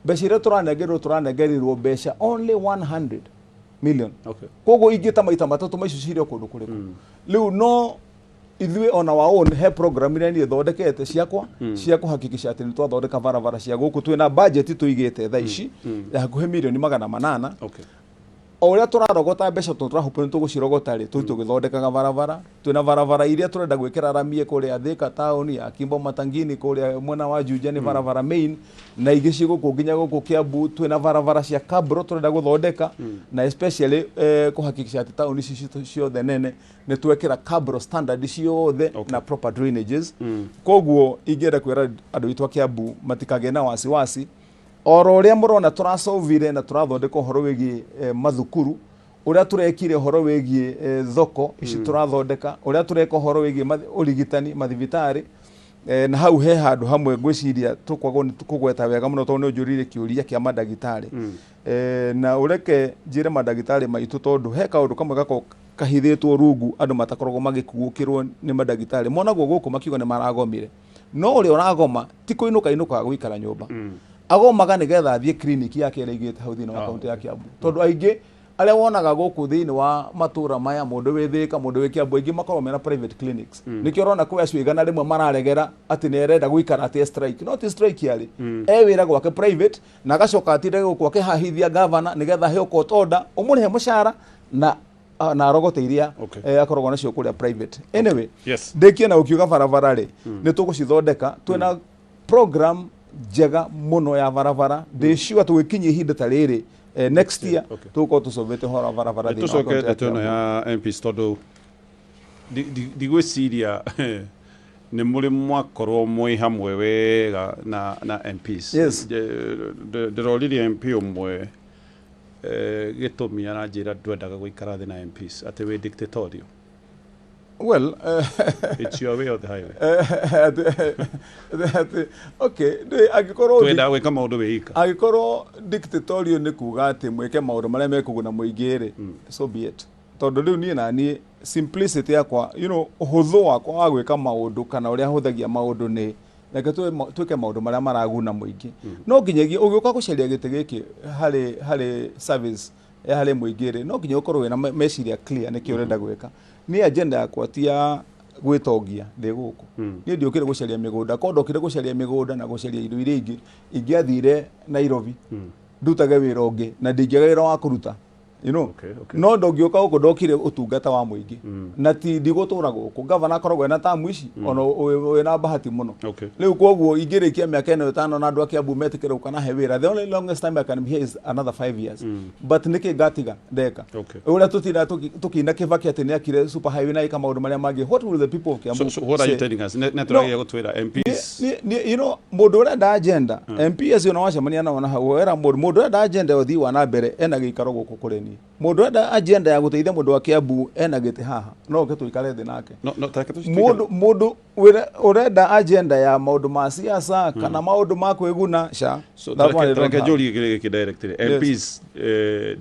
Mbeca iria tũranengerwo mbeca only 100 million. Koguo ingĩ ta maita matatũ maicio cirĩ o kũndũ kũrĩkũ. Rĩu no ithuĩ ona wa own he program iria niĩ thondekete ciakwa cia kũhakikisha atĩ nĩ twathondeka barabara cia gũkũ. Twĩna budget tũigĩte thaa ici ya hakuhĩ mirioni 800. O ũrĩa tũrarogota mbeca, tondũ tũrahope nĩ tũgũcirogota rĩ, tũthiĩ tũgĩthondekaga barabara. Twĩna barabara iria tũrenda gwĩkĩra ramie kũrĩa Thika taũni ya Kimbo Matangini, kũrĩa mwena wa Juja nĩ barabara main, na ingĩ ci gũkũ nginya gũkũ Kiambu. Twĩna barabara cia cabro tũrenda gũthondeka, na especially kũhakikisha atĩ taũni ici citũ ciothe nene nĩ twekĩra cabro standard ciothe na proper drainages. Koguo ingĩenda kwĩra andũ aitũ a Kiambu matikagĩe na wasiwasi. Oro ũrĩa mũrona tũracovire na tũrathondeka ũhoro wĩgiĩ mathukuru, ũrĩa tũrekire ũhoro wĩgiĩ thoko ici tũrathondeka, ũrĩa tũreka ũhoro wĩgiĩ ũrigitani mathibitarĩ, na hau he handũ hamwe ngwĩciria tũkwagwo nĩ kũgweta wega mũno, tondũ nĩ ũnjũririe kĩũria kĩa mandagĩtarĩ. Na ũreke njĩre mandagĩtarĩ maitũ, tondũ he kaũndũ kamwe gakoragwo kahithĩtwo rungu andũ matakoragwo magĩkuũkĩrwo nĩ mandagĩtarĩ. Monagwo gũkũ makiuga nĩ maragomire, no ũrĩa ũragoma ti kũinũka inũkaga gũikara nyũmba, agomaga nĩgetha athiĩ kiriniki yake ĩrĩa aigĩte hau thĩinĩ wa kaunti ya Kiambu, tondũ aingĩ arĩa wonaga gũkũ thĩinĩ wa matũra maya, mũndũ wĩ Thĩka, mũndũ wĩ Kiambu, aingĩ makoragwo mena private clinics. Nĩkĩo ũrona kwĩ acio 100 mararegera atĩ nĩ arenda gũikara atĩ e strike, no ti strike, arĩ e wĩra gwake private, na agacoka atinde gũkũ akĩhahithia gavana nĩgetha aheo court order ũmũrĩhe mũcara na arogote iria akoragwo nacio kũrĩa private. Anyway, ndĩkie na ũkiuga barabara rĩ, nĩ tũgũcithondeka. Twĩna program njega mũno ya barabara. Ndĩ sure tũgĩkinyia ihinda ta rĩrĩ next year tũgũkorwo tũcovete ũhoro wa barabara thĩinĩ wa Tũcoke kaunti ya ndeto ĩno Kiambu. ya MPs, tondũ ndigwĩciria nĩ mũrĩ mwakorwo mwĩ hamwe wega na MPs. Ndĩroririe MP ũmwe gĩtũmi, aranjĩra ndwendaga gũikara thĩ na MPs, atĩ wĩ dictatorial. Well, It's your way or the highway. Okay, angĩkorwo Twendaga gwĩka maũndũ wĩ ika. Angĩkorwo dictatorial nĩ kuga atĩ mwĩke maũndũ marĩa mekũguna mũingĩ rĩ, so be it, tondũ rĩu niĩ na niĩ simplicity yakwa, ũhũthũ wakwa wa gwĩka maũndũ kana ũrĩa hũthagia maũndũ nĩ reke twĩke maũndũ marĩa maraguna mũingĩ. No nginyagia ũgĩũka gũcaria gĩtĩ gĩkĩ harĩ service ya harĩ mũingĩ rĩ, no nginya ũkorwo wĩna meciria clear nĩkĩ ũrenda gwĩka. Niĩ agenda yakwa ti ya gwĩtongia ndĩ gũkũ. Niĩ ndiũkire gũcaria mĩgũnda. Korwo ndokire gũcaria mĩgũnda na gũcaria indo iria ingĩ, ingĩathire Nairobi ndutage wĩra ũngĩ na ndingĩaga wĩra wa kũruta. No ndũngĩũka gũkũ, ndokire ũtungata wa mũingĩ na ti ndigũtũra gũkũ. Gavana akoragwo ena tamu ici ona wĩna bahati mũno. Rĩu koguo ingĩrĩkia mĩaka ĩno 5 na andũ a Kiambu metĩkĩre gũka na he wĩra, the only longest time I can be here is another 5 years, but nĩkĩ ngatiga ndeka? Ũrĩa tũtinda tũkĩina Kibaki atĩ nĩ akire super highway na ĩka maũndũ marĩa mangĩ, what will the people of Kiambu So what are you say? telling us? Ne tũrageria gũtwĩra MPs. Mũndũ ũrenda agenda, MP acio na wacemania nao na hau wera mũndũ ũrenda agenda ya ũthii wa na mbere ena gĩikaro gũkũ kũrĩ niĩ. niĩ. Mũndũ ũrenda agenda ya gũteithia mũndũ wa Kiambu ena gĩtĩ haha, no oke tũikare thĩ nake. No, no, tareke tũci- Mũndũ mũndũ ũrenda agenda ya maũndũ ma siasa kana maũndũ ma kwĩguna ca. So, That one I don't tareke have. njũrie kĩrĩa gĩkĩ directly. Yes. MPs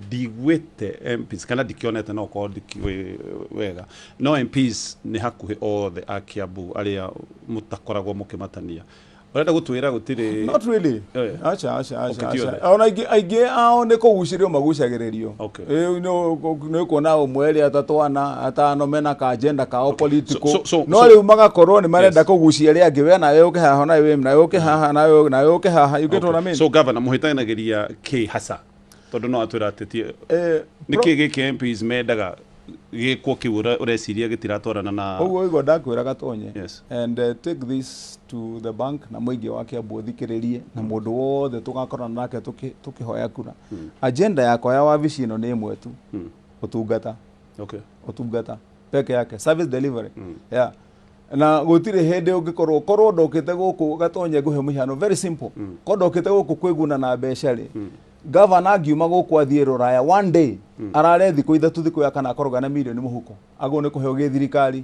ndiguĩte MPs kana ndikĩonete no korwo ndikĩũĩ wega no MPs nĩ hakuhĩ othe a Kiambu arĩa mũtakoragwo mũkĩmatania ũrenda gũtwĩra gũtirĩ Not really. Eh. Acha, acha, acha, Okay, ti acha. othe. Ona aingĩ aingĩ ao nĩ kũgucĩrĩrio magucagĩrĩrio. Okay. Ĩĩ, nĩ ũkuona ũmwe erĩ atatũ ana atano mena ka agenda kao political. So No rĩu magakorwo nĩ marenda Yes. kũgucia arĩa angĩ, we nawe ũke haha, nawe nawe ũke haha, nawe nawe ũke haha. You get what I mean? So governor mũhĩtanagĩria kĩ hasa tondũ no atwĩra atĩ ti nĩ kĩ gĩkĩ MPs mendaga gĩkwo kĩu ũreciria gĩtiratwarana na Ũguo ũigua ndakwĩra gatonye. Yes. And take this to the bank na mũingĩ wa Kiambu ũthikĩrĩrie na mũndũ wothe tũgakorana nake tũkĩhoya kura. Agenda yakwa ya wabici ĩno nĩ ĩmwe tu. Ũtungata. Okay. Ũtungata peke yake, service delivery. Yeah. Na gũtirĩ hĩndĩ ũngĩkorwo korwo ndokĩte gũkũ gatonye ngũhe mũhiano very simple. Korwo ndokĩte gũkũ kwĩguna na mbeca rĩ, gavana angiuma gũkũ athiĩ rũraya one day, arare thikũ ithatũ, thikũ ya kana akoroga na mirioni mũhuko agwo nĩ kũheo gĩthirikari.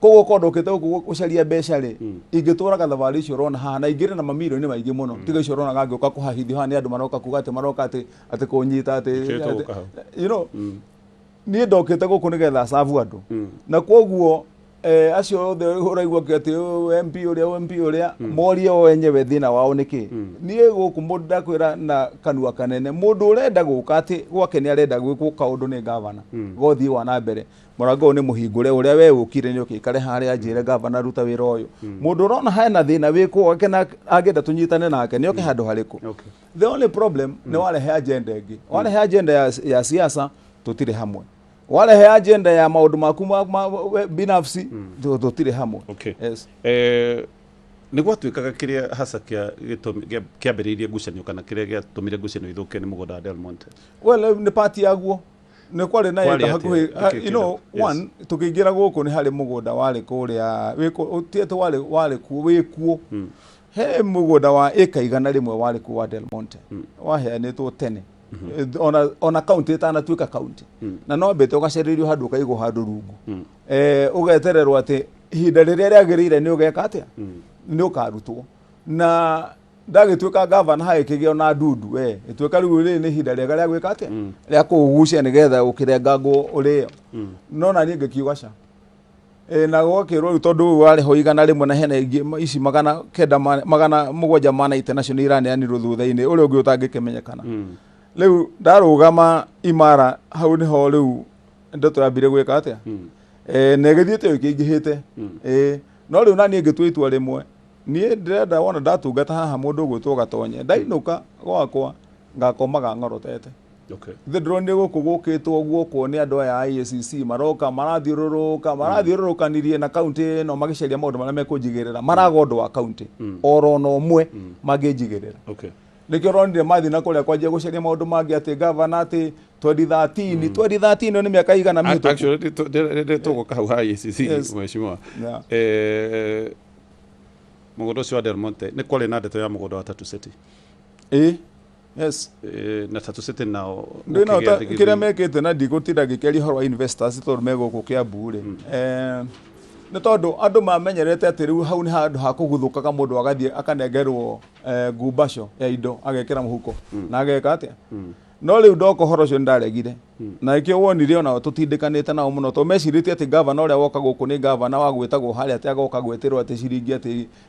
Koguo korwo ndokĩte gũkũ gũcaria mbeca rĩ, ingĩtũraga thabarĩ icio ũrona haha na ingĩrĩ na mamirioni maingĩ mũno, tiga icio ũrona gangĩũka kũhahithio haha nĩ andũ maroka kuga atĩ maroka atĩ atĩ kũnyita atĩ Kĩrĩa tũgũka hau. You know, niĩ ndokĩte gũkũ nĩgetha cabu andũ, na koguo acio othe ũraigua atĩ ũyũ MP ũrĩa MP ũrĩa morie o enyewe thĩna wao nĩ kĩ. Niĩ gũkũ mũndũ ndakwĩra na kanua kanene, mũndũ ũrenda gũka atĩ gwake nĩ arenda gwĩkwo kaũndũ nĩ gavana, gothiĩ wa na mbere mũrango ũyũ nĩ mũhingũre, ũrĩa we ũkire nĩ ũkĩikare harĩa njĩre gavana ruta wĩra ũyũ. Mũndũ ũrona hena thĩna wĩkwo gwake na angĩenda tũnyitane nake nĩ oke handũ harĩkũ. Okay. The only problem nĩ warehe agenda ĩngĩ, warehe agenda ya siasa tũtirĩ hamwe, warehe agenda ya maũndũ maku ma we binafsi tũtirĩ hamwe. Okay. Yes. Nĩ gwatuĩkaga kĩrĩa hasa kĩambĩrĩirie ngucanio kana kĩrĩa gĩatũmire ngucanio ithũke nĩ mũgũnda wa Del Monte. Well, nĩ part yaguo nĩ kwarĩ na Kwarĩ ĩka atĩa? hakuhĩ. Nĩkĩ You know, kĩrĩa? Yes. one tũkĩingĩra gũkũ nĩ harĩ mũgũnda warĩ kũrĩa ũtiĩtwo warĩ kuo wĩ kuo he mũgũnda wa ĩka 100 warĩ kuo wa Del Monte, waheanĩtwo tene ona kaunti ĩtanatuĩka kaunti, na no mbĩte ũgacerĩrio handũ ũkaigwo handũ rungu, ũgetererwo atĩ ihinda rĩrĩa rĩagĩrĩire nĩ ũgeka atĩa, nĩ ũkarutwo. Na ndagĩtuĩka gavana hagĩkĩgĩa ona ndundu we ĩtuĩka rĩu rĩrĩ nĩ ihinda rĩega rĩa gwĩka atĩa, rĩa kũũgucia nĩgetha ũkĩrengangwo ũrĩo. No na niĩ ngĩkiuga ca. Na gwakĩrwo rĩu tondũ ũyũ warĩ ho 100 na hena ingĩ ici 900 790 nacio nĩ iraneanirwo thutha-inĩ ũrĩa ũngĩ ũtangĩkĩmenyekana. Rĩu ndarũgama imara hau nĩho rĩu ndeto yambire gwĩka atĩa, na ĩgĩthiĩte ĩkĩingĩhĩte. No rĩu na niĩ ngĩtua itua rĩmwe, niĩ ndĩrenda wona ndatungata haha mũndũ ũgwĩtwo Gatonye ndainũka gwakwa ngakomaga ng'orotete. Okay. Ithe ndĩronire gũkũ gũkĩtwo guokwo nĩ andũ aya a EACC maroka marathiũrũrũka marathiũrũrũkanirie na kaunti ĩno magĩcaria maũndũ marĩa mekũnjigĩrĩra, maraga ũndũ wa kaunti oro na ũmwe mangĩnjigĩrĩra. Okay. Nĩkĩo ũronire mathiĩ na kũrĩa kwanjia gũcaria maũndũ mangĩ atĩ gavana atĩ 2013 2013 ĩyo nĩ mĩaka igana mĩhĩtũku. Actually nĩ tũgũka hau ha EACC. Yes. Mheshimiwa. Yeah. Mũgũnda ũcio wa Del Monte nĩ kwarĩ na ndeto ya mũgũnda wa Tatu City. Ĩ, yes. Na Tatu City nao Ndĩ na gũkĩgĩa thigithigi. kĩrĩa mekĩte na ndigũtinda ngĩkĩaria ũhoro wa investors tondũ me gũkũ Kiambu rĩ, nĩ tondũ andũ mamenyerete atĩ rĩu hau nĩ handũ ha kũguthũkaga mũndũ agathiĩ akanengerwo ngumbaco ya indo agekĩra mũhuko na ageka atĩa. No rĩu ndoka ũhoro ũcio nĩndaregire, na nĩkĩo wonire onao tũtindĩkanĩte nao mũno tondũ mecirĩtie atĩ gavana ũrĩa woka gũkũ nĩ gavana wa gwĩtagwo harĩa atĩ agoka gwĩtĩrwo atĩ ciringi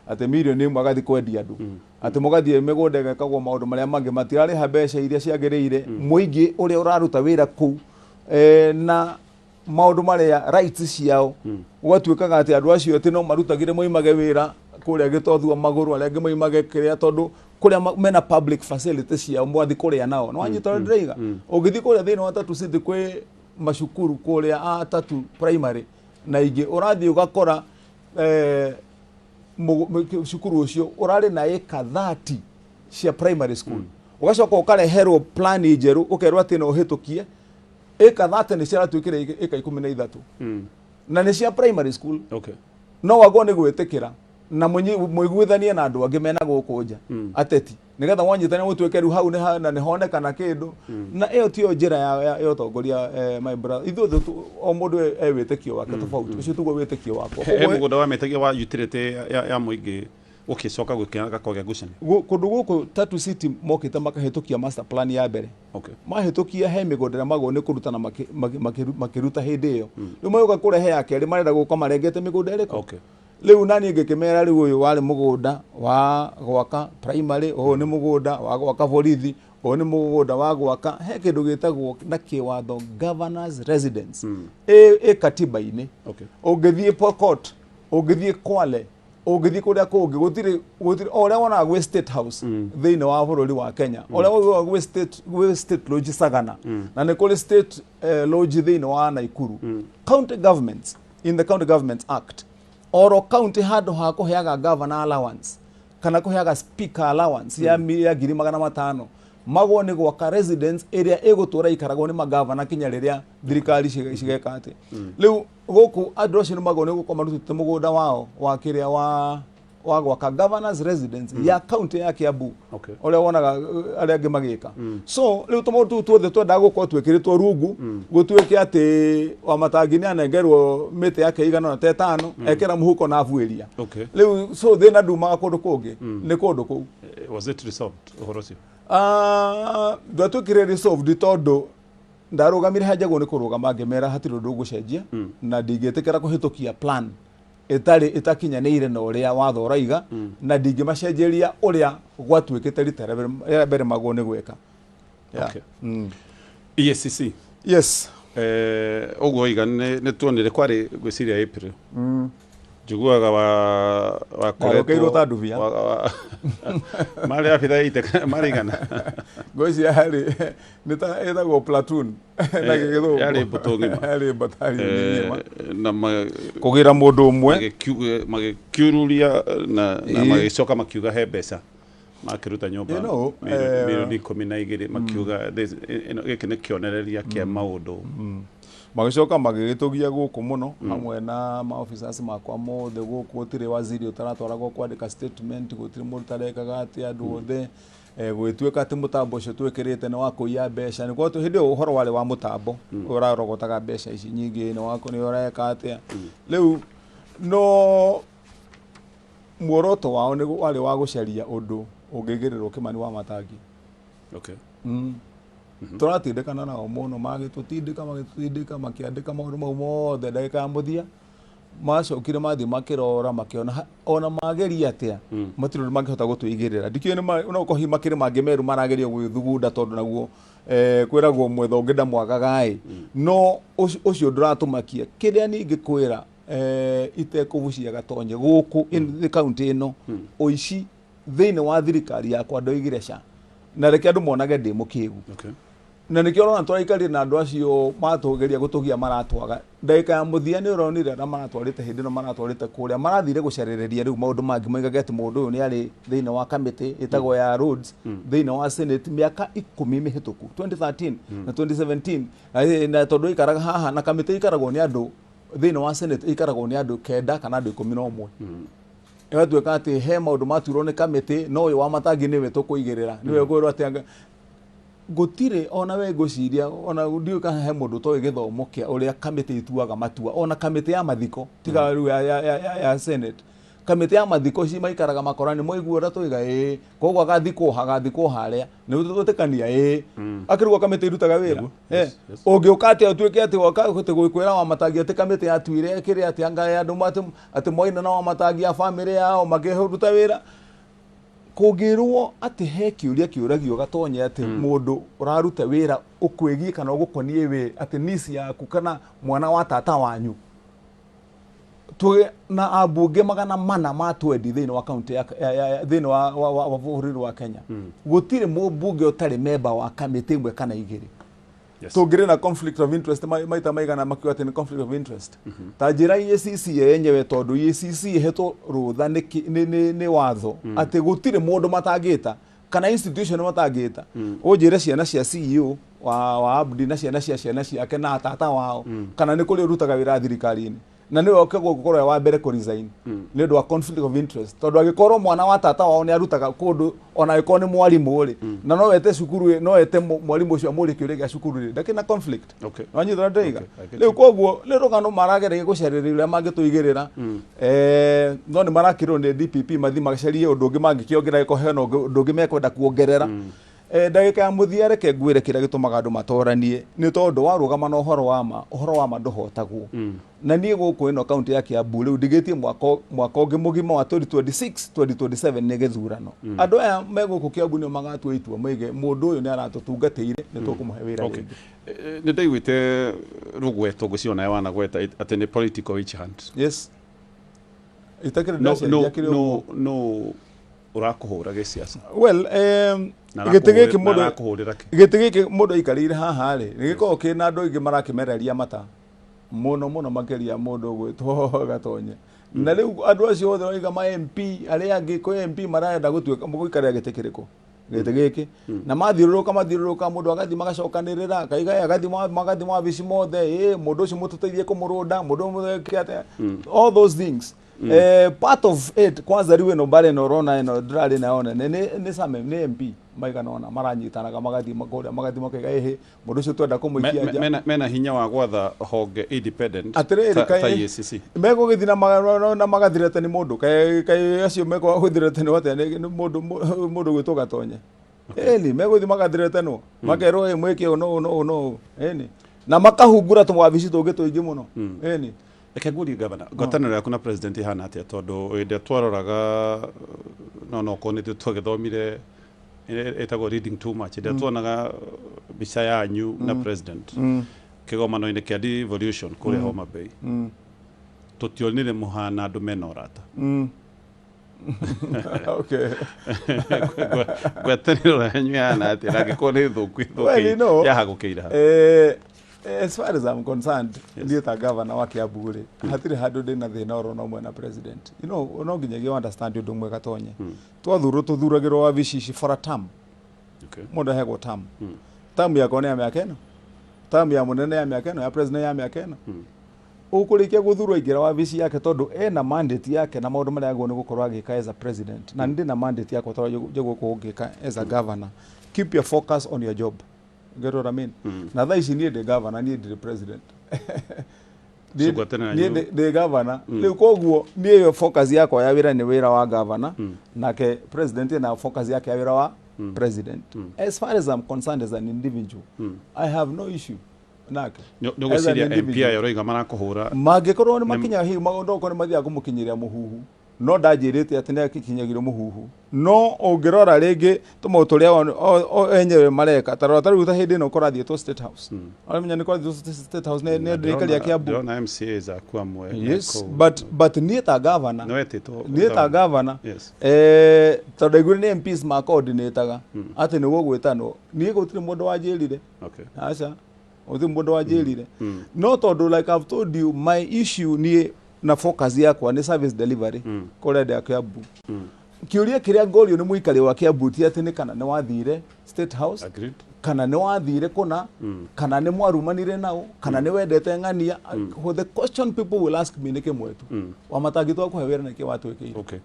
atĩ mirioni 1 agathiĩ kwendia andũ atĩ mũgathiĩ mĩgũnda ĩgekagwo maũndũ marĩa mangĩ matirarĩha mbeca iria ciagĩrĩire mũingĩ ũrĩa ũraruta wĩra kũu, na maũndũ marĩa rights ciao gũgatuĩkaga atĩ andũ acio atĩ no marutagire moimage wĩra kũrĩa gĩtothua magũrũ arĩa angĩ moimage kĩrĩa tondũ kũrĩa mena public facility ciao mwathiĩ kũrĩa nao nĩ wanyita ũrĩa ndĩraiga. Ũngĩthiĩ kũrĩa thĩinĩ wa Tatu City kwĩ macukuru kũrĩa a Tatu Primary na ingĩ ũrathiĩ ũgakora cukuru ũcio ũrarĩ na ĩka 30 cia primary school, ũgacoka ũkareherwo plan njerũ ũkerwo atĩ no ũhĩtũkie ĩka 30 nĩ ciaratuĩkire ĩka 13 na nĩ cia primary school. Okay. No wagwo nĩ gwĩtĩkĩra na mũiguithanie na andũ angĩ mena gũkũ nja ateti. Nĩgetha mwanyitanĩra mũtuĩke rĩu hau nĩ ha- na nĩhonekana kĩndũ. Na ĩyo tiyo njĩra ya, ya, ya ũtongoria eh, my brother. Ithuothe tu- o mũndũ e e wĩtĩkio wake tofauti. Ũcio tiguo wĩtĩkio wakwa. He Koguo- mũgũnda wa mĩtagio wa utility ya, ya, ya mũingĩ gũkĩcoka gũkĩaga kũgĩa ngucanio. Kũndũ gũkũ Tatu City mokĩte makahĩtũkia master plan ya mbere. Mahĩtũkia he mĩgũnda ĩrĩa magwo nĩ kũruta na makĩruta hĩndĩ ĩyo. Rĩu magĩũka kũrehe ya kerĩ marenda gũka marengete mĩgũnda ĩrĩkũ? Rĩu naniĩ ngĩkĩmera rĩu ũyũ warĩ mũgũnda wa gwaka primary, ũyũ nĩ mũgũnda wa gwaka borithi, ũyũ nĩ mũgũnda wa gwaka he kĩndũ gĩtagwo na kĩwatho governor's residence. Ĩ katiba-inĩ. Ũngĩthiĩ Pokot, ũngĩthiĩ Kwale, ũngĩthiĩ kũrĩa kũngĩ gũtirĩ gũtirĩ o ũrĩa wonaga gwĩ state house thĩinĩ wa bũrũri wa Kenya, ũrĩa wonaga gwĩ state gwĩ state lodge Sagana, na nĩ kũrĩ state lodge thĩinĩ wa Naikuru. County governments, in the County Governments Act, oro county handũ ha kũheaga governor allowance kana kũheaga speaker allowance ya ya 500,000, magwo nĩ gwaka residence ĩrĩa ĩgũtũra ikaragwo nĩ magavana kinya rĩrĩa thirikari cigeka atĩ. Rĩu gũkũ andũ acio nĩ magwo nĩ gũkorwo marutĩte mũgũnda wao wa kĩrĩa wa gwaka governors residence ya county ya Kiambu, ũrĩa wonaga arĩa angĩ magĩka. So rĩu tũmaũndũ tũu tuothe twendaga gũkorwo twĩkĩrĩtwo rungu, gũtuĩke atĩ Wamatangi nĩ anengerwo mĩtĩ yake igana na ta ĩtano, ekĩra mũhuko na abuĩria. Rĩu so thĩna ndumaga kũndũ kũngĩ, nĩ kũndũ kũu. Was it resolved ũhoro ũcio? Ah, ndwatuĩkire resolved tondũ ndarũgamire hanjagwo nĩ kũrũgama, ngĩmera hatirĩ ũndũ ũgũcenjia na ndingĩtĩkĩra kũhĩtũkia plan ĩtarĩ ĩtakinyanĩire na ũrĩa watho ũraiga, na ndingĩmacenjeria ũrĩa gwatuĩkĩte rita rĩa mbere magwo nĩ gwĩka. Yeah. EACC. Yes. Ũguo oiga nĩ tuonire kwarĩ ngwĩciria April. Njiguaga wa wakoretwo Ndarũkĩirwo ta ndubia. Marĩ abitha ite marĩ igana. Ngwĩciria harĩ nĩ ta ĩtagwo platoon na gĩthũngũ. Yarĩ mbũtũ ng'ima. Yarĩ battalion ng'ima. Na kũgĩra mũndũ ũmwe. Magĩkiururia na magĩcoka makiuga he mbeca makĩruta nyũmba 12 million makiuga ĩno gĩkĩ nĩ kĩonereria kĩa maũndũ. Magĩcoka magĩgĩtũgia gũkũ mũno hamwe na maofficers makwa mothe gũkũ. Gũtirĩ waziri ũtaratwaragwo kwandĩka statement, gũtirĩ mũndũ ũtarekaga atĩ andũ othe gũgĩtuĩka atĩ mũtambo ũcio twĩkĩrĩte nĩ wa kũiya mbeca. Nĩ kwa hĩndĩ ĩyo ũhoro warĩ wa mũtambo ũrarogotaga mbeca ici nyingĩ, nĩ wa nĩ ũreka atĩa. Rĩu no muoroto wao nĩ warĩ wa gũcaria ũndũ ũngĩigĩrĩrwo Kĩmani wa Matangi. Tũratindĩkana nao mũno, magĩtũtindĩka magĩtũtindĩka, makĩandĩka maũndũ mau mothe. Ndagĩka ya mũthia macokire mathiĩ makĩrora, makĩona ona mageria atĩa matirĩ ũndũ mangĩhota gũtũigĩrĩra. Ndikĩũĩ no ũkorwo hihi makĩrĩ mangĩ meru marageria gwĩthugunda, tondũ naguo kwĩragwo mwetha ũngĩ ndamwagaga ĩ, no ũcio ndũratũmakia. Kĩrĩa niĩ ingĩkwĩra itekũbucia gatonye gũkũ in kaunti ĩno, ũici thĩinĩ wa thirikari yakwa ndoigire ca, na reke andũ monage ndĩ mũkĩgu. Na nĩkĩo ũrona tũraikarire na andũ acio matũgeria gũtũgia maratwaga. Ndagĩka ya mũthia nĩ ũronire arĩa maratwarĩte hĩndĩ ĩno maratwarĩte kũrĩa marathire gũcarĩrĩria rĩu maũndũ mangĩ, moigage atĩ mũndũ ũyũ nĩ arĩ thĩinĩ wa kamĩtĩ ĩtagwo ya roads thĩinĩ wa senate mĩaka 10 mĩhĩtũku, 2013 na 2017, na tondũ aikaraga haha, na kamĩtĩ ĩikaragwo nĩ andũ thĩinĩ wa senate ĩikaragwo nĩ andũ kenda kana andũ 11, ĩgatuĩka atĩ he maũndũ matuirwo nĩ kamĩtĩ, no ũyũ wa Matangi nĩwe tũkũigĩrĩra, nĩwe kwĩrwo atĩ gũtirĩ ona we ngwĩciria ona ndiũĩ kana he mũndũ ũtoĩ gĩthomo kĩa ũrĩa kamĩtĩ ituaga matua. Ona kamĩtĩ ya mathiko, tiga rĩu ya senate, kamĩtĩ ya mathiko ci maikaraga makora nĩ mwaigua ũrĩa tũiga ĩĩ, koguo agathikwo hagathikwo harĩa nĩ twĩtĩkania ĩĩ, akĩrugwo kamĩtĩ irutaga wĩra. Ũngĩũka atĩa ũtuĩke atĩ woka atĩ gwĩkwĩra wa Matangi atĩ kamĩtĩ yatuire kĩrĩa atĩ anga andũ atĩ moina na wa Matangi a bamĩrĩ yao makĩruta wĩra? Kũngĩrwo atĩ he kĩũria kĩũragio gatonye atĩ mũndũ ũraruta wĩra ũkwĩgiĩ kana ũgũkoniĩ wĩ atĩ nici yaku kana mwana wa tata wanyu, twĩ na ambunge 400 ma twendi thĩinĩ wa kaunti ya thĩinĩ wa bũrũri wa Kenya, gũtirĩ mũmbunge ũtarĩ memba wa kamĩtĩ ĩmwe kana igĩrĩ. Tũngĩrĩ na conflict of interest maita maigana makiuga atĩ nĩ conflict of interest? Ta njĩra EACC yenyewe, tondũ EACC ĩhetwo rũtha nĩ watho atĩ gũtirĩ mũndũ matangĩta kana institution matangĩta. Ũnjĩre ciana cia CEO wa Abdi na ciana cia ciana ciake na tata wao, kana nĩ kũrĩ ũrutaga wĩra thirikari-inĩ. Na nĩwe ũkĩagwo gũkorwo e wa mbere kũ resign nĩ ũndũ wa conflict of interest, tondũ angĩkorwo mwana wa tata wao nĩ arutaga kũndũ, ona angĩkorwo nĩ mwarimũ rĩ, na no ete cukuru ĩ- no ete mwarimũ ũcio amũrie kĩũria gĩa cukuru rĩ, ndakĩrĩ na conflict. Wanyita ũrĩa ndĩroiga? Okay, I get Rĩu koguo nĩ rũgano marageragia gũcarĩria ũrĩa mangĩtũigĩrĩra. No nĩ marakĩrwo nĩ DPP mathiĩ macarie ũndũ ũngĩ mangĩkĩongerera, gĩkorwo hena ũndũ ũngĩ mekwenda kuongerera. Ndagĩka ya mũthia, reke ngwĩre kĩrĩa gĩtũmaga andũ matoranie nĩ tondũ warũgama na ũhoro wa ma, ũhoro wa ma ndũhotagwo. Na niĩ gũkũ ĩno kaunti ya Kiambu rĩu ndigĩtie mwaka ũngĩ mũgima wa 2026, 2027 nĩ gĩthurano. Andũ aya me gũkũ Kiambu nĩo magatua itua moige mũndũ ũyũ nĩ aratũtungatĩire, nĩ tũkũmũhe wĩra rĩngĩ. Nĩ ndaiguĩte rũgweto ngwĩciria onawe wanagweta atĩ nĩ political witch hunt. Yes, itakĩrĩ No, ndacenjia no, kĩrĩ no, ũguo. no ũrakũhũra gĩciaca? Well, Na gĩtĩ gĩkĩ na mũndũ arakũhũrĩra kĩ? Gĩtĩ gĩkĩ mũndũ aikarĩire haha rĩ, nĩ gĩkoragwo kĩna andũ aingĩ marakĩmereria mata mũno mũno, makĩria mũndũ ũgwĩtwo Gatonye. Na rĩu andũ acio othe oiga ma MP arĩa angĩ, kwĩ MP marenda gũtuĩka gũikarĩra gĩtĩ kĩrĩkũ, gĩtĩ gĩkĩ, na mathiũrũrũka mũndũ agathiĩ magacokanĩrĩra, akaiga agathiĩ magathiĩ mawabici mothe, ĩ mũndũ ũcio mũtũteithie kũmũrũnda, mũndũ ũyũ mũtheke atĩa, all those things. Part of it, kwanza rĩu ĩno mbara ĩno ũrona ĩno ndĩrarĩ nayo nene nĩ some nĩ MP maigana ũna maranyitanaga, magathiĩ kũrĩa, magathiĩ makaiga ĩhĩ mũndũ ũcio twenda kũmũikia nja. Mena hinya wa gwatha honge independent Atĩrĩrĩ, ta EACC? Megũgĩthiĩ na magathirete nĩ mũndũ kaĩ acio megũthirete nĩ atĩa, nĩ mũndũ gwĩtwo Gatonye. Ĩni megũthiĩ magathiretenwo, makerwo ĩ mwĩke ũũ no ũũ no ũũ no ũũ, ĩni na makahungura tũwabici tũngĩ tũingĩ mũno, ĩni. Reke ngurie, gavana, ngwatanĩro yaku na president ihana atĩa? Tondũ hĩndĩ ĩrĩa twaroraga, no okorwo nĩ ithuĩ twagĩthomire ĩtagwo reading too much, hĩndĩ ĩrĩa tuonaga mbica yanyu na president kĩgomano-inĩ kĩa devolution kũrĩa Homa Bay, tũtionire mũhana andũ mena ũrata. Ngwatanĩro yanyu ihana atĩa, na angĩkorwo nĩ thũku, Well, you know, yahagũkĩire ha? As far as I'm concerned, niĩ ta governor wa Kiambu rĩ, hatirĩ handũ ndĩna thĩna oro na ũmwe na president. No nginyagia understand ũndũ ũmwe, Gatonye. Twathurwo tũthuragĩrwo wabici ici for a term. Mũndũ aheagwo term. Term yakwa nĩ ya mĩaka ĩno. Term ya mũnene ya mĩaka ĩno, ya president ya mĩaka ĩno. Ũkũrĩkia gũthurwo aingĩra wabici yake, tondũ ena mandate yake na maũndũ marĩa agĩrĩirwo nĩ gũkorwo agĩka as a president. Na nĩ ndĩna mandate yakwa tondũ njagĩrĩirwo gũkorwo ngĩka as a governor. Keep your focus on your job. You get what I mean? Na thaa ici niĩ ndĩ governor, niĩ ndirĩ president. So ngwatanĩro Niĩ yanyu- ndĩ governor. Rĩu koguo niĩ ĩyo focus yakwa ya wĩra nĩ wĩra wa governor, nake president ena focus yake ya wĩra wa president. As far as I'm concerned, as an individual, I have no issue nake. Nĩ As an ũgwĩciria MP individual. aya ũroiga marakũhũra Mangĩkorwo nĩ makinya hihi maũndũ, okorwo nĩ mathiaga kũmũkinyĩria mũhuhu, no ndanjĩrĩte atĩ nĩ akinyagĩrio mũhuhu, no ũngĩrora rĩngĩ tũmaũndũ tũrĩa o enyewe mareka, ta rora ta rĩu ta hĩndĩ ĩno kũrathiĩtwo State House, ũramenya nĩ kũrathiĩtwo State House nĩ ndĩrĩkaria Kiambu. Ndĩrona MCAs aku amwe Yes, me kũu. but niĩ ta governor, Nĩ wetĩtwo niĩ ta governor, tondũ ndaiguire nĩ MPs macoordinataga atĩ nĩ gũgwĩtanwo, niĩ gũtirĩ mũndũ wanjĩrire. Aca, gũtirĩ mũndũ wanjĩrire, no tondũ like I've told you, my issue niĩ na focus yakwa nĩ service delivery kũrĩa ndĩ a Kiambu. Kĩũria kĩrĩa ngorio nĩ mũikari wa Kiambu ti atĩ nĩ kana nĩ wathire State House, kana nĩ wathire kũna, kana nĩ mwarumanire nao, kana nĩ wendete ng'ania. The question people will ask me nĩ kĩmwe tu: Wamatangi, twakũhe wĩra, nĩkĩ watwĩkĩire?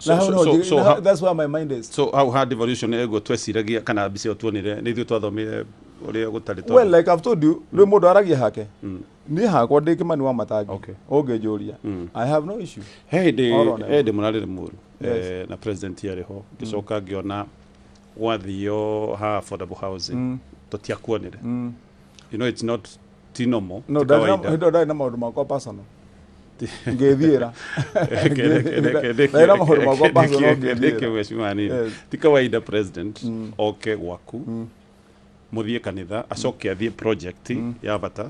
Na hau no that's where my mind is. So how hard devolution ĩguo tweciragia kana mbica ĩyo tuonire nĩ ithuĩ twathomire ũrĩa gũtarĩ tondũ- Well, like I've told you, rĩu mũndũ aragia hake, niĩ hakwa ndĩ Kĩmani wa Matangi, ũngĩnjũria, I have no issue. He hĩndĩ Oro na he hĩndĩ mũrarĩrĩ mũru na president yarĩ ho, ngĩcoka ngĩona gwathio ha affordable housing tũtiakuonire. It's not ti normal, No, ti ndarĩ na kawaida. hĩndĩ ĩyo ndarĩ na maũndũ makwa personal ngĩthiĩra. Ndarĩ na maũndũ makwa personal ngĩthiĩra. Mheshimiwa nini, ti kawaida president oke gwaku, mũthiĩ kanitha, acoke athiĩ project ya bata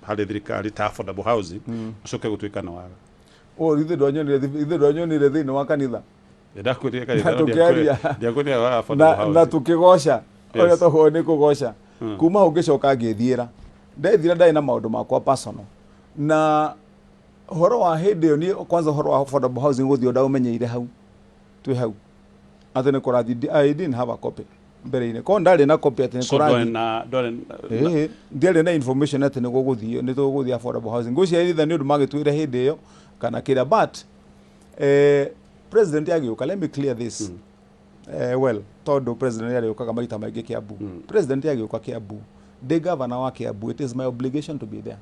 harĩ thirikari ta affordable housing, ũcoke gũtuĩka na waga. Oh, ithuĩ ndwanyonire thĩinĩ wa kanitha. Ndakwĩrire kanitha Na no tũkĩaria. Ndiakwĩrire wa affordable Na housing. tũkĩgoca ũrĩa twakorwo nĩ kũgoca. Kuma hau ngĩcoka ngĩthiĩra, ndethira ndarĩ na maũndũ makwa personal na ũhoro wa hĩndĩ ĩyo. Niĩ kwanza ũhoro wa affordable housing gũthiĩ ndaũmenyeire hau twĩ hau atĩ nĩ kũrathiĩ. I didn't have a copy. mbere-inĩ korwo ndarĩ na copy atĩ nĩ So kũrathiĩ ndwarĩ na ndwarĩ Ĩĩ, ndiarĩ na information atĩ nĩ gũgũthiĩ nĩ tũgũthiĩ affordable housing ngwĩciria either nĩ ũndũ magĩtwĩra hĩndĩ ĩyo kana kĩrĩa but president agĩũka let me clear this well tondũ president arĩũkaga maita maingĩ Kiambu president agĩũka Kiambu ndĩ governor wa Kiambu it is my obligation to be there.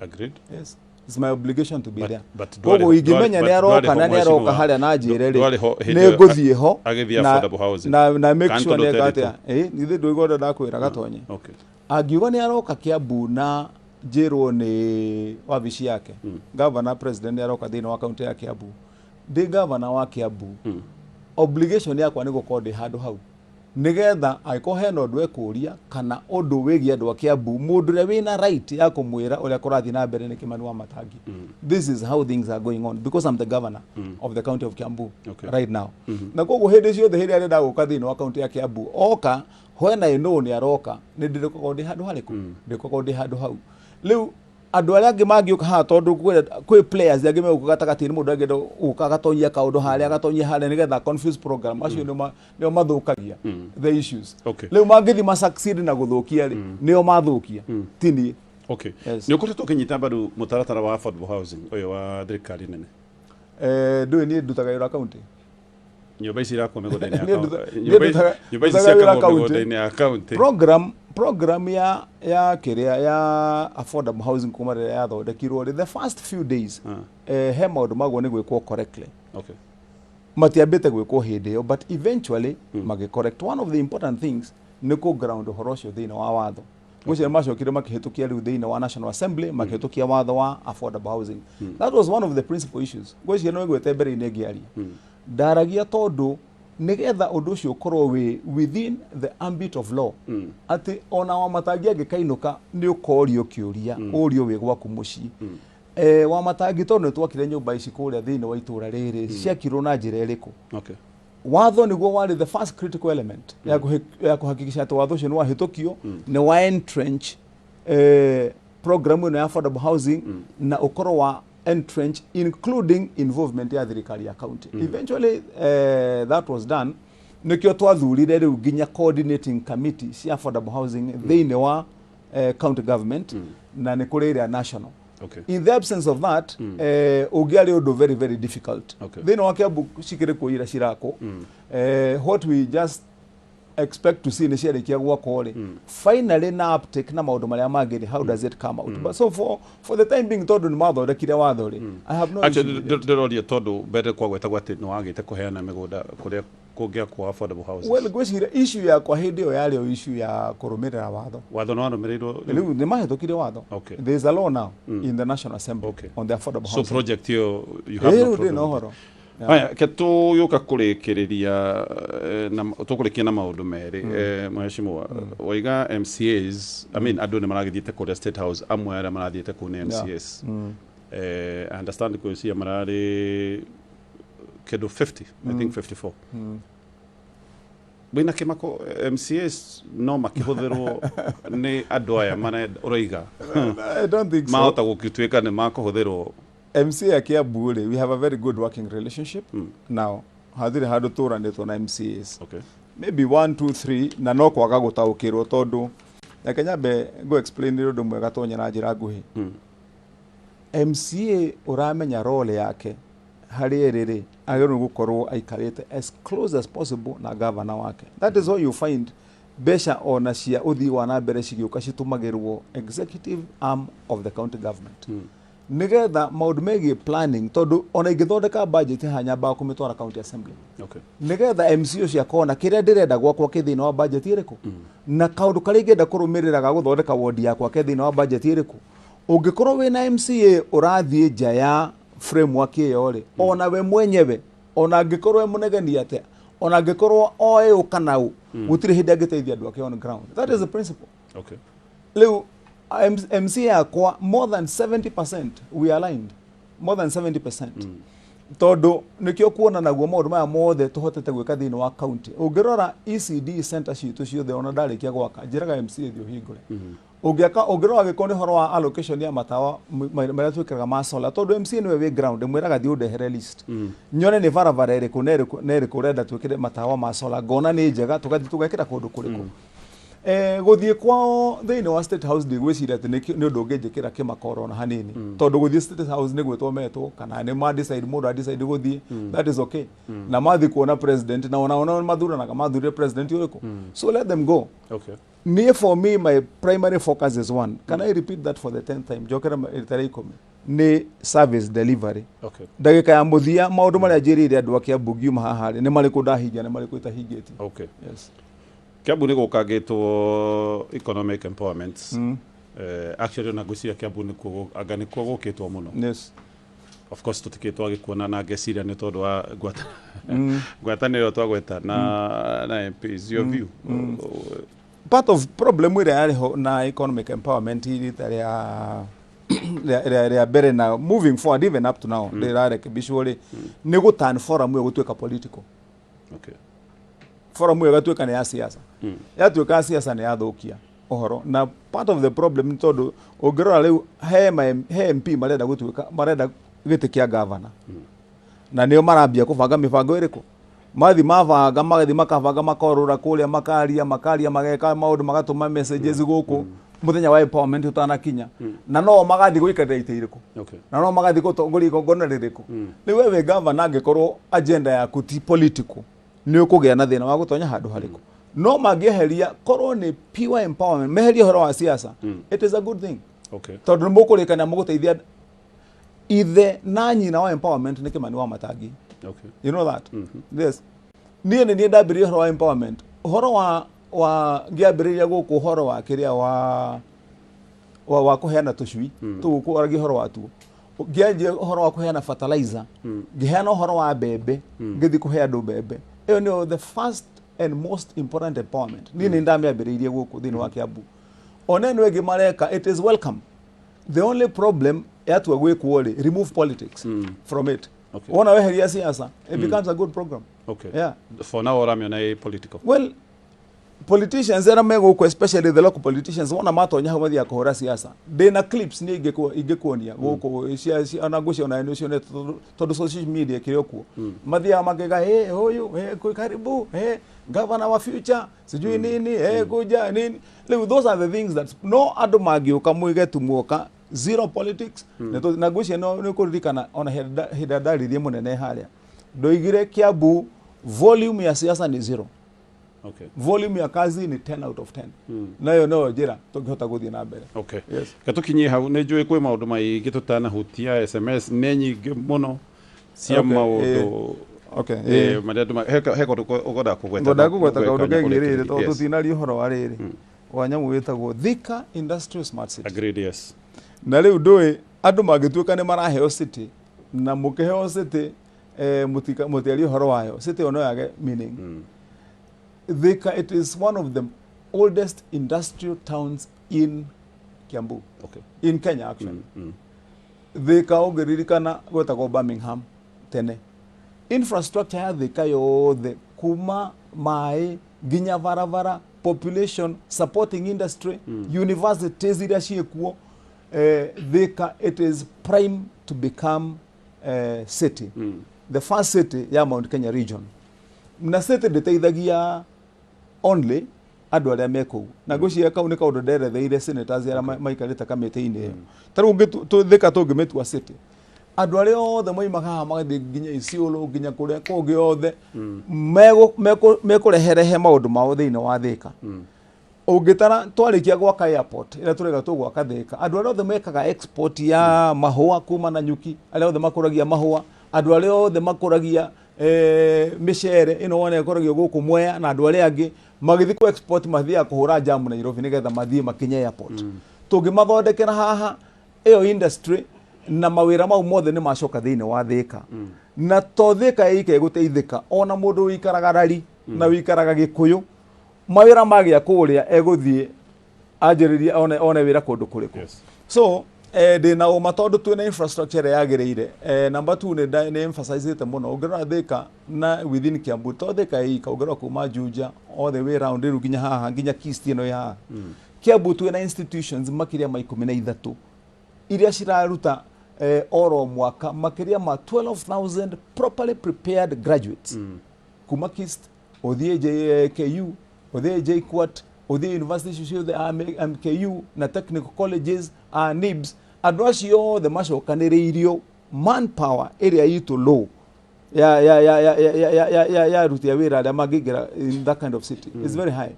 Agreed. Yes, it's my obligation to be there. But Koguo ingĩmenya nĩ aroka na ndwarĩ nĩ ho aroka mheshimiwa. harĩa na njĩre rĩ Ndwarĩ ho hĩndĩ nĩ ĩyo ngũthiĩ ho agĩthiĩ affordable housing. na make Kana sure tondũ nĩ eka ũterĩtwo. atĩa ĩ nithe ndũigua ũrĩa ndakwĩra gatonye Okay. Angiuga nĩ aroka Kiambu na njĩrwo nĩ wabici yake governor president nĩ aroka thĩinĩ wa kaunti ya Kiambu ndĩ governor wa Kiambu obligation yakwa nĩ gũkorwo ndĩ handũ hau nĩgetha angĩkorwo hena ũndũ ekũria kana ũndũ wĩgiĩ andũ a Kiambu mũndũ ũrĩa wĩna right ya kũmwĩra ũrĩa kũrathiĩ na mbere nĩ Kimani wa Matangi. This is how things are going on because I'm the governor of the county of Kiambu right now. Na koguo hĩndĩ ciothe hĩndĩ arenda gũka thĩinĩ wa kaunti ya Kiambu oka when I know nĩ aroka nĩ ndĩrĩkoragwo ndĩ handũ harĩkũ ndĩkoragwo ndĩ handũ hau rĩu andũ arĩa angĩ mangĩũka haha tondũ kwĩ players angĩ megũka gatagatĩ-inĩ mũndũ angĩenda gũka agatonyia kaũndũ harĩa agatonyia harĩa nĩgetha confuse program acio nĩo mathũkagia the issues. Rĩu mangĩthiĩ ma succeed na gũthũkia rĩ nĩo mathũkia ti niĩ. Okay. Yes. Nĩ ũkoretwo ũkĩnyita mbaru mũtaratara wa affordable housing ũyũ wa thirikari nene? Ndũĩ niĩ ndutaga wĩra county. Nyũmba ici irakwo mĩgũnda-inĩ ya Niĩ niĩ nyũmba ici ndutaga wĩra ciakagwo county. mĩgũnda-inĩ ya county. Program ya kĩrĩa ya affordable housing kuma rĩrĩa yathondekirwo rĩ the first few days he maũndũ maguo nĩ gwĩkwo correctly. Matiambĩte gwĩkwo hĩndĩ ĩyo but eventually magĩ correct. One of the important things nĩ kũ ground ũhoro ũcio thĩinĩ wa watho. Ngwĩciria macokire makĩhĩtũkia rĩu thĩinĩ wa National Assembly makĩhĩtũkia watho wa affordable housing. That was one of the principal issues. Ngwĩciria nĩ wĩguĩte mbere-inĩ ngĩaria ndaragia tondũ nĩgetha ũndũ ũcio ũkorwo wĩ within the ambit of law atĩ ona Wamatangi angĩkainũka nĩ ũkorio kĩũria ũrio wĩ gwaku mũciĩ Wamatangi tondũ nĩ twakire nyũmba ici kũrĩa thĩinĩ wa itũra rĩrĩ ciakirwo na njĩra ĩrĩkũ? Watho nĩguo warĩ the first critical element ya kũhakikisha atĩ watho ũcio nĩ wahĩtũkio nĩ wa entrench program ĩno ya affordable housing na ũkorwo wa entrench including involvement ya thirikari ya county. Eventually that was done nĩkĩo twathurire rĩu nginya coordinating committee cia affordable housing thĩinĩ wa county government na nĩ kũrĩ ĩrĩa national. In the absence of that ũngĩarĩ ũndũ very very difficult. Thĩinĩ wa Kiambu cikĩrĩ kuo ira cirakwo what we just expect to see nĩ ciarĩkia gwakwo rĩ finally na uptake na maũndũ marĩa mangĩ rĩ how does it come out? But so for the time being tondũ nĩ mathondekire watho rĩ I have no issue Actually, with it. ndĩroria tondũ mbere kwagwetagwo atĩ nĩ wagĩte kũheana mĩgũnda kũrĩa kũngĩakwo affordable houses. Well, ngwĩciria issue yakwa hĩndĩ ĩyo yarĩ o issue ya kũrũmĩrĩra watho. Watho nĩ warũmĩrĩirwo? Rĩu nĩ mahĩtũkirie watho. There is a law now in the National Assembly on the affordable So housing. project ĩyo you have Ĩĩ, no rĩu ndĩ problem na with ũhoro. it. Haya, ke tũgĩũka kũrĩkĩrĩria na tũkũrĩkia na maũndũ merĩ mheshimiwa waiga MCAs I mean andũ nĩ maragĩthiĩte kũrĩa State House amwe arĩa marathiĩte kũu nĩ MCAs. I understand gwĩciria mararĩ kĩndũ 50 I think 54 wĩna kĩmako MCAs no makĩhũthĩrwo nĩ andũ aya marenda ũroiga I don't think so. mahota gũgĩtuĩka nĩ makũhũthĩrwo? MCA ya Kiambu rĩ we have a very good working relationship now hathirĩ handũ tũranĩtwo na MCAs. Maybe one two three na no kwaga gũtaũkĩrwo tondũ reke nyambe ngũ explain nĩ ũndũ mwega tonye na njĩra nguhĩ. MCA ũramenya role yake harĩ ĩrĩ rĩ agĩrĩirwo nĩ gũkorwo aikarĩte as close as possible na governor wake. That is why you find mbeca ona cia ũthii wa na mbere cigĩũka citũmagĩrwo executive arm of the county government nĩgetha maũndũ megiĩ planning tondũ ona ingĩthondeka budget haha nyambaga kũmĩtwara county assembly nĩgetha MC ũcio akona kĩrĩa ndĩrenda gwakwa kĩ thĩinĩ wa budget ĩrĩkũ na kaũndũ karĩa ingĩenda kũrũmĩrĩra ga gũthondeka wodi yakwa ke thĩinĩ wa budget ĩrĩkũ. Ũngĩkorwo wĩna MCA ũrathiĩ nja ya framework ĩyo rĩ ona we mwenyewe ona angĩkorwo e mũnegeni atĩa ona angĩkorwo oĩ ũ kana ũ gũtirĩ hĩndĩ angĩteithia andũ ake on ground. That is the principle. Rĩu MCA yakwa more than 70% we are aligned more than 70% tondũ nĩkĩo kuona naguo maũndũ maya mothe tũhotete gwĩka thĩinĩ wa county. Ũngĩrora ECD center citũ ciothe ona ndarĩkia gwaka njĩraga MCA thiĩ ũhingũre. Ũngĩaka ũngĩrora angĩkorwo nĩ ũhoro wa allocation ya matawa marĩa twĩkĩraga ma solar, tondũ MCA nĩwe wĩ ground, mwĩraga thiĩ ũndehere list nyone nĩ barabara ĩrĩkũ na ĩrĩkũ na ĩrĩkũ ũrenda twĩkĩre matawa ma solar, ngona nĩ njega, tũgathiĩ tũgekĩra kũndũ kũrĩkũ. Gũthiĩ kwao thĩinĩ wa State House ndigwĩciria atĩ nĩ ũndũ ũngĩnjĩkĩra kĩmakoro ona hanini, tondũ gũthiĩ State House nĩ gwĩtwo metwo kana nĩ ma decide, mũndũ a decide gũthiĩ, that is okay. Na mathiĩ kuona president na ona ona mathuranaga, mathurire president ũrĩkũ, so let them go. Niĩ, for me, my primary focus is one. Can I repeat that for the 10th time? Njokere rita rĩa 10. Nĩ service delivery. Ndagĩka ya mũthia, maũndũ marĩa njĩrĩire andũ a Kiambu ngiuma haha rĩ, nĩ marĩkũ ndahingia, nĩ marĩkũ itahingĩtie? Yes. Kiambu nĩ gũkangĩtwo economic empowerment. Actually ona ngwĩciria Kiambu nĩkuo anga nĩkuo gũkĩtwo mũno. Of course tũtikĩ twagĩkuona na ngeciria nĩ tondũ wa ngwatanĩro twagweta na MPs, your view. Part of problem ĩrĩa yarĩ ho na economic empowerment rita rĩa mbere na moving forward even up to now, ndĩrarekebicwo rĩ, nĩ gũ turn forum ĩyo gũtuĩka political. Forum ĩyo ĩgatuĩka nĩ ya siasa. Yatuĩka ya siasa, nĩ yathũkia ũhoro. Na part of the problem nĩ tondũ ũngĩrora rĩu he MP marenda gũtuĩka, marenda gĩtĩ kĩa gavana, na nĩo marambia kũbanga mĩbango ĩrĩkũ, mathi mabanga, magathi makabanga, makorũra kũrĩa, makaria makaria, mageka maũndũ, magatũma messages gũkũ mũthenya wa empowerment ũtanakinya, na no magathiĩ gũikarĩra itĩ irĩkũ, na no magathiĩ gũtongoria igongona rĩrĩkũ. Rĩu we wĩ gavana, angĩkorwo agenda yaku ti political, nĩ ũkũgĩa na thĩna wa gũtonya handũ harĩkũ. No mangĩeheria, korwo nĩ pure empowerment, meherie ũhoro wa siasa, it is a good thing, tondũ nĩ mũkũrĩkana mũgũteithia. Ithe na nyina wa empowerment nĩ Kĩmani wa Matangi. You know that? Yes. Niĩ nĩ niĩ ndambĩrĩria ũhoro wa empowerment, ũhoro wa ngĩambĩrĩria gũkũ ũhoro wa kĩrĩa wa kũheana tũcui tũgũkũragia, ũhoro wa tuo, ngĩanjia ũhoro wa kũheana fertilizer, ngĩheana ũhoro wa mbembe, ngĩthiĩ kũhe andũ mbembe. Ĩyo nĩyo the first and most important empowerment. Niĩ nĩ ndamĩambĩrĩirie gũkũ thĩinĩ wa Kiambu. Ona ĩno ĩngĩ mareka, it is welcome. The only problem, yatua gwĩkwo rĩ, remove politics from it. Wona weheria siasa, it becomes a good program. Yeah. For now ũramĩona ĩ political? Well, politicians arĩa me gũkũ, especially the local politicians, wona matonya hau mathiaga kũhũra siasa. Ndĩna clips niĩ ingĩkuonia gũkũ ona ngũciona nĩ ũcionete, tondũ social media ĩkĩrĩ o kuo. Mathiaga makiuga, "Hey, huyu, hey, karibu, hey, governor wa future," sijui nini, hey, kuja nini. Rĩu those are the things that no andũ mangĩũka mwige tu muoka zero politics. Na ngwĩciria no nĩ ũkũririkana ona hĩndĩ ĩrĩa ndaririe mũnene harĩa, ndoigire Kiambu volume ya siasa ni zero, volume ya kazi ni 10 out of 10. Nayo no njĩra tũngĩhota gũthiĩ na mbere. Yes. Ke tũkinyie hau, nĩ njũĩ kwĩ maũndũ maingĩ tũtanahutia. SMS nĩ nyingĩ mũno cia maũndũ marĩa andũ he kaũndũ ũkwendaga kũgweta? Ngwendaga kũgweta kaũndũ Ngweka kegiĩ rĩrĩ, tondũ tũtinaria ũhoro wa rĩrĩ wa nyamũ wĩtagwo Thika Industrial Smart City. Agreed, yes. Na rĩu ndũĩ andũ mangĩtuĩka nĩ maraheo city, na mũkĩheo city, mũtiarie ũhoro wayo, city ĩyo no yage meaning. Thika, it is one of the oldest industrial towns in Kiambu, in Kenya actually. Thika ũngĩririkana gwetagwo Birmingham tene. Infrastructure ya Thika yothe, kuma maĩ nginya barabara, population supporting industry, universities iria ciĩkuo, Thika, it is prime to become city, the first city ya Mount Kenya region. Na city ndĩteithagia only andũ arĩa me kũu, na ngwĩciria kau nĩ kaũndũ nderetheire senators arĩa maikarĩte kamĩtĩ-inĩ ĩyo. Ta rĩu Thika tũngĩmĩtua city, andũ arĩa othe moimaga haha magathiĩ nginya Isiolo, nginya kũrĩa kũngĩ othe, mekũreherehe maũndũ mao thĩinĩ wa Thika. Ũngĩtara twarĩkia gwaka airport ĩrĩa tũrega tũgwaka Thika, andũ arĩa othe mekaga export ya mahũa kuma na nyuki, arĩa othe makũragia mahũa, andũ arĩa othe makũragia mĩcere ĩno wona ĩkũragio gũkũ Mwea, na andũ arĩa angĩ magĩthiĩ ku export mathiaga kũhũra jamu Nairobi nĩgetha mathiĩ makinye airport. Tũngĩmathondekera haha ĩyo industry na mawĩra mau mothe nĩ macoka thĩinĩ wa Thika. Na to Thika ĩika ĩgũteithĩka, ona mũndũ ũikaraga Rari na ũikaraga Gĩkũyũ, mawĩra magĩa kũrĩa egũthiĩ anjĩrĩrie one wĩra kũndũ kũrĩkũ. So ndĩna ũma tondũ twĩna infrastructure ĩrĩa yagĩrĩire. Number two, nĩ emphasizĩte mũno, ũngĩrora Thika na within Kiambu, to Thika ĩika, ũngĩrora kuma Juja all the way round rĩu nginya haha, nginya Kist ĩno ĩ haha. Kiambu twĩna institutions makĩria ma 13 iria ciraruta oro mwaka makĩria ma 12,000 properly prepared graduates kuma KIST, ũthiĩ JKU, ũthiĩ JKUAT, ũthiĩ university icio ciothe, MKU na technical colleges, NIBS, andũ acio othe macokanĩrĩirio manpower ĩrĩa itũ low ya ya ya ya ya ya ya ya ya ya aruti a wĩra arĩa mangĩingĩra in that kind of city is very high.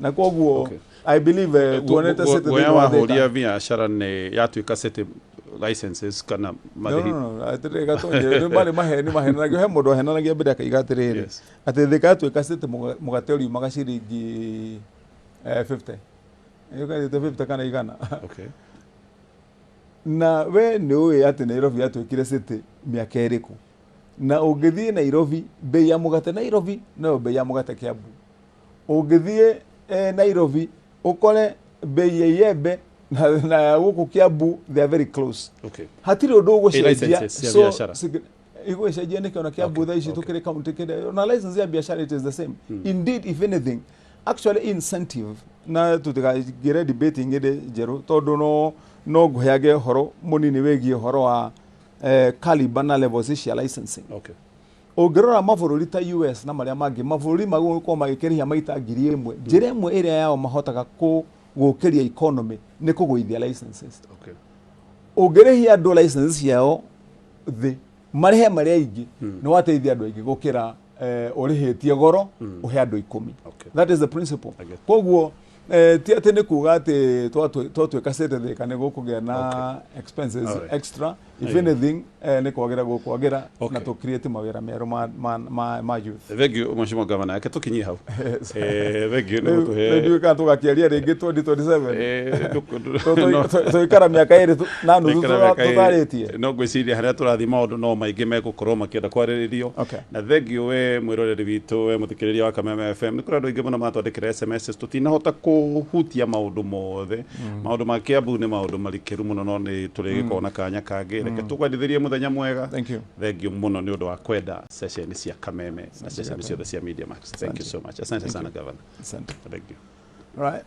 Na koguo I believe tuonete city Guoya thĩinĩ wa Thika. wahuria biacara nĩ yatuĩka city licenses kana No, marĩhi. no, no, atĩrĩ gatonye nĩ marĩ maheni mahenanagio, he mũndũ ahenanagia mbere akaiga atĩrĩrĩ atĩ Thika yatuĩka city mũgate ũriumaga ciringi 50, yũkanĩte 50 kana 100. Na we nĩ ũĩ atĩ Nairobi yatuĩkire city mĩaka ĩrĩkũ, na ũngĩthiĩ Nairobi, bei ya mũgate Nairobi noyo bei ya mũgate Kiambu. Ũngĩthiĩ Nairobi ũkore bei ya iembe na ya gũkũ Kiambu, they are very close. Hatirĩ ũndũ ũgũcenjia. Licenses cia biacara. Igũcenjia nĩkĩ ona Kiambu thaa ici tũkĩrĩ county kĩrĩa ona license ya biacara, it is the same. Indeed, if anything, actually incentive, na tũtikagĩre debating ĩrĩ njerũ tondũ no ngũheage ũhoro mũnini wĩgiĩ ũhoro wa caliber na levels cia licensing. Ũngĩrora mabũrũri ta US na marĩa mangĩ, mabũrũri magũkorwo magĩkĩrĩhia maita 1,000, njĩra ĩmwe ĩrĩa yao mahotaga gũkĩria economy nĩ kũgũithia licenses. Ũngĩrĩhia andũ license ciao thĩ, marĩhe marĩa aingĩ, nĩ wateithia andũ aingĩ gũkĩra ũrĩhĩtie goro ũhe andũ 10. That is the principle. Koguo ti atĩ nĩ kuga atĩ twatuĩka city Thika nĩ gũkũgĩa na expenses extra. If anything, nĩ kwagĩra gũkwagĩra na tũ create mawĩra merũ ma youth. Thank you, Mheshimiwa Governor, reke tũkinyie hau. Thank you nĩ Rĩu gũtũhe. Rĩu kana tũgakĩaria rĩngĩ 2027? No. Tũikara mĩaka 2 na nuthu Tũikara mĩaka 2. tũtarĩtie. No ngwĩciria harĩa tũrathiĩ maũndũ no maingĩ megũkorwo makĩenda kwarĩrĩrio. Na thank you we mwĩroreri witũ, we mũthikĩrĩria wa Kameme FM, nĩ kũrĩ andũ aingĩ mũno matwandĩkĩra SMS, tũtinahota kũhutia maũndũ mothe. Maũndũ ma Kiambu nĩ maũndũ marikĩru mũno, no nĩ tũrĩgĩkorwo na kanya kangĩ. Reke tũkwendithĩrie mũthenya mwega. Thank you. Thank you mũno nĩ ũndũ wa kwenda session cia Kameme na session ciothe cia Media Max. Thank you so much, asante sana, Governor. Asante. Thank you. Right.